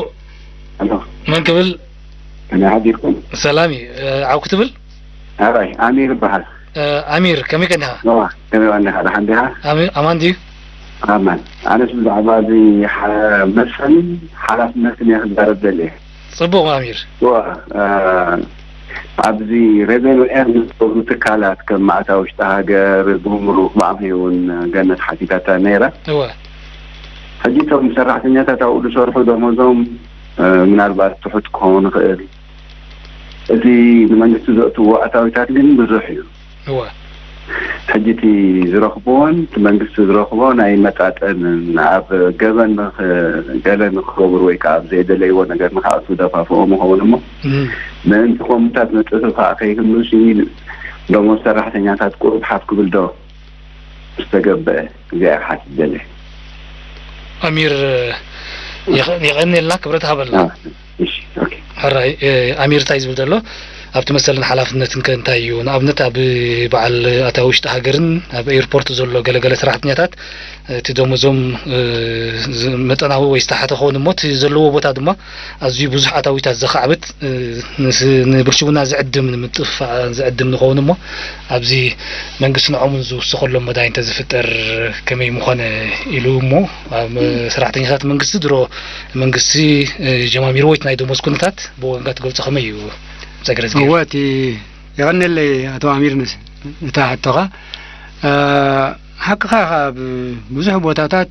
ሃሎ። መን ክብል? ከመይ ሓዲርኩም? ሰላም እዩ። እ፣ ዓው ክትብል? ኣራይ፣ ኣሚር ይበሃል። እ፣ ኣሚር፣ ከመይ ቀኒኻ? እዋ፣ ከመይ ቀኒኻ? ደሓን ዲኻ? ኣሚ-፣ ኣማን ድዩ? ኣማን። ኣነስ ብዛዕባ እዚ ሓ-፣ መሰልን ሓላፍነትን እየ ክዛረብ ደልየ። ጽቡቕ፣ ኣሚር። እዋ፣ እ፣ ኣብዚ ሬቨኑ ኤርን ዝገብሩ ትካላት ከም ማእታ ውሽጢ ሃገር፣ ጉምሩክ፣ ብኣምሀይ እውን ገነት ሓቲታታ ነይራ። እወ። ሕጂ እቶም ሰራሕተኛታት ኣብኡ ዝሰርሑ ደሞዞም፣ እ፣ ምናልባት ትሑት ክኸውን ይኽእል። እቲ ንመንግስቲ ዘእትዎ ኣታዊታት ግን ብዙሕ እዩ። እወ። ሕጂ እቲ ዝረኽብዎን እቲ መንግስቲ ዝረኽቦ ናይ መጣጠንን ኣብ ገበን ንኽ-፣ ገለ ንክገብሩ ወይ ከዓ ኣብ ዘይደለይዎ ነገር ንክኣትዉ ደፋፍኦም ይኸውን እሞ፣ እም። ምእንቲ ከምኡታት ምጥፍፋእ ከይህሉ ሲ ደሞዝ ሰራሕተኛታት ቁሩብ ሓፍ ክብል ዶ ዝተገብአ? እዚኣ እየ ክሓትት ደልየ። ኣሚር፣ የቐ-፣ የቐንየልና፣ ክብረት ሃበልና። አ፣ እሺ፣ ኦኬ። ሕራይ፣ እ፣ ኣሚር እንታይ ዝብል ዘሎ? ኣብቲ መሰልን ሓላፍነትን ከ እንታይ እዩ? ንኣብነት ኣብ በዓል ኣታ ውሽጢ ሃገርን ኣብ ኤርፖርት ዘሎ ገለገለ ሰራሕተኛታት እቲ ደሞዞም፣ እ፣ ዝ-፣ መጠናዊ ወይ ዝተሓተ ክኸውን እሞ እቲ ዘለዎ ቦታ ድማ ኣዝዩ ብዙሕ ኣታዊታት ዘኻዕብት፣ እ፣ ንስ-፣ ንብልሽውና ዝዕድም፣ ንምጥፍፋእ ዝዕድም ንኸውን እሞ ኣብዚ መንግስቲ ንዖምን ዝውስኸሎም መዳይ እንተዝፍጠር ከመይ ምኾነ ኢሉ እሞ ኣብ ሰራሕተኛታት መንግስቲ ድሮ መንግስቲ፣ እ፣ ጀማሚርዎ እቲ ናይ ደሞዝ ኩነታት ብወገንካ ትገልጾ ከመይ እዩ? ጸገረዝጊ። እወ፣ እቲ የቐንየለይ ኣቶ ኣሚር ንስ-፣ እታ ሕቶኻ። እ፣ ሓቅኻ ኢኻ፣ ኣብ ብዙሕ ቦታታት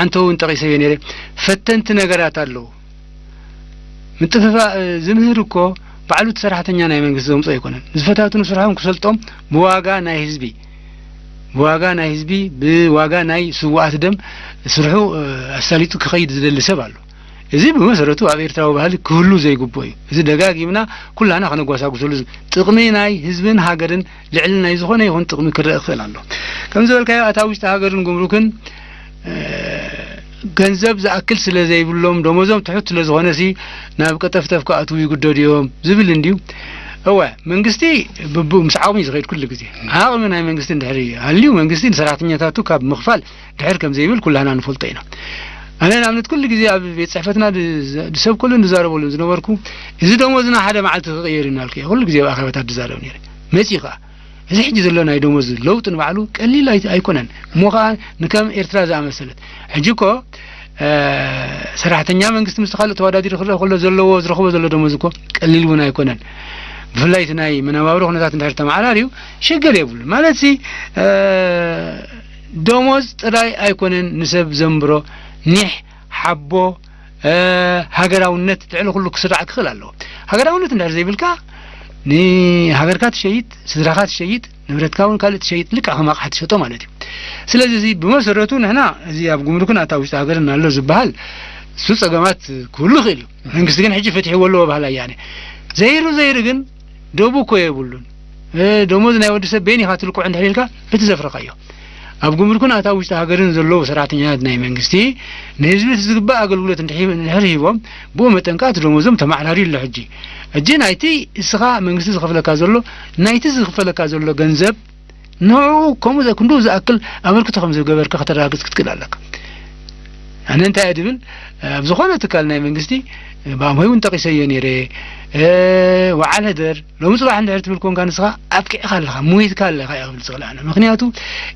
ኣንተ እውን ጠቒሰዮ ነይረ። ፈተንቲ ነገራት ኣለዉ። ምጥፍፋእ፣ እ፣ ዝምህር እኮ ባዕሉ እቲ ሰራሕተኛ ናይ መንግስቲ ዘምጾ ኣይኮነን። ዝፈታትኑ ስርሖም ክሰልጦም ብዋጋ ናይ ህዝቢ፣ ብዋጋ ናይ ህዝቢ፣ ብዋጋ ናይ ስዉኣት ደም ስርሑ፣ እ፣ ኣሳሊጡ ክኸይድ ዝደሊ ሰብ ኣሎ። እዚ ብመሰረቱ ኣብ ኤርትራዊ ባህሊ ክህሉ ዘይግብኦ እዩ። እዚ ደጋጊምና ኩላና ከነጓሳጉሰሉ ዝ-፣ ጥቕሚ ናይ ህዝብን ሃገርን ልዕሊ ናይ ዝኾነ ይኹን ጥቕሚ ክረአ ክኽእል ኣሎ። ከም ዝበልካዮ ኣታ ውሽጢ ሃገርን ጉምሩክን፣ እ፣ ገንዘብ ዝኣክል ስለ ዘይብሎም ደሞዞም ትሑት ስለ ዝኾነ ሲ ናብ ቀጠፍጠፍ ክኣትዉ ይግደዱ እዮም ዝብል እንድዩ። እወ፣ መንግስቲ ብብኡ ምስ ዓቕሚ እዩ ዝኸይድ ኩሉ ግዜ። ዓቕሚ ናይ መንግስቲ እንድሕር ሃልዩ መንግስቲ ንሰራሕተኛታቱ ካብ ምኽፋል ድሕር ከም ዘይብል ኩላህና ንፈልጦ ኢና። ኣነ ንኣብነት ኩሉ ግዜ ኣብ ቤት ጽሕፈትና ድ-፣ ድሰብከሉን ድዛረበሉን ዝነበርኩ፣ እዚ ደሞዝና ሓደ መዓልቲ ክቕየር እዩ እናልኩ እየ ኩሉ ግዜ ኣብ ኣኼባታት ድዛረብ ነይረ። መጺኡ ከኣ፣ እዚ ሕጂ ዘሎ ናይ ደሞዝ ለውጢ ንባዕሉ ቀሊል ኣይ-፣ ኣይኮነን። እሞ ከኣ ንከም ኤርትራ ዝኣመሰለት፣ ሕጂ እኮ፣ እ፣ ሰራሕተኛ መንግስቲ ምስቲ ካልእ ተወዳዲሩ ክረአ ከሎ ዘለዎ፣ ዝረኽቦ ዘሎ ደሞዝ እኮ ቀሊል እውን ኣይኮነን። ብፍላይ እቲ ናይ መነባብሮ ኩነታት እንድሕር ተመዓራርዩ ሽግር የብሉን። ማለት ሲ፣ እ፣ ደሞዝ ጥራይ ኣይኮነን ንሰብ ዘንብሮ፣ ኒሕ፣ ሓቦ፣ እ፣ ሃገራውነት ልዕሊ ኩሉ ክስራዕ ክኽእል ኣለዎ። ሃገራውነት እንድሕር ዘይብልካ፣ ንሃገርካ ትሸይጥ፣ ስድራኻ ትሸይጥ፣ ንብረትካ እውን ካልእ ትሸይጥ፣ ልክዕ ከም ኣቕሓ ትሸጦ ማለት እዩ። ስለዚ እዚ ብመሰረቱ ንሕና እዚ ኣብ ጉምሩክን ኣታ ውሽጢ ሃገርን ኣሎ ዝበሃል፣ እሱ ጸገማት ክህሉ ይኽእል እዩ። መንግስቲ ግን ሕጂ ፈቲሕዎ ኣለዎ ባህሊ ኣያነ። ዘይሩ ዘይሩ ግን ደቡ እኮ የብሉን። እ፣ ደሞዝ ናይ ወዲ ሰብ በይን ኢኻ ትልክዖ እንድሕር ኢልካ በቲ ዘፍረኻዮ። ኣብ ጉምሩክን ኣታ ውሽጢ ሃገርን ዘለዉ ሰራሕተኛታት ናይ መንግስቲ ንህዝቢ እቲ ዝግባእ ኣገልግሎት እንድሒ-፣ እንድሕር ሂቦም፣ ብኡ መጠን ከኣ እቲ ደሞዞም ተመዓራርዩ ኣሎ። ሕጂ፣ ሕጂ ናይቲ እስኻ መንግስቲ ዝኸፍለካ ዘሎ፣ ናይቲ ዝኽፈለካ ዘሎ ገንዘብ ንዕኡ ከምኡ ዘ-፣ ክንድኡ ዝኣክል ኣበርክቶ ከም ዝገበርካ ከተረጋግጽ ክትክእል ኣለካ። ኣነ እንታይ እየ ድብል፣ ኣብ ዝኾነ ትካል ናይ መንግስቲ፣ ብኣምሆይ እውን ጠቒሰዮ ነይረ፣ እ፣ ወዓል ህደር፣ ሎሚ ጽባሕ እንድሕር ትብል ኮንካ ንስኻ ኣብቂዕካ ኣለኻ፣ ሞይትካ ኣለኻ እየ ክብል ዝኽእል ኣነ። ምኽንያቱ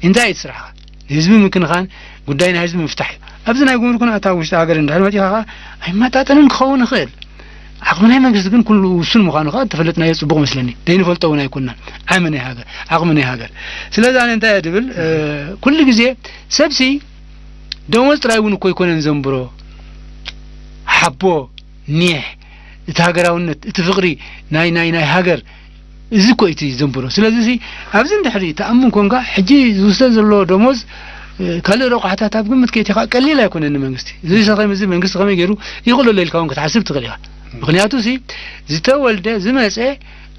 እንታይ እዩ እቲ ስራሕኻ? ንህዝቢ ምክንኻን፣ ጉዳይ ናይ ህዝቢ ምፍታሕ እዩ። ኣብዚ ናይ ጉምሩክን ኣታ ውሽጢ ሃገር እንድሕር መጺኻ ኸኣ ኣይመጣጠንን ክኸውን ይኽእል። ዓቕሚ ናይ መንግስቲ ግን ኩሉ ውሱን ምዃኑ ከኣ እተፈለጥናዮ ጽቡቕ መስለኒ። ዘይንፈልጦ እውን ኣይኮንናን። ዓቕሚ ናይ ሃገር፣ ዓቕሚ ናይ ሃገር። ስለዚ ኣነ እንታይ እየ ድብል፣ እ፣ ኩሉ ግዜ ሰብሲ ደሞዝ ጥራይ እውን እኮ ኣይኮነን ዘንብሮ። ሓቦ፣ ኒሕ፣ እቲ ሃገራውነት፣ እቲ ፍቕሪ ናይ፣ ናይ፣ ናይ ሃገር፣ እዚ እኮ እዩ እቲ ዘንብሮ። ስለዚ ሲ ኣብዚ እንድሕሪ ተኣምን ኮንካ፣ ሕጂ ዝውሰድ ዘሎ ደሞዝ፣ እ፣ ካልእ ረቋሕታት ኣብ ግምት ከእቲኻ ቀሊል ኣይኮነን ንመንግስቲ። እዚ ሰ-፣ ከመይ፣ እዚ መንግስቲ ከመይ ገይሩ ይኽእሎ ኢልካ እውን ክትሓስብ ትኽእል ኢኻ። ምኽንያቱ ሲ ዝተወልደ፣ ዝመጸ፣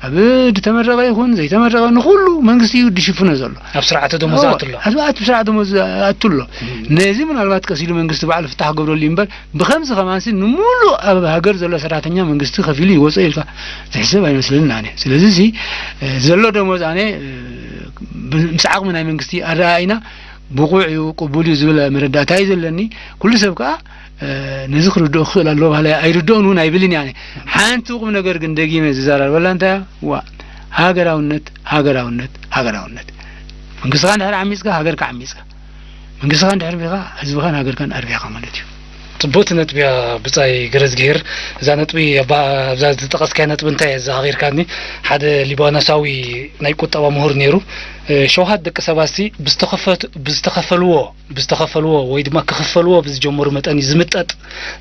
ኣብ ዝተመረቐ ይኹን ዘይተመረቐ፣ ንኹሉ መንግስቲ እዩ ድሽፍኖ ዘሎ። ኣብ ስርዓተ ደሞዝ እዎ፣ ኣቱ ኣሎ። ኣብ፣ ኣብ ስርዓተ ደሞዝ ኣቱ ኣሎ። እም። ነዚ ምናልባት ቀስ ኢሉ መንግስቲ ባዕሉ ፍታሕ ክገብረሉ እዩ እምበር፣ ብኸምዚ ከማንሲ ንምሉእ ኣብ ሃገር ዘሎ ሰራሕተኛ መንግስቲ ከፊሉ ይወጾ ኢልካ ዝሕሰብ ኣይመስለንን ኣነ። ስለዚ ሲ፣ እ፣ ዘሎ ደሞዝ ኣነ፣ እ፣ ብ-፣ ምስ ዓቕሚ ናይ መንግስቲ ኣረኣኢና ብቑዕ እዩ፣ ቅቡል እዩ ዝብል መረዳእታ እዩ ዘለኒ። ኩሉ ሰብ ከኣ፣ እ፣ ነዚ ክርድኦ ክኽእል ኣለዎ ባህሊ ኣይርድኦን እውን ኣይብልን እየ ኣነ። ሓንቲ ቁም ነገር ግን ደጊመ ዝዛረበላ እንታይ እያ? ዋ፣ ሃገራውነት፣ ሃገራውነት፣ ሃገራውነት። መንግስትኻ እንድሕር ዓሚጽካ፣ ሃገርካ ዓሚጽካ። መንግስትኻ እንድሕር ርቢኻ፣ ህዝብኻን ሃገርካን ኣርቢሕካ ማለት እዩ። ጽብቕቲ ነጥቢ እያ ብጻይ ገረዝግሄር። እዛ ነጥቢ ኣባ-፣ ኣብዛ ዝጠቐስካያ ነጥቢ እንታይ እያ ዘኻኺርካኒ? ሓደ ሊባኖሳዊ ናይ ቁጠባ ምሁር ነይሩ። እ፣ ሸውሃት ደቂ ሰባትሲ ብዝተኸፈት-፣ ብዝተኸፈልዎ፣ ብዝተኸፈልዎ ወይ ድማ ክኽፈልዎ ብዝጀመሩ መጠን እዩ ዝምጠጥ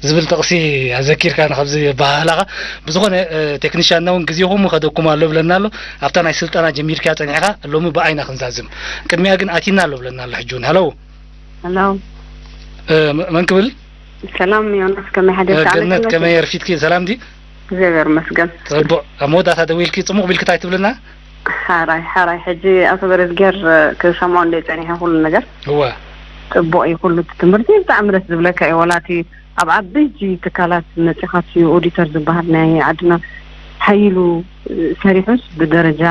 ዝብል ጥቕሲ ኣዘኪርካኒ ካብዚ ኣበሃህላኻ። ብዝኾነ፣ እ፣ ቴክኒሻንና እውን ግዜኹም ይኸደኩም ኣሎ ብለና ኣሎ። ኣብታ ናይ ስልጠና ጀሚርካያ ጸኒሕካ ሎሚ ብኣይና ክንዛዝም። ቅድሚያ ግን ኣቲና ኣሎ ብለና ኣሎ ሕጂ እውን። ሃሎ። ሄሎ። እ፣ መ-፣ መን ክብል? ሰላም ዮናስ፣ ከመይ ሓደርካ? እ፣ ኣነ ገነት፣ ከመይ ከመይ ኣርፊድኪ? ሰላም ዲ? እግዚኣብሔር ይመስገን። ጽቡቕ። ኣብ መወዳእታ ደዊልኪ ጽሙቕ ቢልኪ እንታይ ትብልና? ሓራይ፣ ሓራይ። ሕጂ ኣቶ ገረዝጊሄር ክሰምዖ እንደ ጸኒሐ ኩሉ ነገር። እወ። ጽቡቕ እዩ ኩሉ እቲ ትምህርቲ፣ ብጣዕሚ ደስ ዝብለካ እዩ። ወላ እቲ ኣብ ዓበይቲ ትካላት መጺኻትዩ ኦዲተር ዝበሃል ናይ ዓድና ሓይሉ ሰሪሑስ ብደረጃ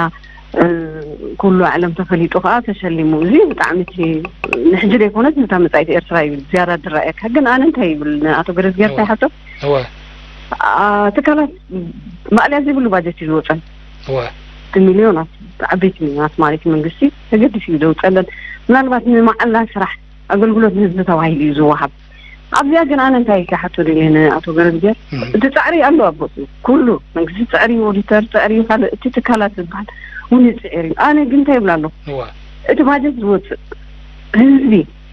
ኩሉ ዓለም ተፈሊጡ ከዓ ተሸሊሙ። እዚ ብጣዕሚ እቲ ንሕጂ ዘይኮነስ ነታ መጻኢት ኤርትራ እዩ ዝያዳ ዝረኣየካ። ግን ኣነ እንታይ ይብል ንኣቶ ገረዝጌር እንታይ ሓቶ ትካላት ማእለያ ዘይብሉ ባጀት እዩ ዝወፀን። ብሚልዮናት ዓበይቲ ሚልዮናት ማለት መንግስቲ ተገዲሱ እዩ ዘውፀለን። ምናልባት ንመዓላ ስራሕ ኣገልግሎት ንህዝቢ ተባሂሉ እዩ ዝወሃብ። ኣብዚኣ ግን ኣነ እንታይ ክሓቶ ደልየ ንኣቶ ገረዝጌር፣ እቲ ጻዕሪ ኣሎ ኣብ ቦትኡ። ኩሉ መንግስቲ ጻዕሪ እዩ፣ ኦዲተር ጻዕሪ እዩ፣ ካልእ እቲ ትካላት ዝበሃል እውን ይጽዕር እዩ። ኣነ ግን እንታይ ይብል ኣለኹ? እቲ ባጀት ዝወጽእ ህዝቢ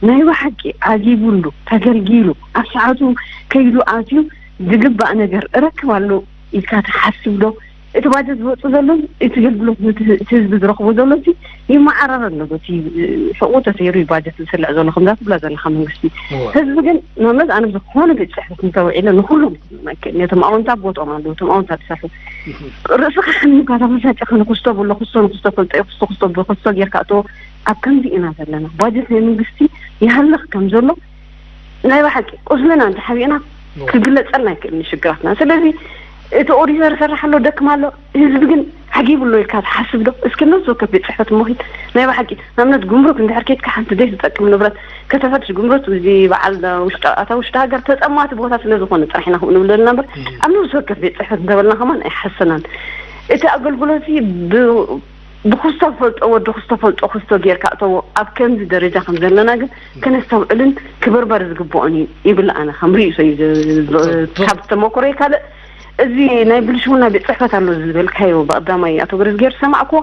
ናይ ብሓቂ ዓጊቡሉ፣ ተገልጊሉ፣ ኣብ ሰዓቱ ከይዱ ኣትዩ ዝግባእ ነገር እረክብ ኣሎ ኢልካ ትሓስብ ዶ? እቲ ባጀት ዝወጽእ ዘሎን እቲ ኣገልግሎት ነቲ እቲ ህዝቢ ዝረኽቦ ዘሎ ሲ ይመዓራረን ኣሎ። በቲ ሕቁ ተሰይሩ እዩ ባጀት ዝስልዕ ዘሎ ከምዛ ትብላ ዘለካ መንግስቲ። ህዝቢ ግን ንኣብነት ኣነ ብዝኾነ ቤት ጽሕፈት እንተውዒለ ንኩሎም ነቶም ኣወንታ ቦትኦም ኣለዉ፣ እቶም ኣወንታ ዝሰርሑ ርእስኻ ሓሚምካ ተመሳጨ ከነ ክስቶ ብሎ ክስቶ ንክስቶ ፈልጦ እዩ ክስቶ ክስቶ ብክስቶ ጌርካ እቶ ኣብ ከምዚ ኢና ዘለና። ባጀት ናይ መንግስቲ ይሃልኽ ከም ዘሎ ናይ ብሓቂ ቁስልና እንተሓቢእና ክግለጸልና ኣይክእልን ሽግራትና። ስለዚ እቲ ኦዲተር ይሰርሕ ኣሎ ደክም ኣሎ ህዝቢ ግን ዓጊቡ ኣሎ ኢልካ ትሓስብ ዶ? እስኪ ነብሲ ወከፍ ቤት ጽሕፈት ሞኺት ናይ ብሓቂ ንኣብነት ጉምሩክ እንድሕር ኬድካ ሓንቲ ዘይትጠቅም ንብረት ከተፈትሽ ጉምሩክ እዚ በዓል ውሽጢ ኣታ ውሽጢ ሃገር ተጸማቲ ቦታ ስለ ዝኾነ ጥራሕ ኢና ከምኡ ንብል ዘለና እምበር ኣብ ነብሲ ወከፍ ቤት ጽሕፈት እንተበልና ከማን ኣይሓሰናን። እቲ ኣገልግሎት እዚ ብ ብክስቶ ፈልጦ ወዲ ክስቶ ፈልጦ ክስቶ ጌርካ እተዎ ኣብ ከምዚ ደረጃ ከም ዘለና ግን ከነስተውዕልን ክብርበር ዝግብኦን እዩ ይብል ኣነ ከም ርእሶ እዩ ካብ ተመክሮይ ካልእ እዚ ናይ ብልሽውና ቤት ጽሕፈት ኣሎ ዝበልካዮ ብቀዳማይ ኣቶ ገረዝጌር ሰማዕኮ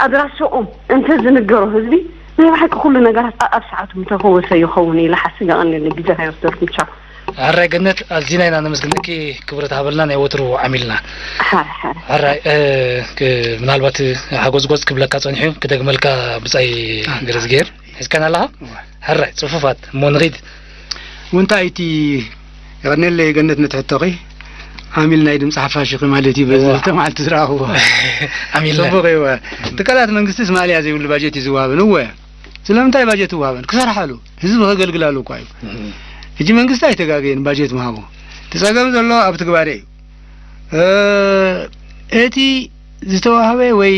ኣድራሸኦም እንተ ዝንገሮ ህዝቢ ናይ ብሓቂ ኩሉ ነገራት ኣብ ሰዓቱ ምተፈወሰ ይኸውን ኢለ ሓስብ። የቐንየለይ ግዜ ከይወሰድኩም ቻው። ኣራይ ገነት ኣዚና ኢና ነመስግነኪ። ክብረት ሃበልና ናይ ወትሩ ዓሚልና። ሓራይ ምናልባት ሓጎዝጎዝ ክብለካ ጸኒሑ ክደግመልካ ብጻይ ገረዝጌር ሒዝካና ኣለኻ። ሕራይ ጽፉፋት እሞ ንኺድ። እንታይ እቲ የቐነለይ ገነት ነቲ ሕቶኺ ዓሚል ናይ ድምፂ ሓፋሽ ኢኺ ማለት እዩ። በዚ ክልተ መዓልቲ ዝረኣኽዎ ዓሚልና። ጽቡቕ እየ። ትካላት መንግስቲ ስማልያ ዘይብሉ ባጀት እዩ ዝዋሃበን። እወ ስለምንታይ ባጀት ይዋሃበን? ክሰርሓሉ ህዝቢ ከገልግላሉ እኳ እዩ። ሕጂ መንግስቲ ኣይተጋገየን ባጀት ምሃቡ። እቲ ጸገም ዘሎ ኣብ ትግባረ እዩ። እቲ ዝተዋህበ ወይ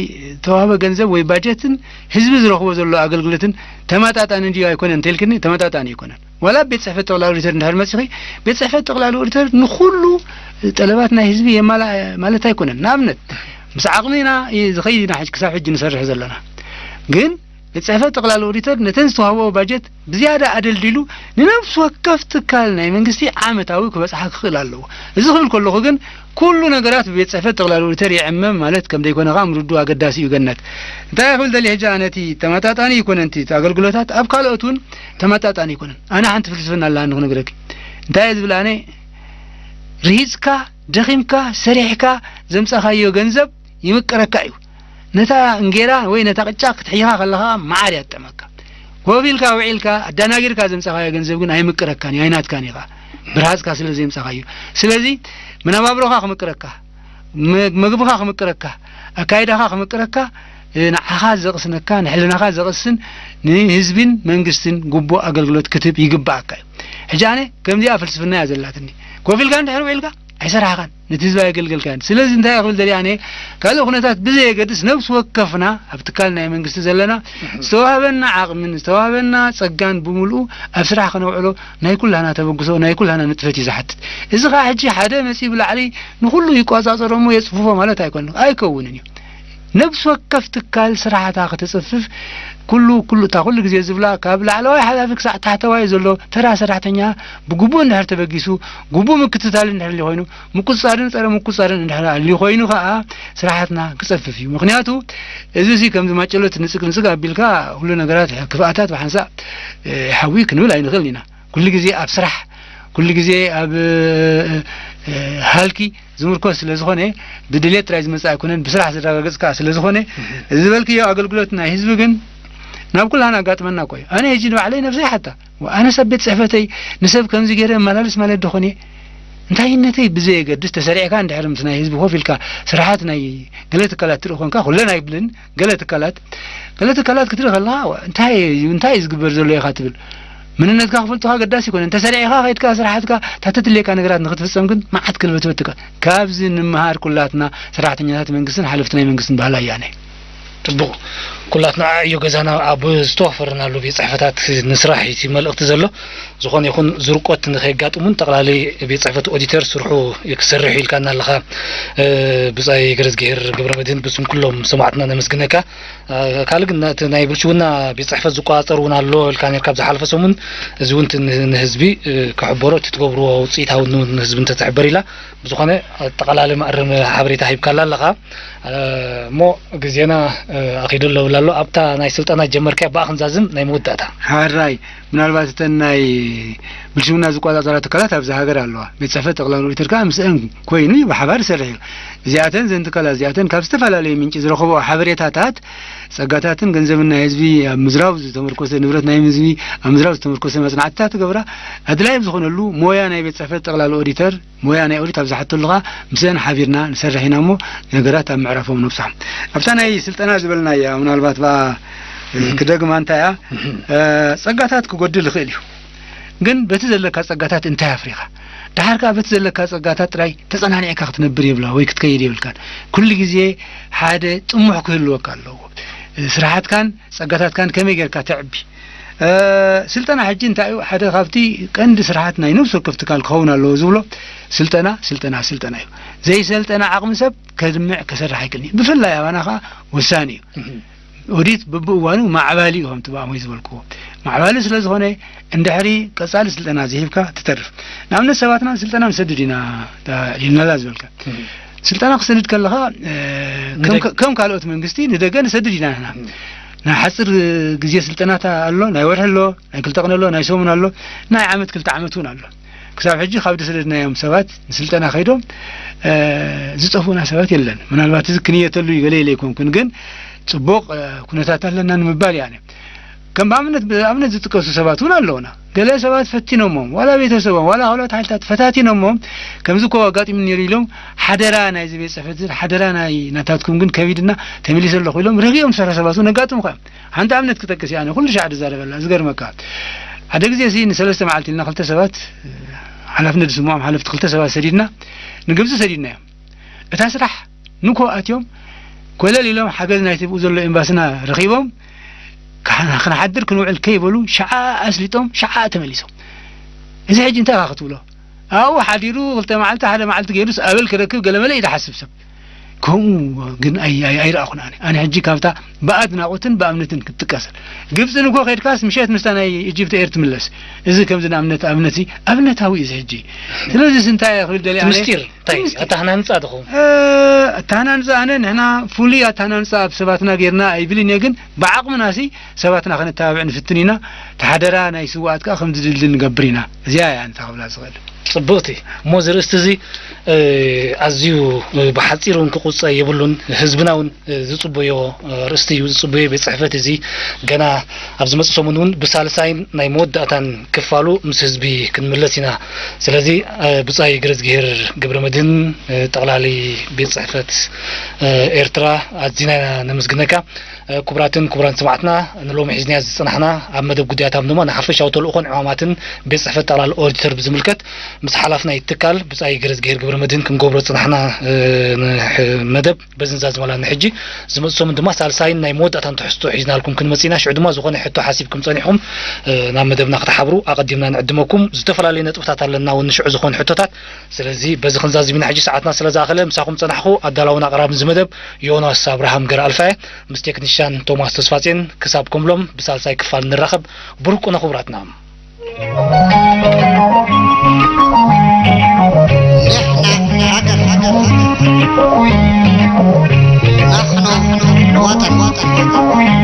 ተዋህበ ገንዘብ ወይ ባጀትን ህዝቢ ዝረኽቦ ዘሎ ኣገልግሎትን ተመጣጣኒ እንዲዩ ኣይኮነን እንተልክኒ ተመጣጣኒ ኣይኮነን። ዋላ ቤት ጽሕፈት ጠቕላይ ኦዲተር እንድሕር መጺኺ ቤት ጽሕፈት ጠቕላይ ኦዲተር ንኹሉ ጠለባት ናይ ህዝቢ የማላ ማለት ኣይኮነን። ንኣብነት ምስ ዓቕሚና ዝኸይድና ክሳብ ሕጂ ንሰርሕ ዘለና ግን ቤት ጽሕፈት ጠቕላሊ ኦዲተር ነተን ዝተዋህበኦ ባጀት ብዝያዳ ኣደልዲሉ ንነፍሲ ወከፍ ትካል ናይ መንግስቲ ዓመታዊ ክበጽሓ ክኽእል ኣለዎ። እዚ ክብል ከለኹ ግን ኩሉ ነገራት ብቤት ጽሕፈት ጠቕላሊ ኦዲተር ይዕመም ማለት ከም ዘይኮነ ከዓ ምርድኡ ኣገዳሲ እዩ። ገነት እንታይ ክብል ደልየ ሕጂ ኣነ እቲ ተመጣጣኒ ይኮነን እቲ ኣገልግሎታት ኣብ ካልኦት እውን ተመጣጣኒ ይኮነን። ኣነ ሓንቲ ፍልስፍና ኣለሃኒ ክነግረኪ። እንታይ እየ ዝብል ኣነ ርሂጽካ ደኺምካ ሰሪሕካ ዘምጻኻዮ ገንዘብ ይምቅረካ እዩ። ነታ እንጌራ ወይ ነታ ቅጫ ክትሕይኻ ከለኻ መዓር እያ ትጥዕመካ። ኮፍ ኢልካ ውዒልካ ኣዳናጊርካ ዘምጻኻዮ ገንዘብ ግን ኣይምቅረካን እዩ ኣይናትካን ኢኻ ብርሃጽካ ስለ ዘምጻኻዮ። ስለዚ መነባብሮኻ ክምቅረካ መግብኻ ክምቅረካ ኣካይዳኻ ክምቅረካ ንዓኻ ዘቕስነካ ንሕልናኻ ዘቕስን ንህዝብን መንግስትን ጉቡእ ኣገልግሎት ክትህብ ይግባኣካ እዩ። ሕጂ ኣነ ከምዚኣ ፍልስፍና እያ ዘላትኒ። ኮፍ ኢልካ እንድሕር ውዒልካ ኣይሰራሕኻን ነቲ ህዝቢ ኣየገልገልካን። ስለዚ እንታይ ክብል ደልየ ኣነ ካልእ ኩነታት ብዘየገድስ ነብሲ ወከፍና ኣብ ትካል ናይ መንግስቲ ዘለና ዝተዋህበና ዓቕምን ዝተዋህበና ጸጋን ብምልኡ ኣብ ስራሕ ከነውዕሎ ናይ ኩላህና ተበግሶ ናይ ኩላህና ንጥፈት እዩ ዝሓትት። እዚ ከዓ ሕጂ ሓደ መጺኡ ብላዕሊ ንኩሉ ይቆጻጸሮ እሞ የጽፍፎ ማለት ኣይኮን ኣይከውንን እዩ። ነብሲ ወከፍ ትካል ስራሕታ ከተጽፍፍ ኩሉ ኩሉ እታ ኩሉ ግዜ ዝብላ ካብ ላዕለዋይ ሓላፊ ክሳዕ ታሕተዋይ ዘሎ ተራ ሰራሕተኛ ብግቡእ እንድሕር ተበጊሱ ግቡእ ምክትታል እንድሕር ኮይኑ ምቁፅፃርን ፀረ ምቁፅፃርን እንድሕር ኣልዩ ኮይኑ ከዓ ስራሕትና ክፀፍፍ እዩ። ምክንያቱ እዚ ሲ ከምዚ ማጨሎት ንፅግ ንፅግ ኣቢልካ ኩሉ ነገራት ክፍኣታት ብሓንሳእ ሓዊ ክንብል ኣይንኽእል ኢና። ኩሉ ግዜ ኣብ ስራሕ ኩሉ ግዜ ኣብ ሃልኪ ዝምርኮስ ስለ ዝኾነ ብድሌት ጥራይ ዝመፅእ ኣይኮነን ብስራሕ ዝረጋገፅ ከዓ ስለ ዝኾነ ዝበልክዮ ኣገልግሎት ናይ ህዝቢ ግን ናብ ኩላህና ኣጋጥመና እኮ እዩ። ኣነ ሕጂ ንባዕለይ ነብሰይ ሓታ ኣነ ሰብ ቤት ፅሕፈተይ ንሰብ ከምዚ ገይረ መላለስ ማለት ዶ ኾነ? እንታይነተይ ብዘየገድስ ተሰሪዕካ እንድሕር ምስ ናይ ህዝቢ ኮፍ ኢልካ ስራሓት ናይ ገለ ትካላት ትርኢ ኮንካ ኩለን ኣይብልን ገለ ትካላት ገለ ትካላት ክትርኢ ከለካ እንታይ እንታይ እዩ ዝግበር ዘሎ ኢኻ ትብል። መንነትካ ክፈልጡኻ ኣገዳሲ ይኮነ። እንተሰሪዕኻ ከይድካ ስራሕትካ፣ እታ ተትልየካ ነገራት ንክትፍጸም ግን መዓት ክልብትብትካ። ካብዚ ንምሃር ኩላትና ሰራሕተኛታት መንግስትን ሓለፍቲ ናይ መንግስትን ባህሊ ኣያነ። ጽቡቕ። ኩላትና ዕዮ ገዛና ኣብ ዝተዋፈርናሉ ቤት ጽሕፈታት ንስራሕ እዩ እቲ መልእኽቲ ዘሎ። ዝኾነ ይኹን ዝርቆት ንኸየጋጥሙን ጠቕላሊ ቤት ጽሕፈት ኦዲተር ስርሑ ክሰርሕ እዩ ኢልካና ኣለኻ። እ፣ ብጻይ ገረዝግሄር ገብረመድህን ብስም ኩሎም ሰማዕትና ነመስግነካ። እ፣ ካልእ ግን ነቲ ናይ ብልሽውና ቤት ጽሕፈት ዝቆጻጸር እውን ኣሎ ኢልካ ነርካ ኣብ ዝሓለፈ ሰሙን። እዚ እውን እቲ ን-፣ ንህዝቢ፣ እ፣ ክሕበሮ እቲ ትገብርዎ ውጽኢታዊ እውን ንህዝቢ እንተትሕበር ኢላ። ብዝኾነ ኣጠቓላሊ መኣረሚ ሓበሬታ ሂብካላ ኣለኻ። እ፣ እሞ ግዜና፣ እ፣ ኣኺዱ ኣሎ ብላ ኣሎ። ኣብታ ናይ ስልጠና ጀመርካያ ብኣ ክንዛዝም ናይ መወዳእታ። ሓራይ፣ ምናልባት እተን ናይ ብልሽውና ዝቆጻጸራ ትካላት ኣብዚ ሃገር ኣለዋ። ቤት ጽሕፈት ጠቕላሊ ኦዲተር ከኣ ምስአን ኮይኑ እዩ፣ ብሓባር ይሰርሕ እዩ። እዚኣተን፣ እዘን ትካላት እዚኣተን ካብ ዝተፈላለዩ ምንጪ ዝረኸብኦ ሓበሬታታት፣ ጸጋታትን ገንዘብን ናይ ህዝቢ ኣብ ምዝራብ ዝተመርኮሰ፣ ንብረት ናይ ህዝቢ ኣብ ምዝራብ ዝተመርኮሰ መጽናዕትታት ትገብራ። ኣድላይ ኣብ ዝኾነሉ፣ ሞያ ናይ ቤት ጽሕፈት ጠቕላሊ ኦዲተር፣ ሞያ ናይ ኦዲት ኣብ ዝሓተሉ ከኣ ምስአን ሓቢርና ንሰርሕ ኢና እሞ፣ ነገራት ኣብ ምዕራፎም ነብጽሖም። ኣብታ ናይ ስልጠና ዝበልናያ፣ ምናልባት ብኣ ክደግማ እንታይ እያ፣ እ፣ ጸጋታት ክጎድል ይኽእል እዩ። ግን በቲ ዘለካ ጸጋታት እንታይ ኣፍሪኻ? ደሓር ከኣ በቲ ዘለካ ጸጋታት ጥራይ ተጸናኒዕካ ክትነብር የብላ ወይ ክትከይድ የብልካን። ኩሉ ግዜ ሓደ ጥሙሕ ክህልወካ ኣለዎ። ስራሓትካን ጸጋታትካን ከመይ ጌርካ ተዕቢ? እ፣ ስልጠና ሕጂ እንታይ እዩ? ሓደ ካብቲ ቀንዲ ስራሓት ናይ ነፍሲ ወከፍ ትካል ክኸውን ኣለዎ ዝብሎ፣ ስልጠና፣ ስልጠና፣ ስልጠና እዩ። ዘይሰልጠነ ዓቕሚ ሰብ ከድምዕ፣ ከሰርሕ ኣይክእልን እዩ። ብፍላይ ኣባና ከኣ ወሳኒ እዩ። ኦዲት በብእዋኑ ማዕባሊ እዩ፣ ከምቲ ብኣሞይ ዝበልክዎ። ማዕባሊ ስለ ዝኾነ፣ እንድሕሪ ቀጻሊ ስልጠና ዘይሂብካ ትተርፍ። ንኣብነት፣ ሰባትና ስልጠና ንሰድድ ኢና፣ ዳ-፣ ኢልናላ ዝበልካ። ስልጠና ክሰድድ ከለኻ፣ እ፣ ከም፣ ንደገ። ከም ካልኦት መንግስቲ ንደገ ንሰድድ ኢና ንሕና። ናይ ሓጺር ግዜ ስልጠናታ ኣሎ፣ ናይ ወርሒ ኣሎ፣ ናይ ክልተ ቀን ኣሎ፣ ናይ ሰሙን ኣሎ፣ ናይ ዓመት ክልተ ዓመት እውን ኣሎ። ክሳብ ሕጂ ካብ ዝሰደድናዮም ሰባት ንስልጠና ከይዶም፣ እ፣ ዝጠፍኡና ሰባት የለን። ምናልባት እዚ ክንየተሉ እዩ ገለ ኢለ ኣይኮንኩን፣ ግን ጽቡቕ፣ እ፣ ኩነታት ኣለና ንምባል እየ ኣነ። ከም ብኣብነት፣ ብኣብነት ዝጥቀሱ ሰባት እውን ኣለውና። ገለ ሰባት ፈቲኖሞም፣ ዋላ ቤተሰቦም፣ ዋላ ካልኦት ሓይልታት ፈታቲኖሞም፣ ከምዚ እኮ ኣጋጢሙኒ ነይሩ ኢሎም፣ ሓደራ ናይዚ ቤት ጽሕፈት፣ ሓደራ ናይ ናታትኩም ግን ከቢድና፣ ተመሊሰ ኣለኹ ኢሎም ርህጊኦም ዝሰርሑ ሰባት እውን ነጋጥሙኻ እዮም። ሓንቲ ኣብነት ክጠቅስ እየ ኣነ፣ ኩሉ ሻዕ ዝዛረበላ፣ ዝገርመካ። ሓደ ግዜ ሲ ንሰለስተ መዓልቲ ኢልና ክልተ ሰባት፣ ሓላፍነት ዝስምዖም ሓለፍቲ ክልተ ሰባት ሰዲድና፣ ንግብጺ ሰዲድናዮም። እታ ስራሕ ንግሆ ኣትዮም፣ ኮለል ኢሎም ሓገዝ ናይቲ ብኡ ዘሎ ኤምባስና ረኺቦም፣ ክሓ-፣ ክንሓድር ክንውዕል ከይበሉ፣ ሸዓ ኣስሊጦም፣ ሸዓ ተመሊሶም። እዚ ሕጂ እንታይ ኢኻ ክትብሎ? ኣብኡ ሓዲሩ ክልተ መዓልቲ፣ ሓደ መዓልቲ ገይሩስ ኣበል ክረክብ ገለመለ እዩ ዝሓስብ ሰብ። ከምኡ ግን ኣይ-፣ ኣይ-፣ ኣይረኣኹን ኣነ። ኣነ ሕጂ ካብታ ብኣድናቖትን ብእምነትን ክትጥቀስ። ግብጺ ንግሆ ከይድካስ ምሸት ምስታ ናይ ኢጅፕት ኤር ትምለስ። እዚ ከምዚ ንኣብነት፣ ኣብነት እዚ ኣብነታዊ እዩ እዚ ሕጂ። ስለዚ እንታይ እየ ክብል ደልየ ኣነ? ምስጢር እንታይ እዩ? ምስጢር። ኣተሃናንጻ ድኹም? እ፣ ኣተሃናንጻ ኣነ ንሕና ፍሉይ ኣተሃናንጻ ኣብ ሰባትና ጌርና ኣይብልን እየ፣ ግን ብዓቕምና ሲ ሰባትና ከነተባብዕ ንፍትን ኢና። እቲ ሓደራ ናይ ስውኣት ከኣ ከም ዝድልድል ንገብር ኢና። እዚኣ እያ ኣንታ ክብላ ዝኽእል። ጽብቕቲ። እሞ እዚ ርእስቲ እዚ፣ እ፣ ኣዝዩ፣ እ፣ ብሓጺር እውን ክቑጸ የብሉን። ህዝብና እውን፣ እ፣ ዝጽበዮ፣ እ፣ ርእስቲ እዩ። ዝጽበዮ ቤት ጽሕፈት እዚ ገና ኣብ ዝመጽእ ሰሙን እውን ብሳልሳይን ናይ መወዳእታን ክፋሉ ምስ ህዝቢ ክንምለስ ኢና። ስለዚ፣ እ፣ ብጻይ ገረዝግሄር ገብረመድህን፣ እ፣ ጠቕላሊ ቤት ጽሕፈት፣ እ፣ ኤርትራ፣ ኣዚና ኢና ነመስግነካ። እ፣ ክቡራትን ክቡራን ሰማዕትና፣ ንሎሚ ሒዝናዮ ዝጸናሕና ኣብ መደብ ጉዳያት ሃብን ድማ ንሓፈሻዊ ተልእኾን ዕማማትን ቤት ጽሕፈት ጠቕላሊ ኦዲተር ብዝምልከት ምስ ሓላፊ ናይቲ ትካል ብጻይ ገረዝግሄር ገብረመድህን ክንገብሮ ዝጸናሕና፣ እ፣ ንሕ-፣ መደብ በዚ ንዛዝመላ ንሕጂ። ዝመጽእ ሰሙን ድማ ሳልሳይን ናይ መወዳእታን ትሕዝቶ ሒዝናልኩም ክንመጽእ ኢና። ሽዑ ድማ ዝኾነ ሕቶ ሓሲብኩም ጸኒሕኩም፣ እ፣ ናብ መደብና ክትሓብሩ ኣቐዲምና ንዕድመኩም። ዝተፈላለዩ ነጥብታት ኣለና እውን ንሽዑ ዝኾኑ ሕቶታት። ስለዚ በዚ ክንዛዝም ኢና። ሕጂ ሰዓትና ስለ ዝኣኸለ ምሳኹም ጸናሕኩ ኣዳላውን ኣቕራብን እዚ መደብ ዮናስ ኣብርሃም ገረኣልፋ እየ። ምስ ቴክኒሻን ቶማስ ተስፋጼን ክሳብ ከምሎም ብሳልሳይ ክፋል ንራኸብ። ብሩክ ቅነ ክቡራትና። نحن حاضر، حاضر، حاضر. نحن وطن، وطن، وطن.